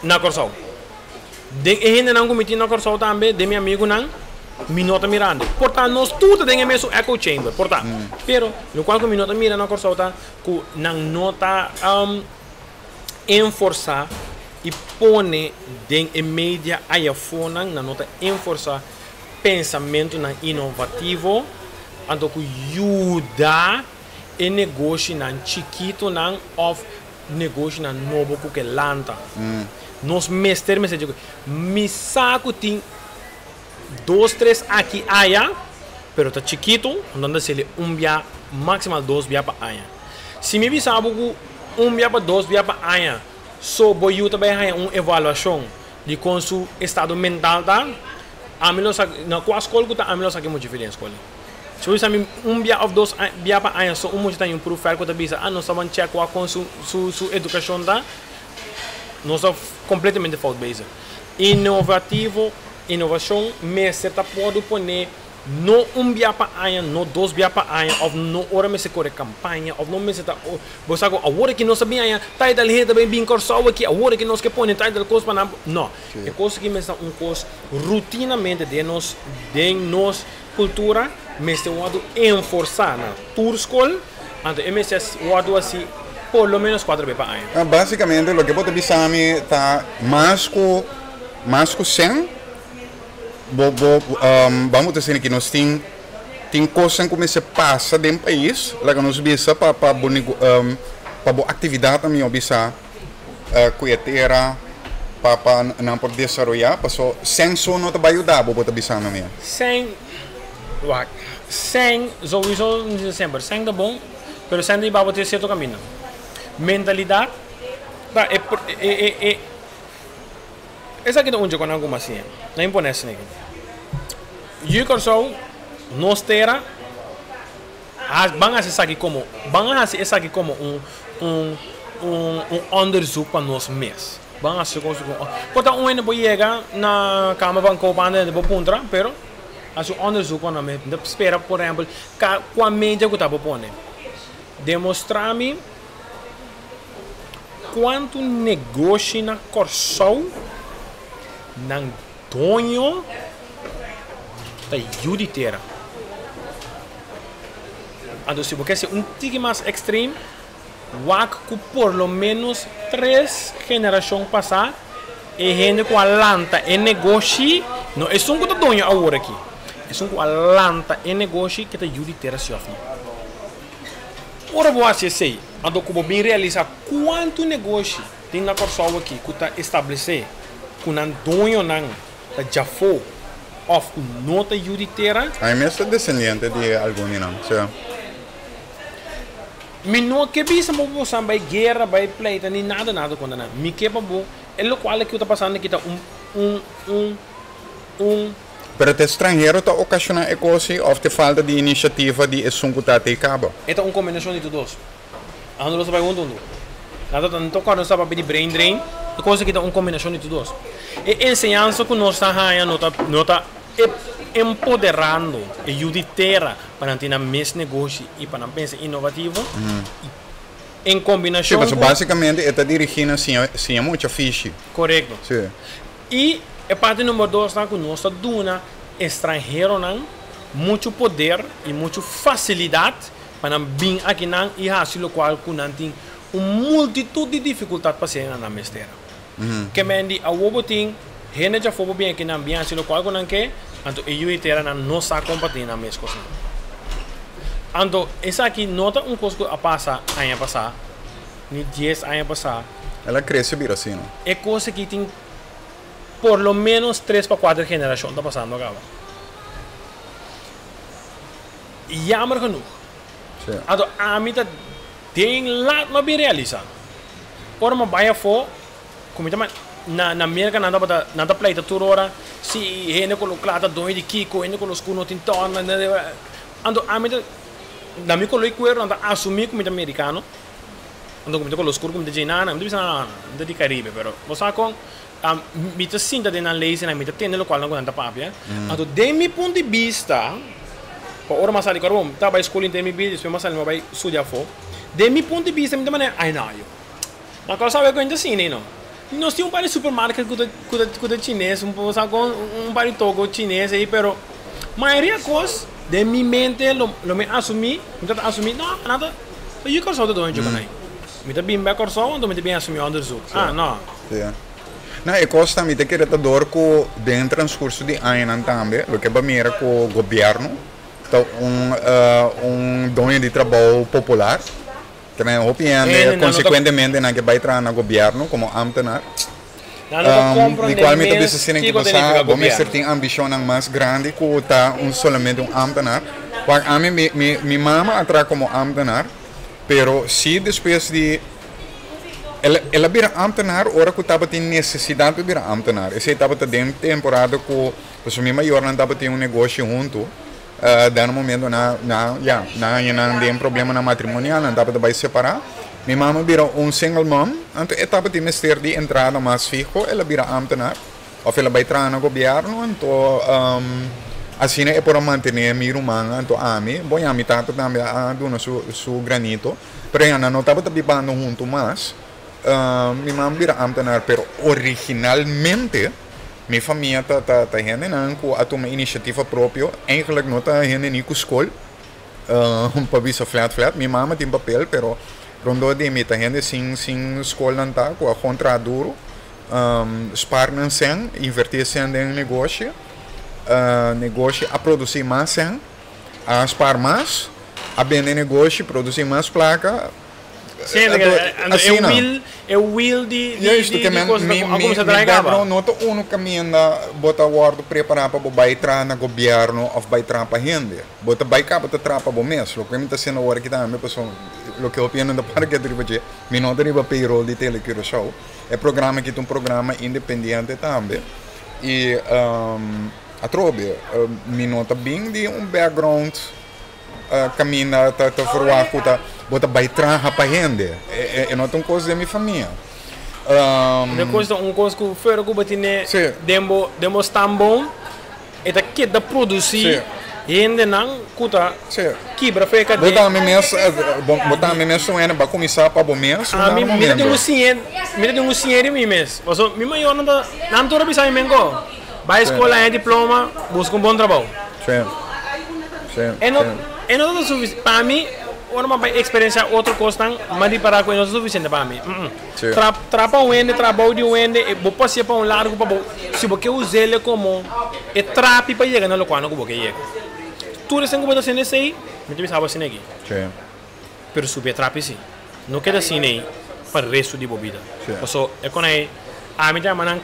na Corsou. Den e hendenan ku mi tin na Kòrsou tambe, den mi amigunan, mi no ta mirando. Por ta nos tur ta den e mesun echo chamber, por ta. Pero lokual ku mi no ta mira na Kòrsou ta ku nan no ta enforsá i pone den e media ayafonan, nan no ta enforsá pensamentunan inovativo anto ku yuda e negoshinan chikitonan òf Negoshinan nobo ku ke lanta. Nos mester mester dje ku mi sa ku tin dos tres aki aya pero ta chikitu nan ta seli un bia maximal dos bia pa aña. Si mi bisa bo ku un bia pa dos bia pa aña so bo yu ta bai haña un evaluashon di kon su estado mental ta ami lo sa na kua skol ku ta ami lo sa ke mucha diferensia skol. Si bo bisa mi un bia of dos bia pa aña so un mucha ta un proefwerk ku ta bisa ah nos ta ban check wak kon su su su edukashon ta, nos ta kompletamente fout bezig. Inovativo, inovashon mester ta por pone no un bia pa aña, no dos bia pa aña of no ora mester kore kampaña of no mester ta bo sa ku awor aki nos ta bin aña tal i tal hende ta bin bin Kòrsou aki awor aki nos ke pone tal i tal kos pa nan, no. E kos aki mester ta un kos rutinamente den nos den nos. Kultura mester wòrdu enforsá na tur skol, anto e mester wòrdu hasi por lo ménos kuater be pa aña. Básikamente loke bo ta bisa mi ta mas ku mas ku sèn bo bo bamos ta sini ki nos tin tin kosnan ku mester pasa den pais laga nos bisa pa pa bo pa bo aktividatnan mihó bisa. Ku e tera pa pa nan por desaroyá, paso sèn so no ta bai yuda bo, bo ta bisa mi. Sèn, wak, sèn souiso mi bisa semper, sèn ta bon, pero sèn ta hiba bo te sierto kaminda. Mentalidat ta e e e e esaki ta un dje ku nan kuma siña, nan imponé asina aki. Yu Kòrsou, nos tera. Ban hasi esaki komo, ban hasi esaki komo un un un un onderzoek pa nos mes. Ban hasi un Por ta un hende por yega na Kamer van Koophandel hende por puntra, pero hasi un onderzoek pa nos mes. Mi ta spera por ehempel ka kua media ku ta por pone. Demostra mi kuantu negoshi na Kòrsou nan doño ta yu di tera. Anto si bo ke ser un tiki mas extreme, wak ku por lo menos tres generashon pasá e hende ku a lanta e negoshi, no esun ku ta doño awor aki, esun ku a lanta e negoshi ke ta yu di tera si òf no. Ora bo hasi esei, anto ku bo bin realisá kuantu negoshi tin na Kòrsou aki ku ta establesé ku nan doñonan ta djafó òf ku no ta yu di tera. Ami mes ta desendiente di algun di nan, sea. Mi no ke bisa bo bo san bai guera, bai pleita ni nada nada kontra nan. Mi ke pa bo e lokual aki ku ta pasando aki ta un un un un. Pero ta e stranhero ta okashoná e kos ei òf ta e falta di inisiativa di esun ku ta te kaba? E ta un kombinashon di tur dos. Ando nos ta bai huntu huntu. Nan ta nan ta kòrda nos ta papia di brain drain. E kos aki ta un kombinashon di tur dos. E enseñansa ku nos ta haña no ta no ta empoderando e yu di tera pa nan tin nan mes negoshi i pa nan pensa inovativo. I en Sí, kombinashon pasobra ku. básikamente e ta dirigí na siña siña mucha fishi. Korekto. Sí. I e parti number dos ta ku nos ta duna estranheronan muchu poder i muchu fasilidat Pa nan bin akinan i hasi lokual ku nan tin un multitut di difikultat pa hasi na nan mes tera. Ke men di awor bo tin hende djafó bo bin akinan bin hasi lokual ku nan ke, anto e yu di teranan no sa kon pa tin nan mes kosnan. Anto esaki no ta un kos ku a pasa aña pasá. ni 10 aña pasá. El a krese bira asina. E kos aki tin por lo menos tres pa kuater generashon ta pasando kaba. Jammer genoeg. Sí. Anto ami ta den laat mi a bin realisa. Ora mi a bai afó, ku mi ta na na Merka nan tabata nan ta pleita tur ora si hende ku lo kla ta doño di kiko, hende ku lo skur no tin tòn. Anto ami ta na mi koló i kuero nan ta asumí ku mi ta merikano. Anto ku mi ta koló skur ku mi ta dje nana, mi ta bisa nan, mi ta di Karibe, pero bo sa kon mi ta sinta den nan leesnan, mi ta tende lokual nan ku nan ta papia. Anto den mi punto di bista, pa ora mi a sali kòrda bo, mi ta bai skol henter mi bida, despues mi a sali mi a bai studia afó. Den mi punto di bista mi ta manera, ai no yo, nan kòrda sabe ku hende ta asina no. Nos tin un par di supermarket ku ta ku ta ku ta chines, bo sa kon un par di toko chines ei, pero mayoria kos den mi mente lo lo mi asumí, mi ta asumí, no, nan ta yu Kòrsou ta doño djokonai. Mi ta bin bek Kòrsou anto mi ta bin asumí onderzoek. Ah, no. Sí. No, e kos ta mi ta kere ta dor ku den transkurso di añanan tambe loke bo a mira ku gobièrnu ta un un doño di trabou popular. Te men hopi hende konsekuentemente nan ke bai traha na gobièrnu komo ámtenar. Di kual mi ta bisa asina ke bo sa bo mester tin ambishonnan mas grandi ku ta un solamente un ámtenar. Wak ami mi mi mama a traha komo ámtenar pero si despues di el el a bira ámtenar ora ku tabatin nesesidat pa bira ámtenar. Esei tabata den temporada ku pasobra mi mayornan tabatin un negoshi huntu. Den un momento nan nan ya nan haña nan den problemanan matrimonial nan tabata bai separá. Mi mama bira un single mom anto e tabatin mester di entrada mas fiho el a bira ámtenar òf el a bai traha na gobièrnu anto asina e por a mantené mi ruman anto ami. Bon ya mi tata tambe a duna su su granito pero ya nan no tabata bibando huntu mas. Mi mama bira ámtenar pero originalmente. Mi famia ta ta ta hendenan ku a tuma inisiativa propio, eigenlijk no ta hende ni ku skol, pa bisa flat flat. Mi mama tin papel pero rondó di mi ta hende sin sin skol nan ta ku a kon traha duru, spar nan sèn, invertí e sèn den negoshi, negoshi a produsí mas sèn, a spar mas, a bende negoshi, produsí mas plaka. Sí, anto e wiel, e wiel di di di di cosa ta a cuminsa draai Mi caba. background no ta uno caminda bo ta wordo prepara pa bo bay traha na gobierno of bay traha pa hende. Bo ta bay caba ta traha pa bo mes. Loke mi ta haciendo awor aki tambe pasobra loke hopi hende no ta para ketu riba dje. Mi no ta riba payroll di Tele Curaçao. E programa aki ta un programa independiente tambe y atrobe mi no ta bin di un background. Caminda ta ta verwacht cu ta bo ta bay traha pa hende. E no ta un cos den mi famia. E cos ta un cos cu fuera cu bo tene den bo den bo stamboom e ta keda produci hendenan cu ta kibra fe cadena. Bo ta mi mes bo ta mi mes un hende bo a cuminsa pa bo mes un Ami dado mi ta tin momento. un siñe mi ta tin un siñe di mi mes pasobra mi mayornan ta nan tur a bisa mi menco bay escola haña diploma busca un bon trabou. E no e no ta suficiente pa mi ora mi a bai experiencia otro cosnan mi a ripara cu e no ta suficiente pa mi tra tra pa un hende tra bou di un hende e bo pasia pa un largo pa bo si bo ke usele como e trapi pa yega na locual cu bo ke yega tur esnan cu bo ta haciendo esey mi ta bisa bo asina aki pero subi e trapi si no keda asina ey pa resto di bo bida paso e con ey ami ta yama nan.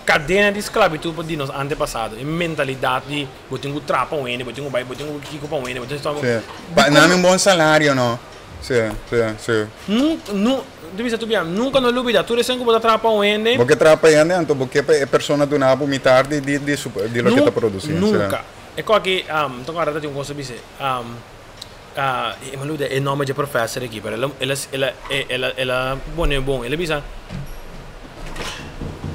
Kadena di sklabitut pa di nos antepasado, e mentalidat di bo tin ku traha pa un hende, bo tin ku bai, bo tin ku kiko pa un hende, bo tin ku. Sí. Pa nan un bon salario no. Sí, sí, sí. Nunka, nu, ta bisa tur bia, nunka no lubida, tur esnan ku bo ta traha pa un hende. Bo ke traha pa hende, anto bo ke pa e persona duna bo mitar di, di, di su, di loke ta produsi. Nunka. E kos aki, ta kòrda ta tin un kos ta bisa, e mi a lubida e nòmber dje profèser aki, pero el a, el a, el a, el a, el a pone bon, el a bisa.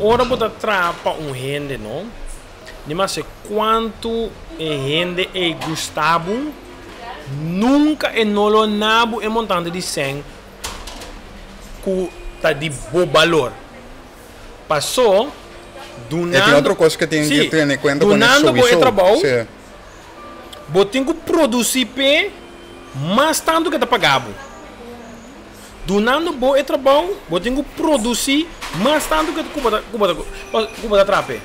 Ora bo ta traha pa un hende no, di mase kuantu e hende ei gusta bo, nunka e no lo na bo e montante di sèn ku ta di bo balor. Paso, dunando, si, dunando bo e trabou, bo tin ku produsi p'e mas tantu ku e ta paga bo. Dunando bo e trabou, bo tin ku produsí mas tantu ke ku bo ta ku bo ta ku bo ta traha p'e.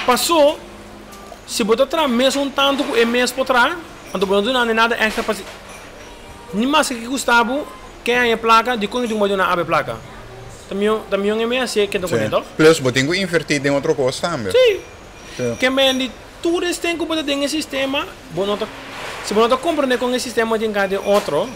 Pasó, si bo ta traha mesun tantu ku e mes por traha, anto bo no dunando nada èkstra pa si ni maske ke gusta bo. Ken haña plaka, dikon e tin ku bai duna abe plaka? Ta mihó, ta mihó e mes hasié ke ta kuné, tòg? Plus bo tin ku invertí den otro kos tambe. Sí. Ken bendi tur esten ku bo ta den e sistema, bo no ta, si bo no ta komprendé kon e sistema tin ka den otro,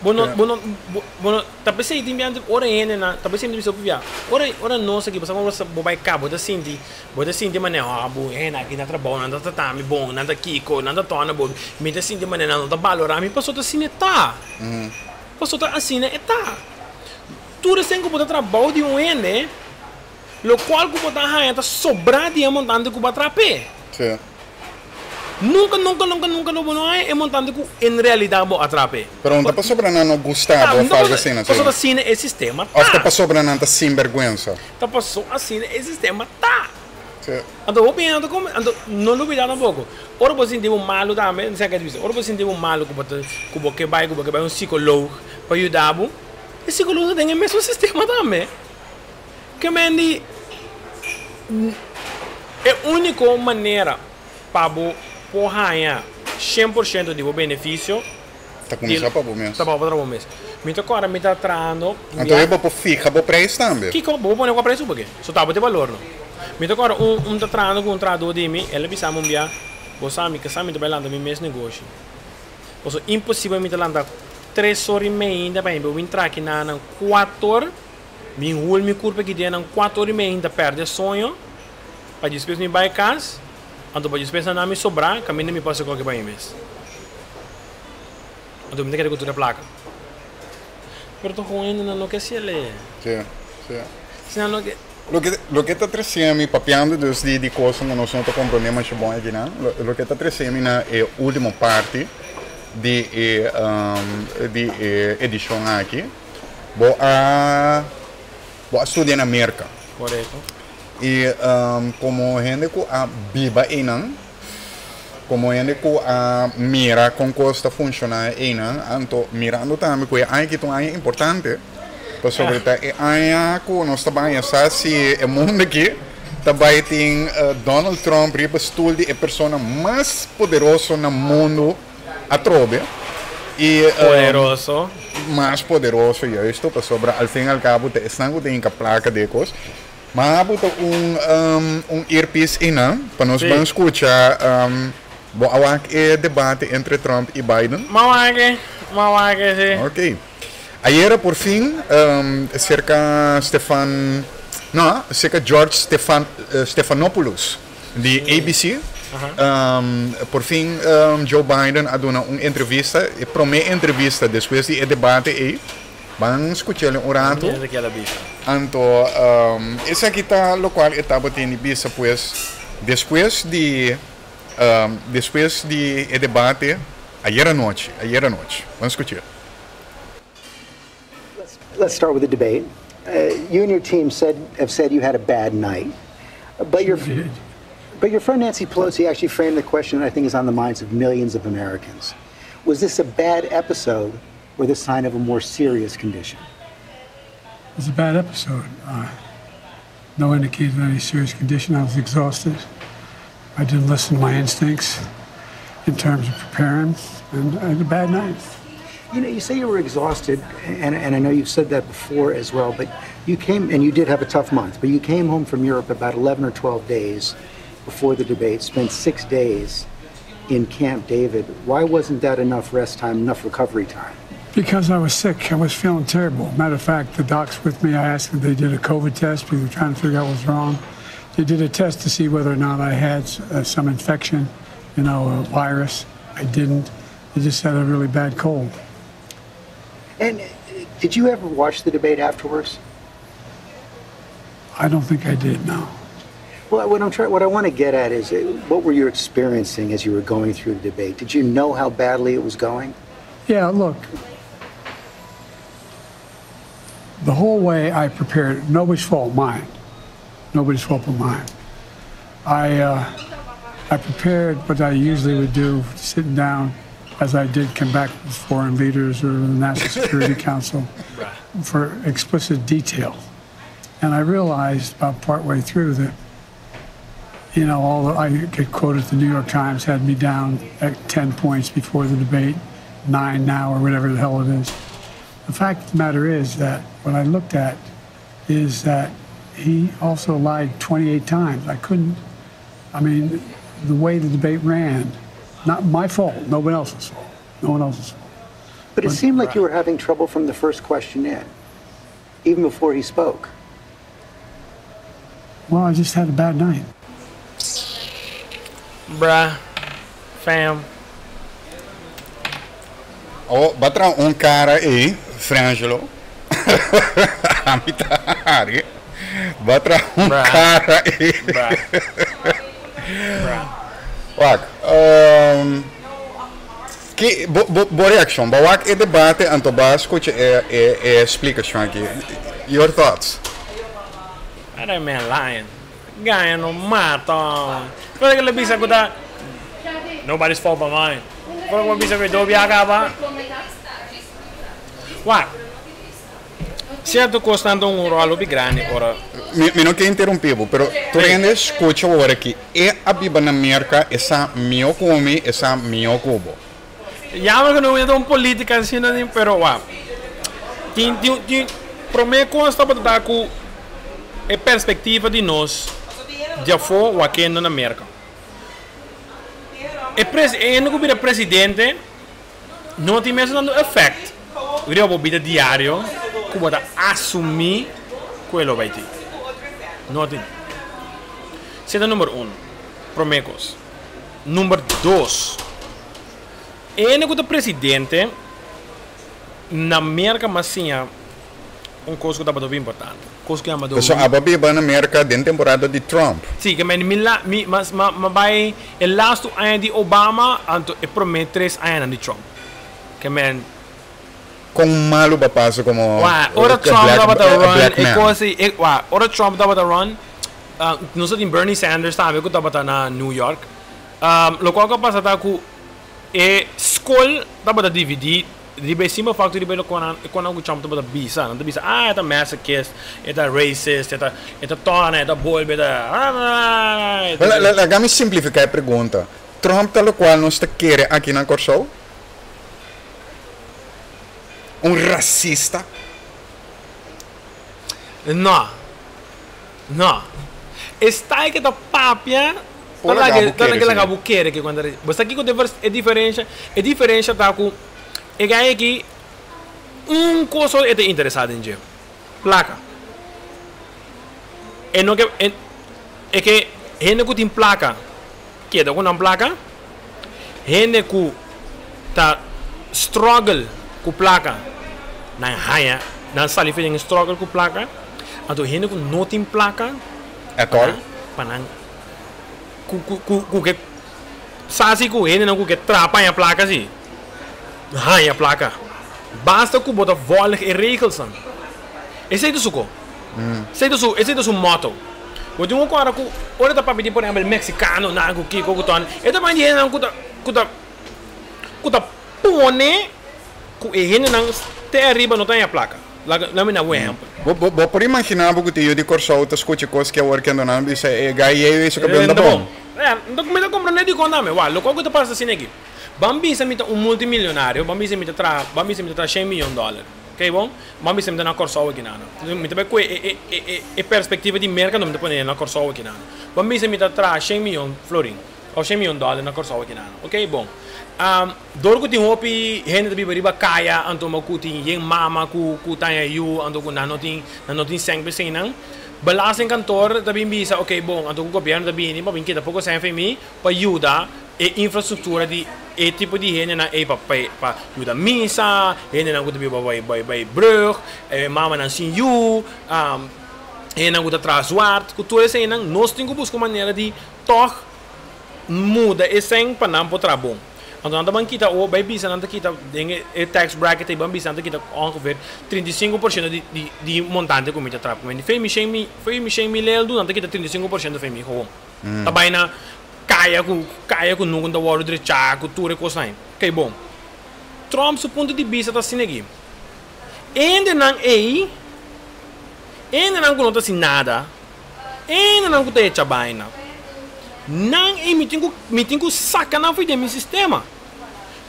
bo no, bo no, bo no, ta p'esei tin biaha ora e hendenan, ta p'esei mi ta bisa hopi biaha, ora, ora nos aki, bo sa kon bo bai kaba, bo ta sinti, bo ta sinti manera, oh bo hende aki na trabou, nan ta trata mi bon, nan ta kiko, nan ta tòna bo, mi ta sinti manera nan no ta balorá mi, pasobra ta asina e ta. Pasobra ta asina e ta. Tur esei ku bo ta trabou di un hende, Lokual ku bo ta haña ta sobrá di e montante ku bo a trap'é. Sí. Nunka, nunka, nunka, nunka lo bo no haña e montante ku en realidat bo a trap'é. Pero no ta pasobra nan no gusta bo òf algu asina, sí. Pasobra asina e sistema ta. Òf ta pasobra nan ta sinbèrgwensa. Ta pasobra asina e sistema ta. Sí. Anto hopi hende no ta komprendé. Anto no lubidá tampoko, ora bo sinti bo malu tambe, mi sa ke ta bisa, ora bo sinti bo malu ku bo ta, ku bo ke bai, ku bo ke bai un sikolog pa yuda bo, e sikolog ta den e mesun sistema tambe. Ke men di e úniko manera pa bo por haña 100% di bo benefisio Ta kuminsá pa bo mes. Ta pa bo mes. Mi ta kòrda mi ta trahando. Anto e bo por fiha bo preis tambe. Kiko? Bo por pone kua preis ku bo ke. So ta bo tin balor no. Mi ta kòrda un un ta trahando ku un trahadó di mi, el a bisa mi un bia, Bo sa mi kasa mi ta bai lanta mi mes negoshi. Pasobra imposibel mi ta lanta tres or i meinda pa hende bo bin traha aki nan kuator. Mi hul mi kurpa ki dia nan kuatu ora i mei ta pèrdè soño, pa despues mi bai kas, anto pa despues nan mi sobrá kaminda mi pasa koke pa mi mes. Anto mi ta keda ku tur e plaka. Pero ta kon hende nan no ke hasi el'e. Sí, sí. Si nan no ke. Loke, loke ta trese mi, papiando dus di di kosnan ku nos no ta komprondé masha bon akinan, loke ta trese mi na e último parti di e di e edishon aki. Bo a bo a studia na Merka. Korekto. I komo hende ku a biba einan, komo hende ku a mira kon kos ta funshoná einan, anto mirando tambe ku e aña aki ta un aña importante, pasobra ta e aña ku nos ta baña sa si e mundu aki ta bai tin Donald Trump riba stul di e persona mas poderoso na mundu. Atrobe y Poderoso. Mas poderoso juisto pasobra al fin al cabo ta esnan cu ta hinca placa den e cos. Ma abo ta un un earpiece eynan pa nos ban scucha bo a wak e debate entre Trump y Biden? Ma wak e, ma wak e si. Ok. Ayera por fin cerca Stefan no cerca George Stefan Stephanopoulos di ABC. Por fin Joe Biden a duna un entrevista, e prome entrevista despues di e debate ei. Ban scuch'el un rato. Anto esaki ta locual e tabatin di bisa pues despues di despues di e debate ayer anochi, ayer anochi. Ban scuch'el. Let's start with the debate. You and your team said have said you had a bad night. But your but your friend Nancy Pelosi actually framed the question that I think is on the minds of millions of Americans. Was this a bad episode or the sign of a more serious condition? It was a bad episode. Uh, no indication of any serious condition. I was exhausted. I didn't listen to my instincts in terms of preparing, and I had a bad night. You know, you say you were exhausted, and, and I know you've said that before as well, but you came, and you did have a tough month, but you came home from Europe about 11 or 12 days before the debate, spent six days in Camp David. Why wasn't that enough rest time, enough recovery time? Because I was sick. I was feeling terrible. Matter of fact, the docs with me, I asked if they did a COVID test because they were trying to figure out what was wrong. They did a test to see whether or not I had uh, some infection, you know, a virus. I didn't. They just had a really bad cold. And uh, did you ever watch the debate afterwards? I don't think I did, no. Well, what I'm trying, what I want to get at is, uh, what were you experiencing as you were going through the debate? Did you know how badly it was going? Yeah, look, the whole way I prepared, nobody's fault mine. Nobody's fault but mine. I, uh, I prepared what I usually would do, sitting down, as I did come back with foreign leaders or the National Security Council, for explicit detail. And I realized about partway through that, you know, all the, I get quoted, the New York Times had me down at 10 points before the debate. nine now or whatever the hell it is. The fact of the matter is that what I looked at is that he also lied 28 times. I couldn't, I mean, the way the debate ran, not my fault, no one else's fault, no one else's fault. But it seemed like you were having trouble from the first question in, even before he spoke. Well, I just had a bad night. Bruh, fam. Oh, b'a traha un kara ei, Frangelo. Ami ta hari. B'a traha un kara ei. Bruh. Bruh. Wak, ki bo bo bo reakshon? Bo wak e debate anto bo a skucha e e e splikashon aki. Your thoughts? That man lying. Gaña no mata. Despues ke el a bisa ku ta nobody's fault but mine. Despues ku a bisa ku e dobi a kaba. Wak, sierto kosnan ta un ròl hopi grandi ora. Mi mi no ke interumpi bo, pero tur hende skucha ora ki e a biba na Merka e sa mihó ku mi, e sa mihó ku bo. Jammer ku no ta un politica asina ni, pero wak. Tin tin tin prome kos tabata ta ku e perspectiva di nos di afó wakendo na Merka. E pres e hende ku bira presidente no tin mesun tantu effect riba bo bida diario ku bo ta asumí ku e lo bai tin. No tin. Esei ta number uno, prome kos. Number dos, e hende ku ta presidente na Merka mas siña un kos ku tabata hopi importante, kos ku yama Pasobra abo a biba na Merka den temporada di Trump. Sí, ke mi la mi mas ma ma bai e lastu aña di Obama anto e promé tres añanan di Trump. Ke men. Kon malu bo a pasa komo Wak, ora Trump tabata run e kos ei, wak, ora Trump tabata run. Nos a tin Bernie Sanders tambe ku tabata na New York. Lokual ku a pasa ta ku e skol tabata dividí riba e simpel fakto riba e lokual e konan ku Trump tabata bisa. Nan ta bisa, ah, e ta masochist, e ta racist, e ta e ta tòna, e ta bolbe, e ta. Laga mi simplifiká e pregunta. Trump ta lokual nos ta kere aki na Kòrsou? Un rasista? No. No. E style ke ta papia ta laga ta laga bo kere ke kuanta Bo sa kiko e diferensha? E diferensha ta ku e guy aki un kos so e ta interesa den dje, plaka. E no ke e ke hende ku tin plaka keda ku nan plaka, hende ku ta struggle ku plaka nan haña nan sali for den e struggle ku plaka. Anto hende ku no tin plaka At all. pa nan ku ku ku ku ke sa si ku hendenan ku ke traha pa haña plaka si haña plaka. Basta ku bo ta volg e regelsnan. Esei ta su ko. Esei ta su esei ta su motto. Bo tin un kora ku ora ta papia di por ehempel meksikanonan ku kiko ku tòni e ta bai di hendenan ku ta ku ta ku ta pone ku e hendenan te ariba no ta haña plaka. Laga mi na un ehempel. Bo bo por imaginá bo ku tin yu di Kòrsou ta skucha kos ki awor kendo nan bisa e gai yei su kabel no ta bon. Mi ta komprendé dikon tambe. Wak, loke ku ta pasa asina aki. Ban bisa mi ta un multimilionario, ban bisa mi ta traha, ban bisa mi ta traha shen miyon dòler. Oké bon? Ban bisa mi ta na Kòrsou aki nan. Mi ta bai kue e e e perspektiva di Merka mi ta pone na Kòrsou aki nan. Ban bisa mi ta traha shen miyon florin òf shen miyon dòler na Kòrsou aki nan. Oké bon. Dor ku tin hopi hende ta biba riba kaya anto ma ku tin yen mama ku ku taña yu anto ku nan no tin nan no tin sèn p'esei nan. Belastingkantoor ta bin bisa ok bon anto ku gobièrnu ta bini pa bin kita poko sèn for mi pa yuda e infrastruktura di e tipo di hendenan ei pa pa yuda misa, hendenan ku ta biba bai bai bai brùg, e mamanan sin yu, hendenan ku ta traha zwart ku tur eseinan nos tin ku buska un manera di tòg muda e sèn pa nan por traha bon. Anto nan ta ban kita o bai bisa nan ta kita den e tax bracket ei ban bisa nan ta kita ongeveer 35% di di di montante ku mi ta traha. Pasobra fe mi shen mi fe mi shen mil eldu nan ta kita 35% fe mi gewoon. Ta bai na kaya ku kaya ku nunka no ta wòrdu drechá ku tur e kosnan ei. Oké bon. Trump su punto di bista ta asina aki. Hendenan ei, hendenan ku no ta hasi nada. Hendenan ku ta echa baina, nan ei mi tin ku mi tin ku saka nan for di den mi sistema.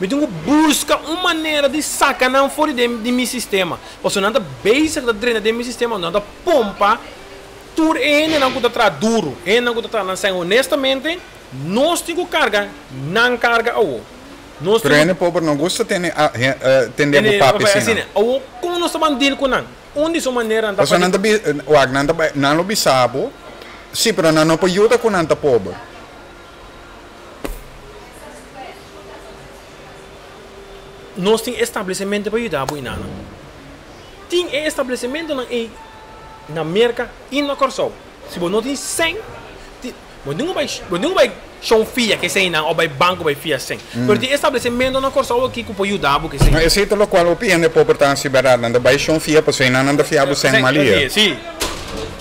Mi tin ku buska un manera di saka nan for di den di mi sistema. Pasobra nan ta bezig ta drenta den mi sistema, nan ta pompa tur e hendenan ku ta traha duru, e hendenan ku ta traha nan sèn honestamente, nos tin ku karga nan karga awo. Nos Pero tin ku. hende pober no gusta tene tende bo Tende papia papia asina. asina. Awo kon nos ta ban deal ku nan? Un di su maneranan ta Pasobra pa nan di. ta bi, wak, nan ta bai, nan lo bisa bo, sí, pero nan no por yuda ku nan ta pober. Nos tin establecimento pa yuda bo inana. Tin e establecimentonan ei na Merca y na Corsou. Si bo no tin cen, ti, bo tin cu bai, bo tin cu bai shon fia ke eseinan of bai banco bai fia cen. Pero tin establecimento na Corsou aki cu por yuda bo ke eseinan. No, esei ta locual hopi hende pober ta haci berdad. Nan ta bai shon fia pasobra einan nan ta fia bo cen malia. Si.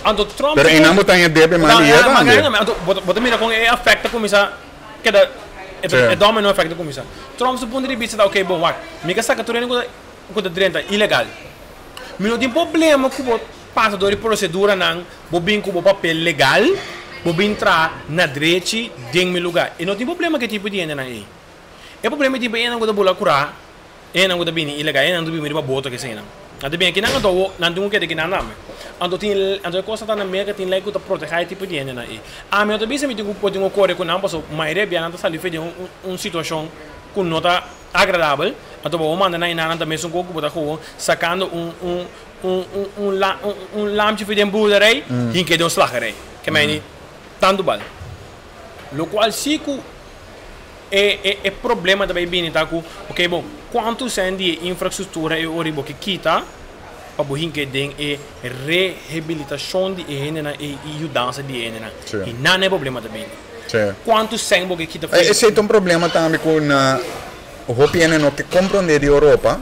Anto Trump Pero einan bo ta haña debe malia tambe. Anto bo ta mira con e afect ta cuminsa keda e domino effect ta cuminsa. Trump su punto di bista ta ok bon wak mi ka saca tur hende cu ta drenta ilegal. Mi no tin problema cu bo pasa door di proceduranan bo bin cu bo papel legal bo bin traha na drechi den mi lugar. E no tin problema cu e tipo di hendenan ey. E problema e tipo di hendenan cu ta bula cura. Enan ku ta bini ilegal, enan ku ta bini riba boto kesenan. Nan ta bini akinan anto awo nan tin ku keda akinan tambe. Anto tin anto e kosa ta na Merka tin lei ku ta protehá e tipo di hendenan ei. Ami no ta bisa mi tin ku por tin ku kore ku nan pasobra mayoria bia nan ta sali for di un un situashon ku no ta agradabel. Anto bo manda nan einan nan ta mesun kos ku bo ta gewoon sakando un un un un un la un un lamchi for di un boerderij hinke den un slagerij. Ke mei tantu bal. Lokual si ku. E e e problema ta bay bini ta cu ok bon cuanto cent di e infrastructura e ora bo ke kita pa bo hinca den e rehabilitacion di e hendenan e y yudansa di e hendenan y nan e problema ta bini cuanto cent bo ke kita for Esey ta un problema tambe cu na hopi hende no ke comprende di Europa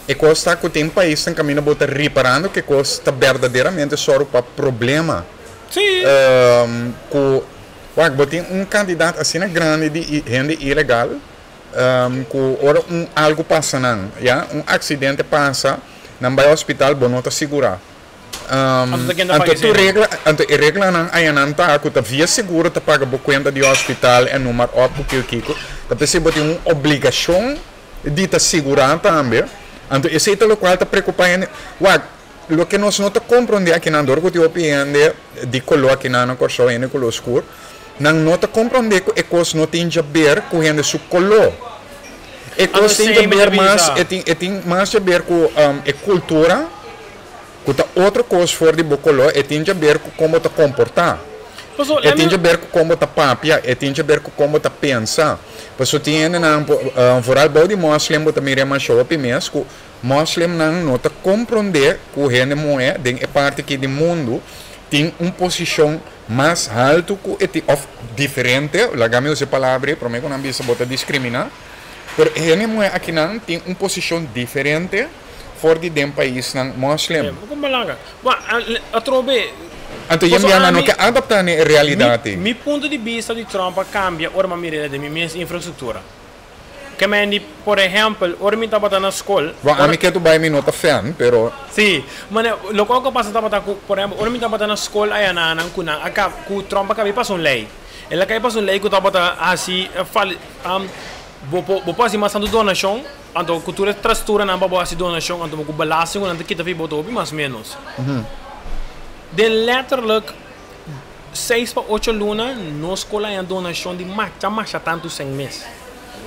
e cos ta cu tin paisnan caminda bo ta riparando ke cos ta berdaderamente soru pa problema cu Wak, bo tin un kantidat asina grandi di hende ilegal ku ora un algu pasa nan, ya, un aksidente pasa, nan bai hospital, bo no ta sigurá. Anto tur regla, anto e reglanan ayanan ta ku ta via seguro ta paga bo kuenta di hospital en noem maar op ku kiko kiko. Ta p'esei bo tin un obligashon di ta sigurá tambe. Anto esei ta lokual ta preokupá hende. Wak, Loke nos no ta komprondé akinan dor ku tin hopi hende di koló akinan na Kòrsou, hende koló skur, nan no ta komprondé ku e kos no tin djaber ku hende su koló. E kos tin djaber mas, e tin e tin mas djaber ku e kultura, ku ta otro kos for di bo koló, e tin djaber ku kon bo ta komportá. E tin djaber ku kon bo ta papia, e tin djaber ku kon bo ta pensa. Pasobra tin hendenan, vooral bou di mòslem bo ta mira e masha hopi mes ku Moslimnan no ta komprondé ku hende muhé den e parti aki di mundu tin un posishon mas haltu ku e tin, òf diferente, laga mi usa e palabra ei promé ku nan bisa bo ta diskriminá, pero e hende muhé akinan tin un posishon diferente for di den paisnan moslim. Anto yembianan nan no ke adaptá na e realidat ei. Mi punto di bista di Trump a kambia ora mi a mira den mi mes infrastruktura. Ke men di, por ehèmpel, ora mi tabata na skol. Bon, ami ke tu bai mi no ta fan, pero. Sí, mane, lokual ku a pasa tabata ku, por ehèmpel, ora mi tabata na skol aya na nan ku nan a kab, ku Trump a kaba di pasa un lei. El a kaba di pasa un lei ku tabata hasi fali, bo por, bo por hasi mas tantu donashon, anto ku tur e trasturanan pa bo hasi donashon, anto bo ku belasting ku nan ta kita fi bo ta hopi mas ménos. Den lèterlik. Seis pa ocho luna nos skol a haña donashon di macha masha tantu sèn mes.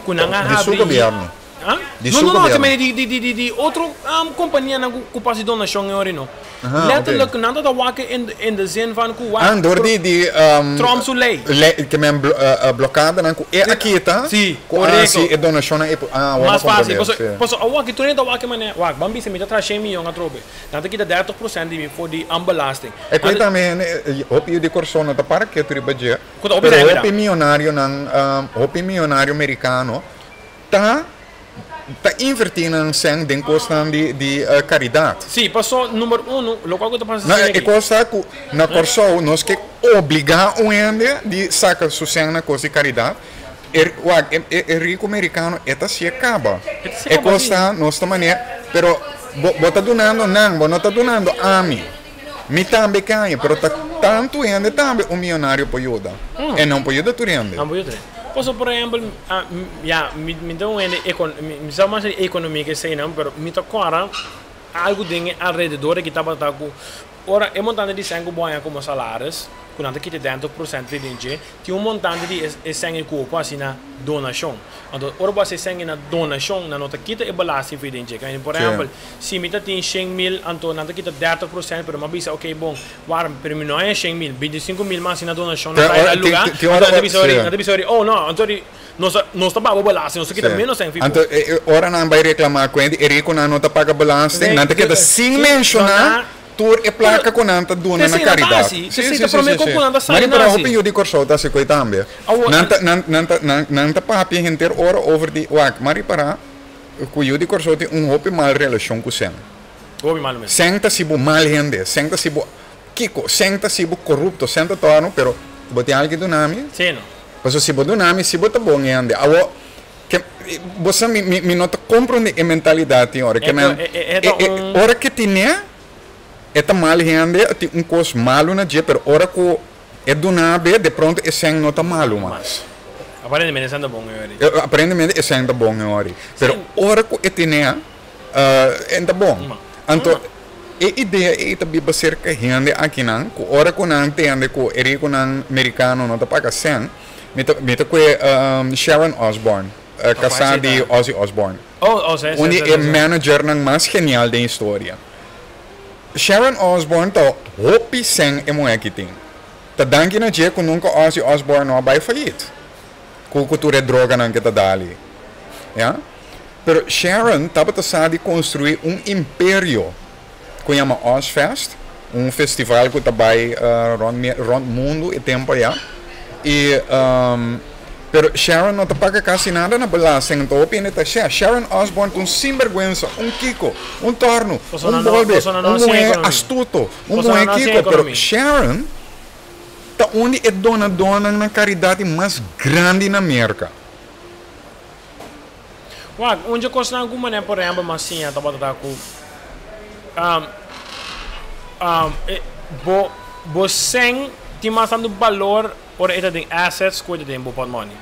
Ku nan a Di su habri. gobièrnu? Ah? Di No, su no, no, gobièrnu? di, di, di, di, di otro kompanianan ku ku pasa donashon e ora no. Aha, Letterlijk oké. nan ta ta wak in, in de zin van ku wak Ah, dor di, di Trump su lei. lei ke men blokadanan ku e a kita, Sí, ku a korekto. hasi e donashonnan e ah, awor Mas mi a fásil. komprendé, Paso, sí. paso awor aki tur hende ta wak e manera, wak, ban bisa mi ta traha shen miyon atrobe. Nan ta kita dertig porcent di mi for di belasting. E koe tambe hende, hopi yu di Kòrsou no ta para ketu riba dje, Ku ta hopi pero sèn hopi mionarionan, hopi mionario merikano ta ta invertí nan sèn den kosnan di di karidat. Sí, paso number uno, lokual ku ta pasa Na asina e aki. kos ta ku na Kòrsou nos ke obligá un hende di saka su sèn na kos di karidat, e wak e e riku merikano e ta si'e kaba. E ta si'e E kaba, kos sí. ta nos ta manera, pero. Bo, bo ta dunando nan, bo no ta dunando ami. Mi tambe kaña, pero ta tantu hende tambe un miyonario por yuda. E no por yuda tur hende. No por yuda tur hende. Paso por ehempel, ya, mi ta un hende mi sa mas di economia ke eseinan, pero mi ta kòrda algu den e alrededor aki tabata ku ora e montante di sèn ku bo haña komo salaris, ku nan ta kita denter prosènt di den dje, tin un montante di e sèn ei ku bo por hasi na donashon. Anto ora bo hasi e sèn ei na donashon, nan no ta kita e belasting for den dje. Por ehempel, si mi ta tin 100.000, anto nan ta kita 30%, pero mi a bisa, oke bon, Wara, pero mi no haña 100.000, 25.000 mas asina donashon na trae na luga, anto nan ta bisa ori, nan ta bisa ori, oh no, anto ori nos ta, nos ta paga bo belasting, nos ta kita menos sèn fipo. Anto ora nan bai reklamá ku hende, e rikonan no ta paga belasting, nan ta keda sin menshoná tur e plaka ku nan ta duna na karidat. Si, si, si, si, si. Mari pero hopi yu di Kòrsou ta hasi ku ei tambe. Nan ta, nan, nan ta, nan, nan ta papia henter ora over di, wak, mari pará ku yu di Kòrsou tin un hopi mal relashon ku sèn. Hopi malu mes. Sèn ta si bo mal hende, sèn ta si bo kiko, sèn ta si bo korupto, sèn ta tòrnu, pero bo tin algu duna mi? Sí no. Pasobra si bo duna mi, si bo ta bon hende. Awor, ke, bo sa mi, mi, mi no ta komprondé e mentalidat tin ora. Ke men, E ta un. Ora ke tin'é, e ta mal hende, tin un kos malu na dje, pero ora ku e duna be, de pronto e sèn no ta malu mas. Aparentemente e sèn ta bon e ora. Aparentemente e sèn ta bon e ora. Pero ora ku e tin'é. En ta bon. Anto e idea ei ta biba serka hende akinan ku ora ku nan tende ku e rikunan merikano no ta paga sèn, mi ta mi ta kue Sharon Osbourne, kasá di Ozzy Osbourne. Un di e managernan mas genial den historia. Sharon Osbourne ta hopi sèn e muhé aki tin. Ta danki na dje ku nunka Ozzy Osbourne no a bai fayit ku ku tur e droganan ke ta dali. Ya. Pero Sharon tabata sa di construi un imperio cu yama Ozfest, un festival cu ta bay rond mundo e tempo aya. Y pero Sharon no ta paga casi nada na belasting, anto hopi hende ta sha, Sharon Osbourne ta un sinberguensa, un kiko, un torno, un bolbe, un muhe astuto, un muhe kiko, pero Sharon ta un di e donadornan na caridad di mas grandi na Merca. Wak, un dje kosnan ku manera por ehèmpel mas siña tabata ta ku bo bo sèn tin mas tantu balor ora e ta den assets ku e ta den bo pòtmòni.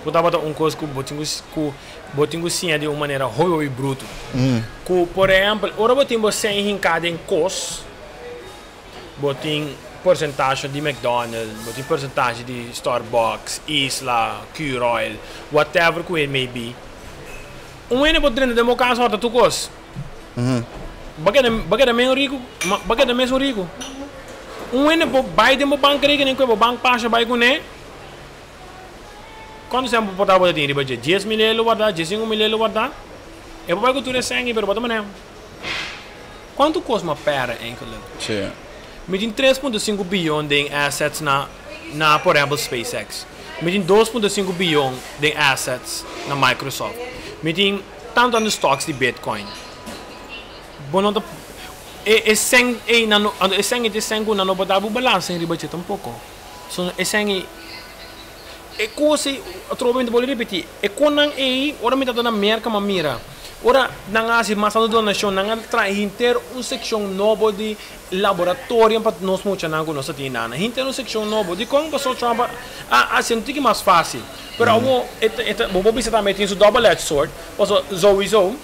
Ku tabata un kos ku bo tin ku ku bo tin ku siña di un manera hopi hopi brutu. Ku por ehèmpel ora bo tin bo sèn hinká den kos. Bo tin porcentahe di McDonald's, bo tin porcentahe di Starbucks, Isla, Curoil, whatever cu it may be. Un hende por drenta den bo casa horta tur cos. Bo keda, bo keda mesun rico, bo keda mesun rico. Un hende por bay den bo bankrekening cu bo bank pasha bay cune. Cuanto cen bo por ta bo ta tin riba dje? 10 mil e lo warda, 15 mil e lo warda. E por bay cu tur e cen ahi pero bo ta maneha. Kuantu kos m'a pèrdè eigenlijk? Sí. Mi tin 3.5 biyon den assets na na por ehempel SpaceX. Mi tin 2.5 biyon den assets na Microsoft. Mi tin tantu tantu stocks di Bitcoin. Bo no ta e e sèn ei nan no anto e sèn ei ta e sèn ku nan no por da bo balansa riba dje tampoko. So e sèn ei E kos ei, atrobe mi ta bolbe ripití, e konan ei, ora mi tabata na Merka m'a mira, ora nan a hasi mas tantu donashon, nan a traha henter un sekshon nobo di laboratorio pa nos muchanan ku nos ta tin nan. Henter un sekshon nobo. Dikon? Pasobra Trump a hasi un tiki mas fásil. Pero awor e ta, e ta, bo por bisa tambe e tin su double edged sword, pasobra souiso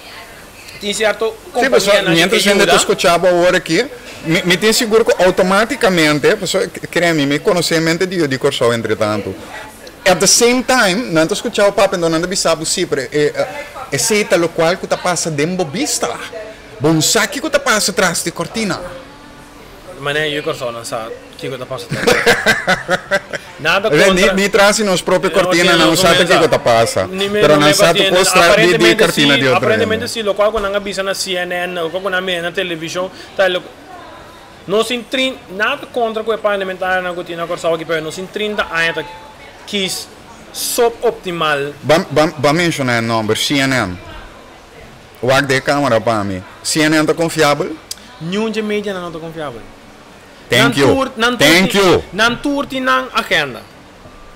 tin sierto Sí, pasobra kompanianan ku miéntras e hende ta yuda. skuchá bo awor aki, mi, mi tin sigur ku outomátikamente, pasobra kere mi, mi konosé mente di yu di Kòrsou entretantu. At the same time, nan ta skuchá bo papia, enton nan ta bisa bo sí, pero e, esei ta lokual ku ta pasa den bo bista. Bo no sa kiko ta pasa tras di kortina. Manera yu Kòrsou nan sa kiko ta pasa tras di kortina. Nada kontra. Ni tras di nos propio kortina nan no sa ta kiko ta pasa. Pero nan sa tur kos tras di kortina di otro hende. Aparentemente si, lokual ku nan a bisa na CNN, lokual ku nan a mira na televishon, ta loke. Nos tin trin, nada kontra ku e parlamentarionan ku tin na Kòrsou aki, pero nos tin 30 aña ta kis sub-optimal. Ban ban ban menshoná e nòmber, CNN. Wak den e kamera pa mi. CNN ta konfiabel? Niun dje medianan no ta konfiabel. Thank you. Nan tur, nan tur Thank tin, you. nan tur tin nan agenda.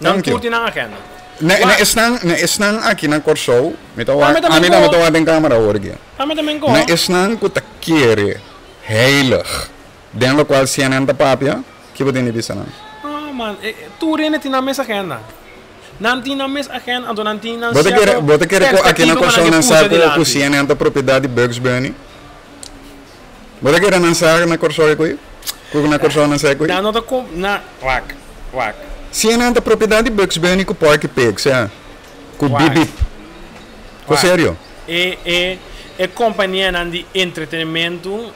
Nan Thank you. tur tin nan agenda. Na, na Wak. esnan, na esnan aki na Kòrsou, mi ta wak, Ami tambe ami tambe ko. ta wak den kamera awor aki. Ami tambe ko. Na esnan ku ta kere heilig den lokual CNN ta papia, ki bo tin di bisa nan? No man, e, tur hende tin nan mes agenda. Nan tin nan mes agenda, anto nan tin nan Bo ta kere, cierto bo ta kere ku aki na perspectiva ku Kòrsou nan nan ke sa pusa ku ku dilanti. CNN ta propiedat di Bugs Bunny? Bo ta kere nan sa na Kòrsou e koe? Ku na Kòrsou nan sa e koe? Nan no ta kom, nan, wak, wak. CNN ta propiedat di Bugs Bunny ku Porky Pig, sea, ku Wak. Bip Bip. Ko Wak. serio. E, e, e kompanianan di entretenimentu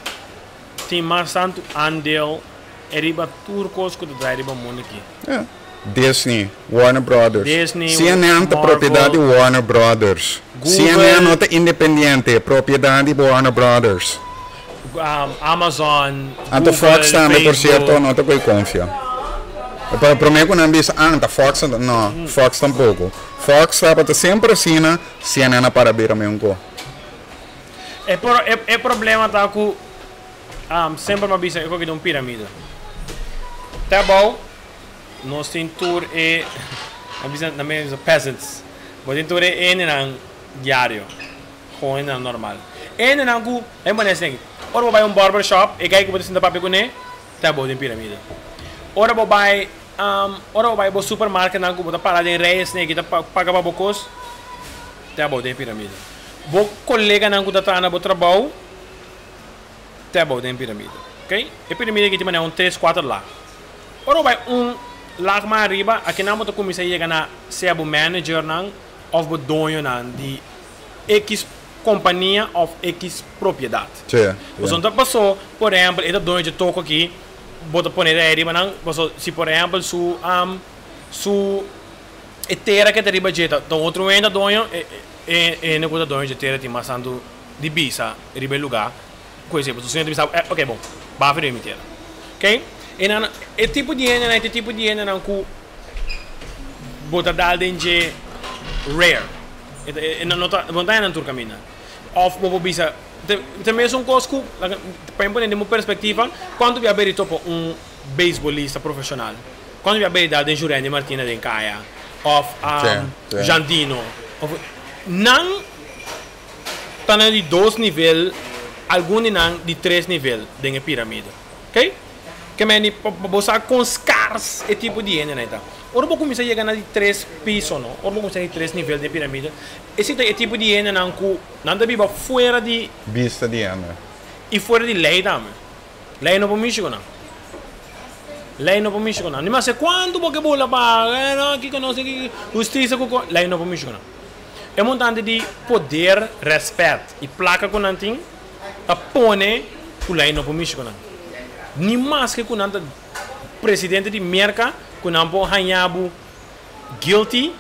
tin mas tantu aandeel e riba tur kos ku ta drai riba mundu aki. Ja. Disney, Warner Brothers. Disney, CNN ta Marvel, propiedad di Warner Brothers. Google. CNN no ta independiente, propiedad di Warner Brothers. Amazon, Anto Google, Fox tambe, por cierto, Facebook. no ta koe confia. Pa prome cu nan bisa, ah, ta Fox, no, Fox tampoco. Fox tabata semper asina, CNN a para bira meun co. E por, e, e problema ta cu semper mi a bisa e koki ta un piramide. Te abou nos tin tur e, a bisa na mi bisa peasants, bo tin tur e hendenan diario, gewoon hendenan normal. E hendenan ku, laat mi pone esei aki, ora bo bai un barber shop e guy ku bo ta sinta papia kuné te abou den piramide. Ora bo bai ora bo bai bo supermarketnan ku bo ta para den rei esei aki ta paga pa bo kos te abou den piramide. Bo koleganan ku ta traha na bo trabou. Te abou den piramide. Ok? E piramide aki tin manera un tres, kuater lag. Ora bo bai un lag mas ariba, akinan bo ta kuminsá yega na sea bo managernan òf bo doñonan di ekis kompania òf ekis propiedat. Sí, sí. Pasobra no ta pasó, por ehèmpel, e ta doño dje toko aki, bo ta pone rei riba nan, pasobra si por ehèmpel su su e tera ke ta riba dje ta un otro hende ta doño, e e hende ku ta doño dje tera tin mas tantu di bisa riba e lugá ku esei. Pasobra señor ta bisa bo, eh, oke bon, bafi den mi tera. Oke? E nan, e tipo di hendenan ta e tipo di hendenan ku bo ta dal den dje rare. E ta, e nan no ta, bo no ta haña nan tur kaminda. Òf bo por bisa, ta, ta mesun kos ku, laga, pa mi pone den bo perspektiva, kuantu bia beri topa un beisbolista profeshonal? Kuantu bia beri dal den Jurendi Martina den kaya? Òf, Jandino? Òf, nan. Ta na di dos nivel, algun di nan di tres nivel den e piramide. Ok? Ke meni pa bo sa kon skars e tipo di hendenan ei ta. Ora bo kuminsá yega na di tres piso no, ora bo kuminsá di tres nivel den e piramide, esei ta e tipo di hendenan ku nan ta biba fuera di. Bista di hende. I fuera di lei tambe. Lei no por mishi ku nan. Lei no por mishi ku nan. Ni maske kuantu bo ke bula pa, eh no, kiko no, kiko, hustisia ku ko, lei no por mishi ku nan. E montante di poder, rèspèt i plaka ku nan tin ta pone ku lei no por mishi ku nan. Ni maske ku nan ta presidente di Merka ku nan por haña bo guilty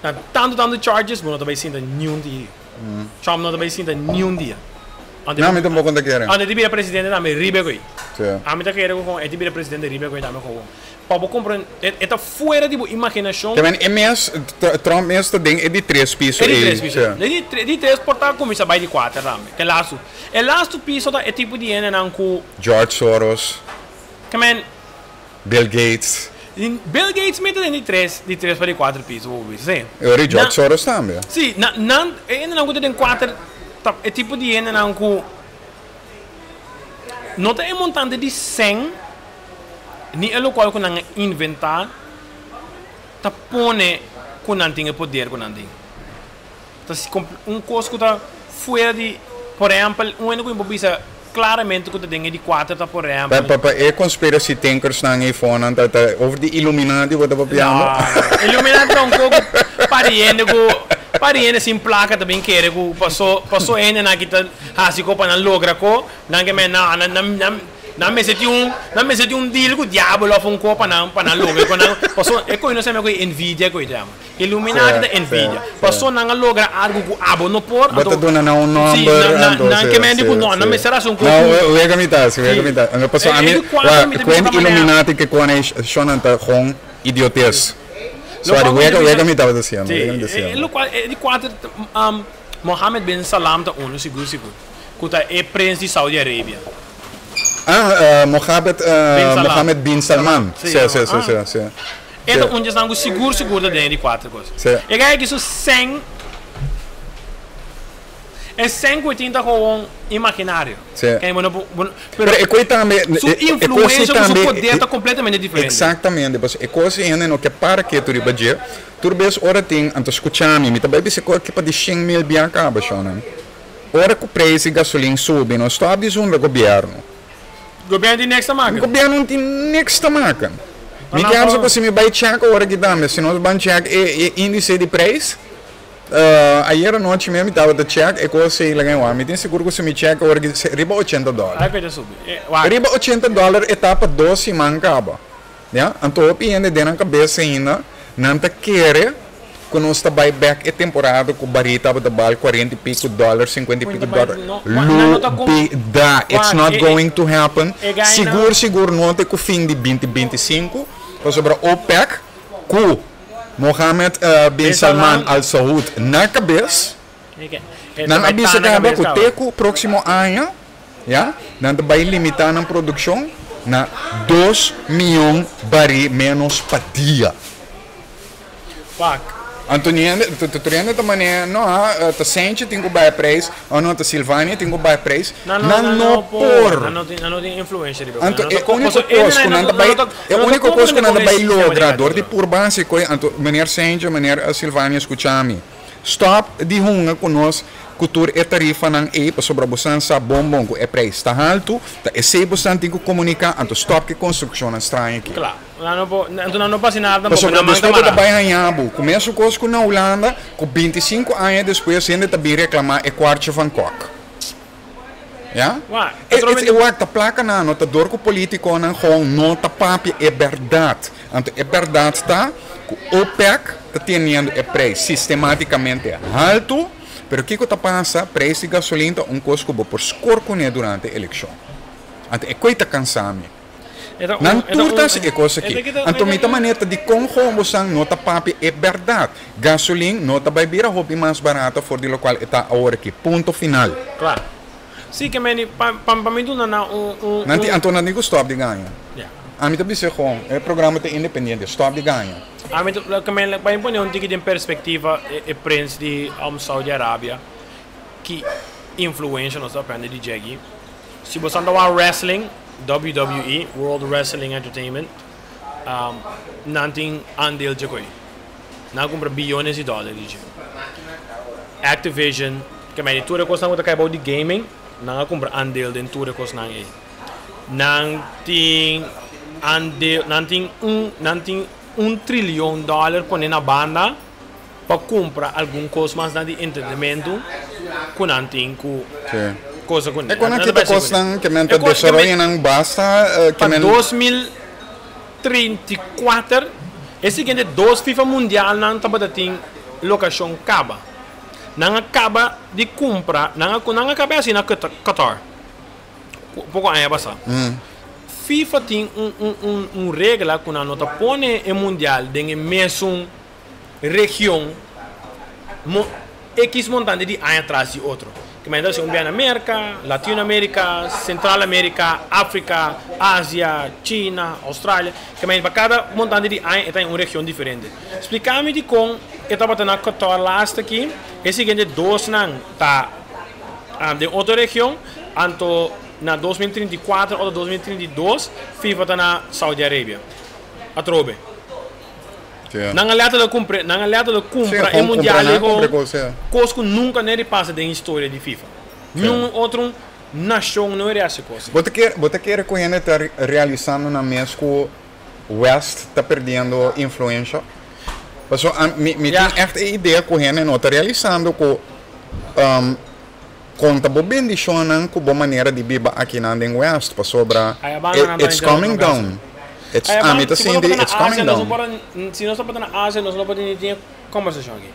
na tantu tantu charges bo no ta bai sinta niun dia. Trump no ta bai sinta niun dia. No, mi tampoco ta kere. Ante di bira presidente tambe riba e koe. Ami ta kere ku e di bira presidente riba e koe tambe gewoon. Pa bo comprende, e ta fuera di bo imaginacion. Te men e mes, Trump mes ta den e di tres piso E di ei. tres piso. E di di tres por ta cuminsa bay di cuater tambe. Ke lastu. E lastu piso ta e tipo di hendenan cu. George Soros. Ke men. Bill Gates. Bill Gates mes ta den di tres, di tres pa di cuater piso bo bisa, si. E ora George Soros tambe. Si, nan, nan, e hendenan cu ta den cuater ta e tipo di hendenan cu no ta e montante di cen. Ni e lokual ku nan a inventá ta pone ku nan tin e poder ku nan tin. Ta un kos ku ta fuera di, por ehèmpel, un hende ku mi por bisa klaramente ku ta den e di kuater ta por ehèmpel. Pa pa e conspiracy thinkersnan ei fonan ta ta over di Illuminati bo ta papiando? No, Illuminati ta un kos ku pariente ku pariente sin plaka ta bin kere ku paso paso hendenan aki ta hasi ko pa nan logra ko, nan ke men nan nan nan. Nan mester tin un, nan mester tin un deal ku diabel òf un ko pa nan, pa nan logra ku nan, pasobra e koe no sa mi ku e envidia koe ta yama. Illuminati ta envidia. Pasobra nan a logra algu ku abo no por, Bo anto ta duna nan un si, nòmber, nan, nan, anto nan si, ke men di si, ku no, nan si. mester hasi un ko No, ku wega mi ta, si, wega si. mi ta. Anto pasobra E ami, di kuater wak, mi ta ku bisa ta manera. Illuminati ke kone shonnan ta gewoon idiotes. Lo Sorry, kual mi ta wega, bisa wega mi tabata siendo, si, wega mi ta e siendo. lo kual e di kuater Mohammed bin Salam ta unu sigur sigur. Ku ta e prins di Saudi Arabia. Ah, Mohammed, Bin Salam. Mohammed bin Salman. Sí, Sí, sí, sí, ah. sí, sí. E ta un djesnan ku sigur sigur ta den e di kuater kos. Sí. E gaya ki su sèn, E sèn ku e tin ta gewoon imaginario. Sí. Kende bo no por, bo no, Pero pero e koi tambe, su e e kos ei influensia ku su tambe, poder ta kompletamente diferente. Eksaktamente, pasobra e kos ei hende no ke para ketu riba dje. Tur bes ora tin, anto skucha mi, mi ta bai bisa e kos aki pa di shen mil bia kaba, shonnan. Ora ku preis di gasolin subi, no stòp di zundra gobièrnu. Gobièrnu tin niks ta maka. Gobièrnu no tin niks ta maka. Mi ke hapsa ku si mi bai chèk ora aki tambe, si nos ban chèk e e índise di preis, ayera nochi mes mi tabata chèk e kos ei laga wak. Mi tin sigur ku si mi chèk ora aki riba ochenta dòler. Riba ochenta dòler e ta pa dos siman kaba. Ya, anto hopi hende den nan kabes ainda nan ta kere ku nos ta bai bek e temporada ku barí tabata bal kuarenta i piku dòler, sinkuenta i piku dòler. Lubida! It's not going to happen. Sigur sigur no te ku fin di binti 25, pasobra OPEC ku Mohammed bin Salman Al Saud na kabes, nan a bisa kaba ku te ku próksimo aña, Ya, nan ta bai limitá nan produkshon na dos mion barí ménos pa dia. Fuck. Anto niende, tur hende ta manera, no ha, ta Sentje tin ku bai preis, o no, ta Silvania tin ku bai preis. Nan no por. Nan no tin, nan no tin influensia riba. Anto e úniko kos ku nan ta bai, e úniko kos ku nan ta bai logra dor di purba hasi koi, anto meneer Sentje, meneer Silvania skucha mi. Stop di hunga ku nos ku tur e tarifanan ei pasobra bosan sa bon bon ku e preis ta haltu, ta esei bosan tin ku komuniká, anto stop ku e konstrukshonnan straño aki. Kla. Nan no por, anto nan no por hasi nada tampoco, Pasobra nan man ta despues bo ta mará. bai haña bo ku mesun kos ku na Hulanda, ku 25 aña despues hende ta bin reklamá e kwartje van Kok. Ya? Wak, E, atrobe e, wak, ta plakanan no ta dor ku politikonan gewoon no ta papia e bèrdat. Anto e bèrdat ta ku OPEC ta teniendo e preis sistematikamente haltu, pero kiko ta pasa? Preis di gasolin ta un kos ku bo por skor kuné durante elekshon. Anto e koi ta kansa mi. Nan tur ta hasi e kos aki. Anto mi ta manera ta dikon gewoon bosan no ta papia e bèrdat. Gasolin no ta bai bira hopi mas barata for di lokual e ta awor aki. Punto final. Kla. Si ke meni pa pa mi duna nan un un Nan tin anto nan tin ku stòp di gaña. Ya. Ami ta bisa gewoon e programa ta independiente, stòp di gaña. Ami ta ke men pa mi pone un tiki den perspektiva e e prins di Saudi Arabia ki influensha nos ta aprende di dje aki. Si bo sa ta wak wrestling, WWE, World Wrestling Entertainment, nan tin aandeel dje koe. Nan a kumpra biyones di dòler di dje. Activision, ke mei di tur e kosnan ku ta kai bou di gaming, nan a kumpra aandeel den tur e kosnan ei. Nan tin aandeel, nan tin un, nan tin un trilion dòler pone na banda pa kumpra algun kos mas nan di entretenmentu ku nan tin ku cosa ku. E kon a kita kosnan ke men ta desaroyanan basta ke Pa men. 2034 e siguiente dos FIFA mundialnan tabata tin lokashon kaba. Nan a kaba di kumpra, nan a nan a kaba hasi na Qatar poko aña pasá. FIFA tin un un un un regla ku nan no ta pone e mundial den e mesun region mo X montante di aña tras di otro. Ke manera ta un bia na Merka, Latino Amerika, Sentral Amerika, Afrika, Asia, China, Australia. Ke manera pa kada montante di aña e ta den un region diferente. Splika mi dikon e tabata na Qatar laatste aki, e siguiente dosnan ta den otro region, anto na 2034 òf 2032 FIFA ta na Saudi Arabia atrobe. Nan a letterlijk kumpra, nan a letterlijk kumpra e mundial ei gewoon kos ku nunka no a pasa den historia di FIFA. Niun otro nashon no a hasi kos. Bo ta kere, bo ta kere ku hende ta realisando nan mes ku West ta perdiendo influensha? Pasobra mi mi tin ègt e idea ku hende no ta realisando ku konta bo bendishonnan ku bo manera di biba akinan den West pasobra it's coming down. It's, ami ta sinti it's coming down. Si nos tabata na Asia nos no por tin e kombersashon aki.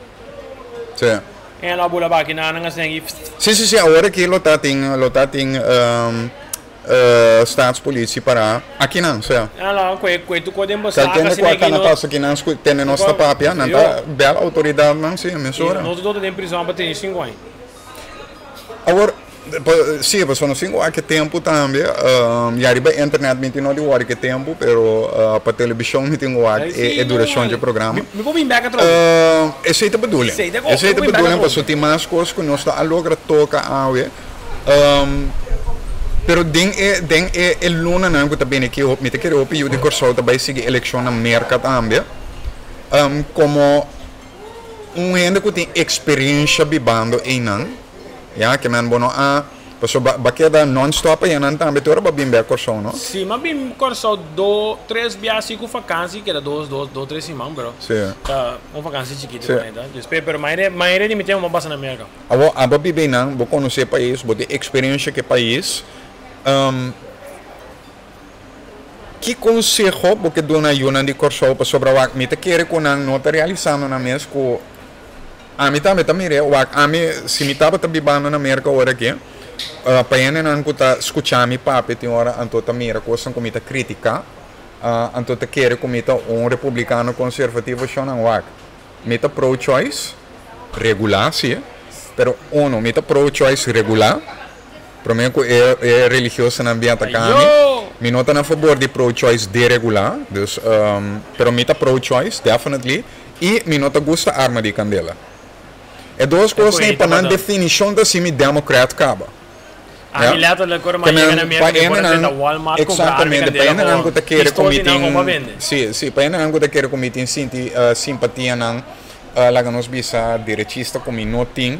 Sí. E lo a bula baki nan nan a segi. Sí, sí, sí, awor aki lo ta tin, lo ta tin staatspolitie para akinan, sea. Ah, lo kue kue tu kue den bo saka Kalkende si ku a neki kana no. pasa akinan sku tene nos ta papia, nan ta bel outoridatnan, sí, mesora. Nos tur ta den prizòn pa 35 aña. Awor. Sí, pasobra nos tin ku wak e tempu tambe. Ya riba internet mi tin no di wòri ku e tempu, pero pa telebishon mi tin ku wak e durashon dje programa. Mi por bin bèk atrobe. Esei ta bedoeling. Esei ta bedoeling pasobra tin mas kos ku nos ta a logra toka awe. Pero den e den e e lunanan ku ta bini aki mi ta kere hopi yu di Kòrsou ta bai sigui elekshon na Merka tambe. Komo un hende ku tin eksperensha bibando einan, ya, ke men bo no a, pasobra bo a keda non-stop ayanan tambe te ora bo a bin bek Kòrsou, no? Si, mi a bin Kòrsou do, tres bia si ku fakansi, keda dos, dos, dos, tres siman, pero Si. ta un fakansi chikitu Si. ku neta. Despues, pero mayoria, mayoria di mi tempu mi a pasa na Merka. Awor, abo a biba einan, bo konosé e pais, bo tin eksperensha ku e pais. Ki konseho bo ke duna yunan di Kòrsou pasobra wak mi ta kere ku nan no ta realisando nan mes ku ami tambe ta mir'é wak ami si mi tabata bibando na Merka ora aki pa hendenan ku ta skucha mi papia tin ora anto ta mira kosnan ku mi ta kritiká anto ta kere ku mi ta un republikano konservativo shonnan wak mi ta pro choice regulá si pero uno mi ta pro choice regulá. Promé ku e e religiosonan bin ataká mi, mi no ta na fabor di pro-choice deregulá, dus, pero mi ta pro-choice, definitely, i mi no ta gusta arma di kandela. E dos kosnan pa nan definishon ta si mi Democrat kaba. Ya? Ke men, pa hendenan, eksaktamente, pa hendenan ku ta kere ku mi tin, si, si, pa hendenan ku ta kere ku mi tin sinti simpatianan, laga nos bisa derechista ku mi no tin,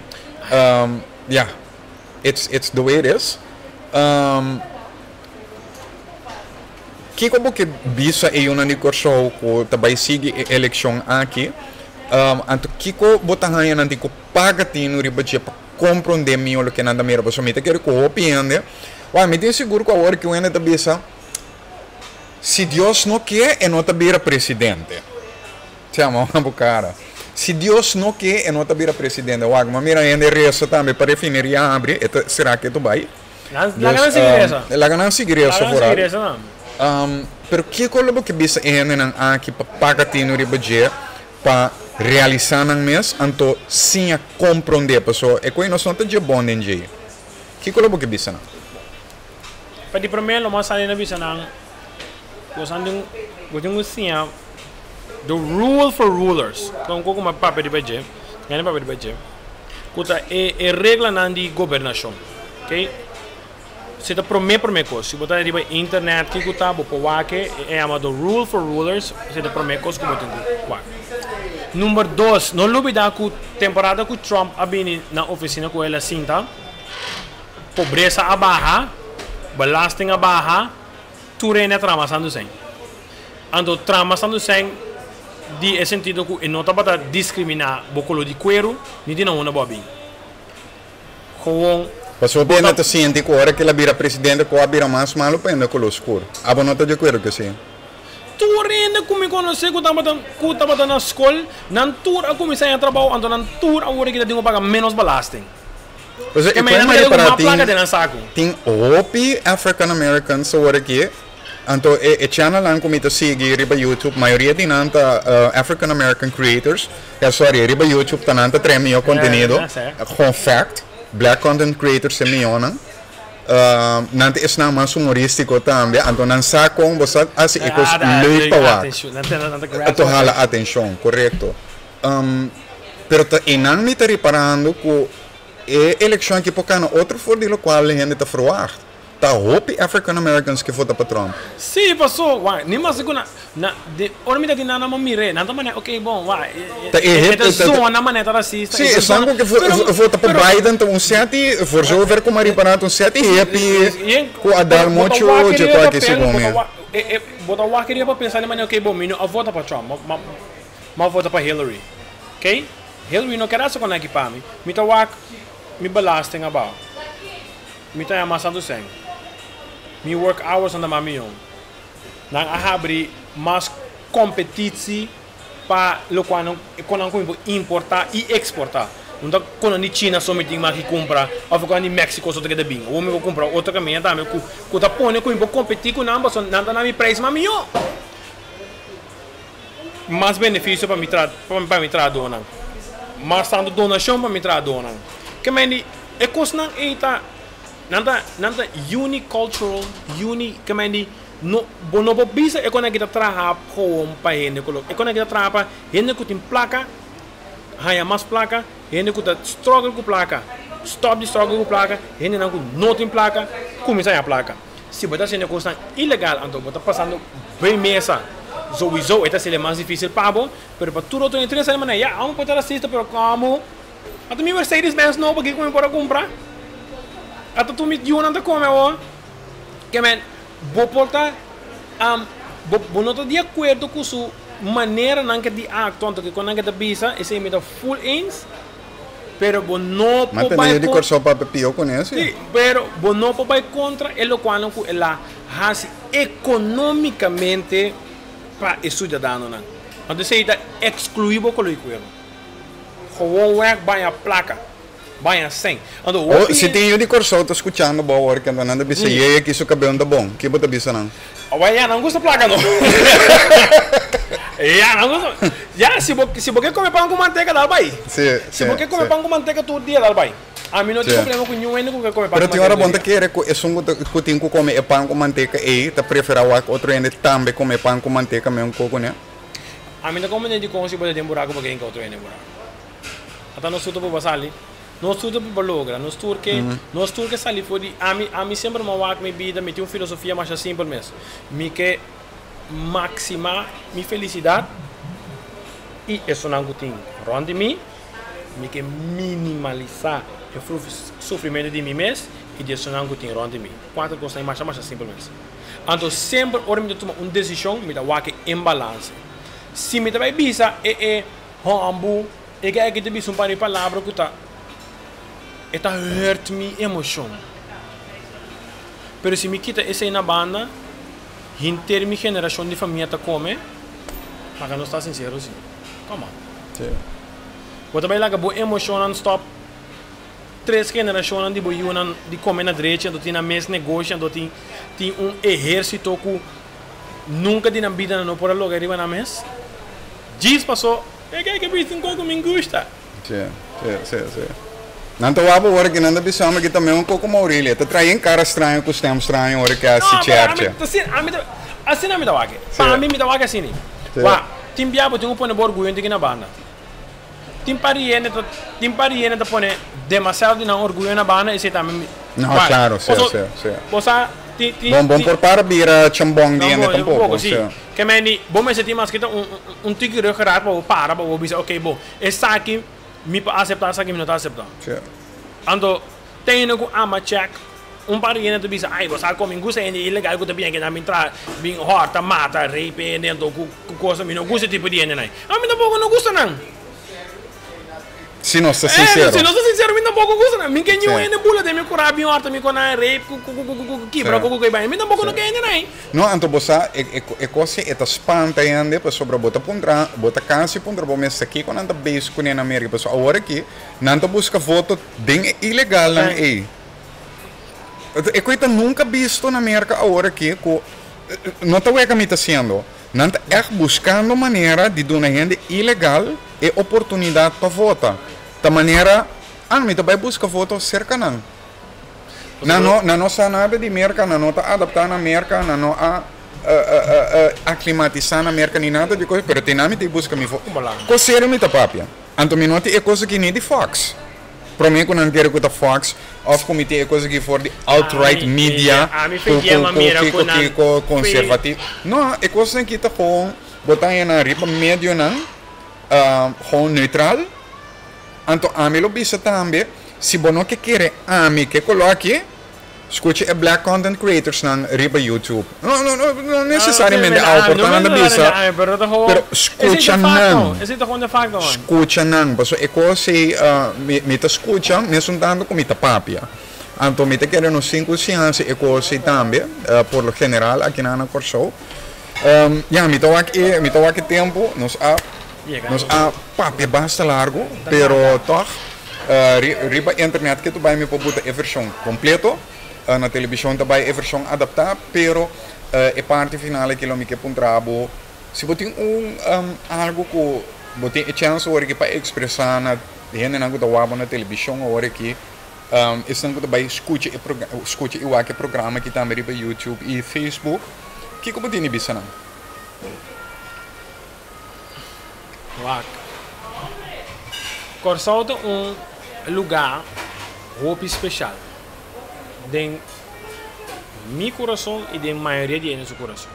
ya. It's it's the way it is. Um, kiko bo ke bisa e yunan di Kòrsou ku ta bai sigui e elekshon aki? Um, anto kiko bo ta haña nan tin ku paga tinu riba dje pa komprondé mihó loke nan ta mira? Pasobra mi ta kere ku hopi hende, wak, mi tin sigur ku awor ki un hende ta bisa, si Dios no ke, e no ta bira presidente. Chama bo cara. Si Dios no ke e no ta bira presidente. Wak, ma mira hende reza tambe pa refineria habri, e ta sera ke to bai. Laga nan sigui reza. Laga nan sigui reza Laga nan vooral. sigui reza tambe. Pero kiko lo bo ke bisa e hendenan aki pa paga tinu riba dje pa realisa nan mes anto siña kompronde paso e koe nos no ta dje bon den dje. Kiko lo bo ke bisa nan? Pa di prome lo mas sali na bisa nan boso tin bo tin ku siña The rule for rulers, ta un koko mas papia riba dje, gana papia riba dje, ku ta e e reglanan di gobernashon, ok. Si ta prome prome kos, si bo ta riba internet kiko ta bo por wak e, e yama the rule for rulers, esei ta prome kos ku bo tin ku wak. Number dos, no lubida ku temporada ku Trump a bini na ofisina ku el a sinta, pobresa a baha, belasting a baha, tur hende a traha mas tantu sèn. Anto trama Santo Sèn di e sentido ku e no tabata diskriminá bo koló di kueru ni di na unda bo a bin. Gewoon Pasobra bo hende ta. ta sinti ku ora ku el a bira presidente ku a bira mas malu pa hende koló skur. Abo no ta di akuerdo ku esei? Tur hende ku mi konosé ku tabata ku tabata na skol, nan tur a kuminsá haña trabou, anto nan tur awor aki ta tin ku paga ménos belasting. Pasobra Ke e manera kuen nan ta keda ku ripará mas plaka tin den nan saku. tin hopi African Americans awor aki. Anto e e channelnan ku mi ta sigui riba YouTube mayoria di nan ta African American creators, ya sorry riba YouTube ta nan ta trae mihó kontenido, gewoon fact, black content creators e mihónan, nan ta esnan mas humorístiko tambe, anto nan sa kon bo sa hasi e kos leuk pa wak, to hala atenshon, korekto. Pero ta einan mi ta riparando ku e elekshon aki por kana otro for di lokual hende ta ferwagt. Ta hopi African Americans ke vota pa Trump. Sí, paso, wak, ni mas ku na, na, de, ora mi ta di nan, nan mir'é, nan ta manera, ok, bon, wak, e, Ta e e, hip, e ta ta, ta, zona manera ta rasista, Sí, e ta esnan zona, ku ke pero, vota pa pero, Biden ta un sèti, voor zover ku mi a ripará, ta un sèti hippie yen, ku a pero dal bo ta muchu wak dje riba ku aki papel, segun bo ta mi. wak, e, e, bo ta wak riba papel sa di manera, ok, bon, mi no a vota pa Trump, ma, ma, ma a vota pa Hillary, ok, Hillary no kere hasi kon aki pa mi, mi ta wak mi belasting abou. Mi ta yama Santu Sèn. Mi work hours nan ta mas mion. Nan a habri mas kompetitsi pa lokual nan kon nan ku mi por importá i eksportá. No ta kon nan di China so mi tin mas ki kumpra òf kon nan di Mexico so ta keda bin. Awor mi por kumpra otro kaminda tambe ku ku ta pone ku mi por kompetí ku nan pasobra nan ta na mi preis mas mió. Mas benefisio pa mi tra pa mi trahadónan. Mas tantu donashon pa mi trahadónan. Ke mei di. E kosnan ei ta. Nan ta nan ta unicultural, uni ke men di no bo no por bisa e kon aki ta traha gewoon pa hende ku lo e kon aki ta traha pa hende ku tin plaka haña mas plaka, hende ku ta struggle ku plaka stop di struggle ku plaka, hendenan ku no tin plaka kuminsá haña plaka. Si bo ta hasiendo kosnan ilegal anto bo ta pasando bay mesa souiso e ta haciel mas dificil pa bo, pero pa tur otro hende tur hende sa manera ya amo por ta racista pero como Ata mi Mercedes Benz nobo aki ku mi por a kumpra. Ata tur mi yunan ta kome awor. Ke men, bo por ta, bo bo no ta di akuerdo ku su maneranan ke di aktua anto kiko nan ke ta bisa, esei mi ta full eens, pero bo no Ma por tende bai yu di kon, Kòrsou papia pio kuné si. sí, pero bo no por bai kontra e lokualnan ku el a hasi ekonomikamente pa e siudadanonan. Anto esei ta ekskluí bo koloi kueru. Gewoon weg baña plaka, baña sèn. Anto Oh, hopi si hende. tin yu di Kòrsou ta skuchando bo awor kende nan ta bisa yeye ki su kabel no ta bon, ki bo ta bisa nan? Awor ya nan gusta plaka no. Ya nan gusta. Ya si bo si bo ke kome pan ku manteka dal bai. Si, Si si, bo ke kome si. pan ku manteka tur dia dal bai. Ami no tin Si. problema ku niun hende ku ke kome pan Pero ku tin ora manteka bon tur ta dia. kere ku esun ku ta ku tin ku kome e pan ku manteka ei ta preferá wak otro hende tambe kome pan ku manteka meun koko ne. Ami ta komprende dikon si bo ta den buraku pa ken ke otro hende buraku. Ata nos tur ta proba sali, nos tur ta proba logra, nos tur ke, nos tur ke sali for di, ami, ami semper mi a wak mi bida, mi tin un filosofia masha simpel mes, mi ke maxima mi felisidat i esunnan ku tin rònt di mi, mi ke minimalisa e sufrimentu di mi mes i di esunnan ku tin rònt di mi. Kuater kosnan masha masha simpel mes. Anto semper ora mi ta tuma un desishon mi ta wak e balanse. Si mi ta bai bisa e e hòmbu e ke aki ta bisa un par di palabra ku ta e ta hurt mi emoshon. Pero si mi kita esei na banda henter mi generashon di famia ta kome, laga nos ta sinsero si. Come on. Bo ta bai laga bo emoshonnan stòp. Tres generashonnan di bo yunan di kome na drechi anto tin nan mes negoshi anto tin tin un ehérsito ku nunka di nan bida nan no por a logra riba nan mes. Djis pasó e ke ke bisti un koko mi gusta. Sí, sí, sí, sí. Nan ta wak ora ki nan ta bisa mi ki ta un koko Maurilia. Ta trae un kara straño ku stem straño ora ki a hasi No, pero ami cherche. ta asina, ami ta asina mi ta wak. Pa mi mi ta wak asina. Sí. Wak, tin bia bo tin ku pone bo orguyo tin ki na banda. Tin par di hende ta tin par di hende ta pone demasiado di nan orguyo na banda esei tambe mi No, wak claro, sí, paso sí, sí. bo sa tin tin Bon, bon tin por para bira chambon di hende tampoco tampoco, sí sí. ke men di bo mester tin maske ta un un tiki ruggengraat pa bo para pa bo bisa okay bo esaki mi por acepta esaki mi no ta acepta Sí. anto Ten hende ku ama chèk. Un par di hende ta bisa, Ai, bo sa kon mi gusta hende ilegal ku ta bin aki nan bin traha, bin hòrta, mata, rape hende anto ku kos. Mi no gusta e tipo di hendenan. Ami tampoko no gusta nan. Si nos ta sinsero. Si nos ta sinsero, mi tampoko gusta nan. Mi ke niun hende bula den mi kura bin hòrta mi ku nan rape, ku ku kibra ku ku ku. Mi tampoko no ke hendenan. No, anto bo sa, e e kos ei e ta spanta hende pasobra bo ta puntra, bo ta kasi puntra bo mes ta kiko nan ta bezig kuné na Merka. Pasobra awor aki nan ta buska voto. Den e ilegalnan ei, e koe ta nunka bisto na Merka awor aki ku no ta weka mi ta siendo. Nan ta ègt buskando manera di duna hende ilegal e oportunidat pa vota. Ta manera, ah, mi ta bai buska voto serka nan. Nan no, nan no sa nada di Merka, nan no ta adaptá na Merka, nan no a aklimatisá na Merka ni nada di kos, pero te nan mi ta i buska mi voto. Kos serio mi ta papia. Anto mi no tin e kos aki ni di Fox. Prome ku nan kere ku ta Fox of ku mi tin e kos aki for di alt-right media ku ku kiko kiko konservativo. No, e kosnan aki ta gewoon bo ta haña nan riba medionan gewoon neutral. Anto ami lo bisa tambe si bo no ke kere ami ke kolo aki. Scucha e black content creators nan riba YouTube. No, no, no, no necesariamente Ah, awo por ta nan ta bisa, pero scucha nan. Scucha nan, pasobra e cos ei mi mi ta scucha mesun tanto cu mi ta papia. Anto mi ta kere nos tin consciensia e cos ei tambe, por lo general aki nan na Corsou. Ya, mi ta wak e, mi ta wak e tempo, nos a Nos a papia basta largo, pero tog riba internet ke tu bai mi por buta e version completo, na television ta bai e version adapta, pero e parti final aki lo mi ke puntra bo si bo tin un algo ku bo tin e chance awor aki pa expresa na hendenan ku ta wak bo na television awor aki. Um, esnan ku ta bai skucha e skucha i wak e programa aki tambe riba YouTube i Facebook, kiko bo tin di bisa nan? Wak. Kòrsou ta un lugá hopi speshal den mi kurason i den mayoria di hende su kurason.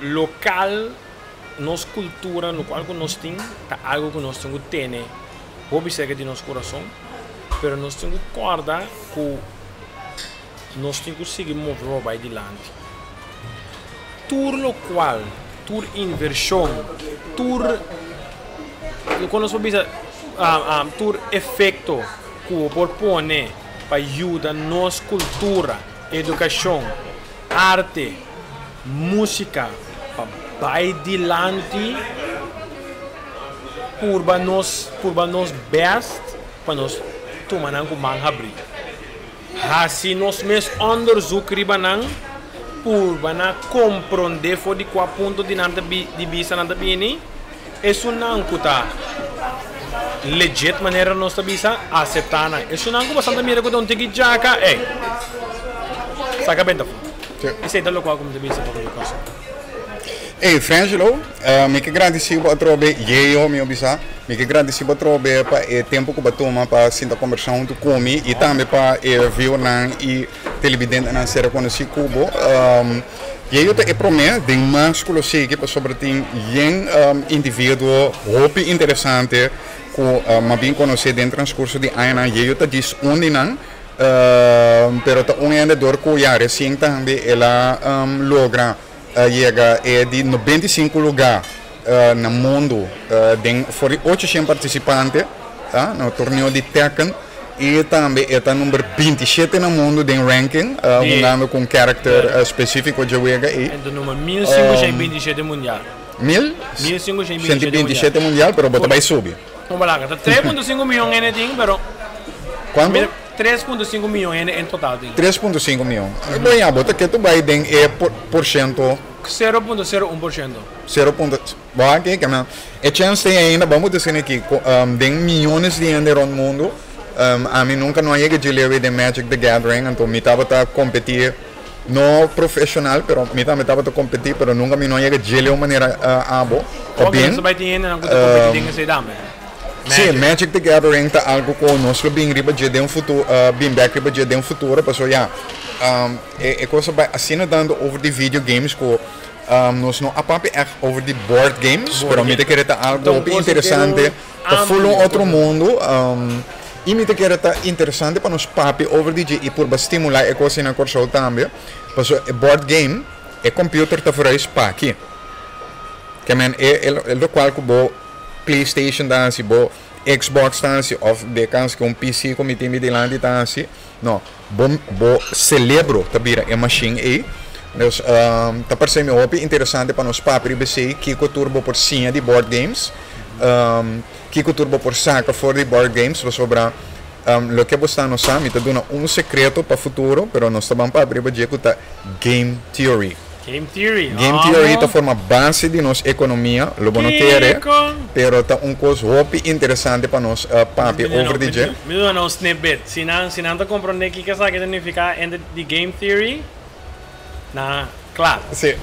Lokal, nos kultura, lokual ku nos tin ta algu ku nos tin ku tene hopi serka di nos kurason, pero nos tin ku kòrda ku nos tin ku sigui move pa bai dilanti. Tur lokual, tur invershon, tur lokual nos por bisa tur efekto ku bo por pone pa yuda nos kultura, edukashon, arte, Músika pa bai dilanti purba nos purba nos best pa nos tuma nan ku man habrí. Hasi nos mes onderzoek riba nan, purba na komprondé for di kua punto di nan ta di bista nan ta bini. Esunnan ku ta legit manera nos ta bisa, aseptá nan. Esunnan ku bastante mira ku ta un tiki djaka, ey, saka benta afó. Esei ta lokual ku mi ta bisa pa mi kòrsou. Ey, Frangelo, mi ke gradisí bo atrobe, Yeo mi a bisa, mi ke gradisí bo atrobe pa e tempu ku bo a tuma pa sinta kombersá huntu ku mi i tambe pa e viewernan i televidentenan ser rekonosí ku bo. Yeo ta e promé den mas ku lo sigui pasobra tin yen individuo hopi interesante ku mi a bin konosé den transkurso di añanan. Yeo ta djis un di nan. Pero ta un hende dor ku ya resien tambe el a logra yega e di 95 lugá na mundu den for di 800 partisipante na torneo di Tekken i tambe e ta number 27 na mundu den ranking hungando ku un karakter spesifiko dje wega ei. E ta number 1527 mundial. Mil? 1527 mundial pero bo ta bai subi. Kon balaka ta 3.5 miyon hende tin pero. Kuantu? 3.5 miyon hende en total tin. 3.5 miyon. Bon ya bo ta ke tu bai den e por shento. 0.01 por shento. Sero punto, bo a ke kema e chèns tin ainda bo a asina aki ku den miyones di hende rònt mundu ami nunka no a yega dje leu den Magic the Gathering anto mi tabata kompetí no profeshonal pero mi tambe tabata kompetí pero nunka mi no a yega dje leu manera abo pa bin. Bai tin hendenan ku ta kompetí den esei tambe. Sí, Magic the Gathering ta algu ku nos lo bin riba dje den futuro bin bèk riba dje den futuro pasobra ya e kos a bai asina tantu over di video games ku Nos no a papia ègt over di board games, pero mi ta kere ta algu hopi interesante, ta ful un otro mundu. I mi ta kere ta interesante pa nos papia over di dje i purba stimulá e kos ei na Kòrsou tambe, pasobra e board game, e computer ta veruis paki. Ke men e lokual ku bo PlayStation ta hasi, bo Xbox ta hasi òf de kans ku un PC ku mi tin mi dilanti ta hasi, no. Bo bo celebro ta bira e machine ei. Dus ta parse mi hopi interesante pa nos papia riba esei, kiko tur bo por siña di board games, kiko tur bo por saka for di board games, pasobra loke bo sta no sa, mi ta duna un secreto pa futuro, pero nos ta ban papia riba dje ku ta game theory. Game theory, Game theory ta forma base di nos economia, lo bo no kere, pero ta un cos hopi interesante pa nos papia over di dje. Mi duna un snippet, si nan si nan ta comprende kiko esaki ta nifica enter di game theory, nan kla. Si.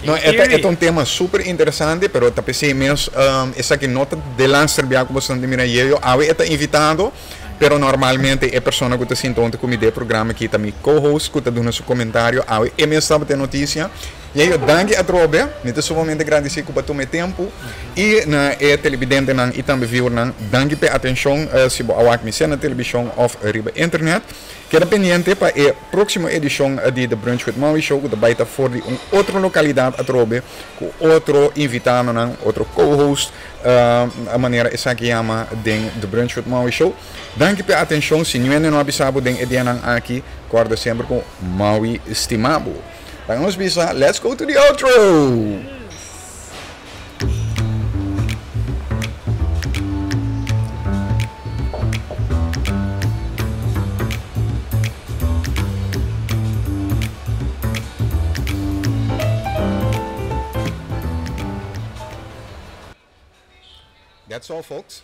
No, e ta e ta un tema super interesante, pero ta p'esei mes esaki no ta delaster bia ku boso ta mira yeyo. Awe e ta invitado, pero normalmente e persona ku ta sinta huntu ku mi den e programa aki ta mi co-host ku ta duna su komentario. Awe e mes tabata e notisia. Yeyo, danki atrobe. Mi ta sumamente gradisí ku bo a tuma e tempu. I na e televidentenan i tambe viewernan, danki p'e atenshon si bo a wak mi sea na televishon òf riba internet. Keda pendiente pa e próksimo edishon di The Brunch with Maui Show ku ta bai ta for di un otro lokalidat atrobe ku otro invitadonan, otro co-host, manera esaki yama den The Brunch with Maui Show. Danki p'e atenshon. Si niun hende no a bisa bo den e dianan aki, kòrda semper ku Maui stima bo. Laga nos bisa, let's go to the outro! That's all folks.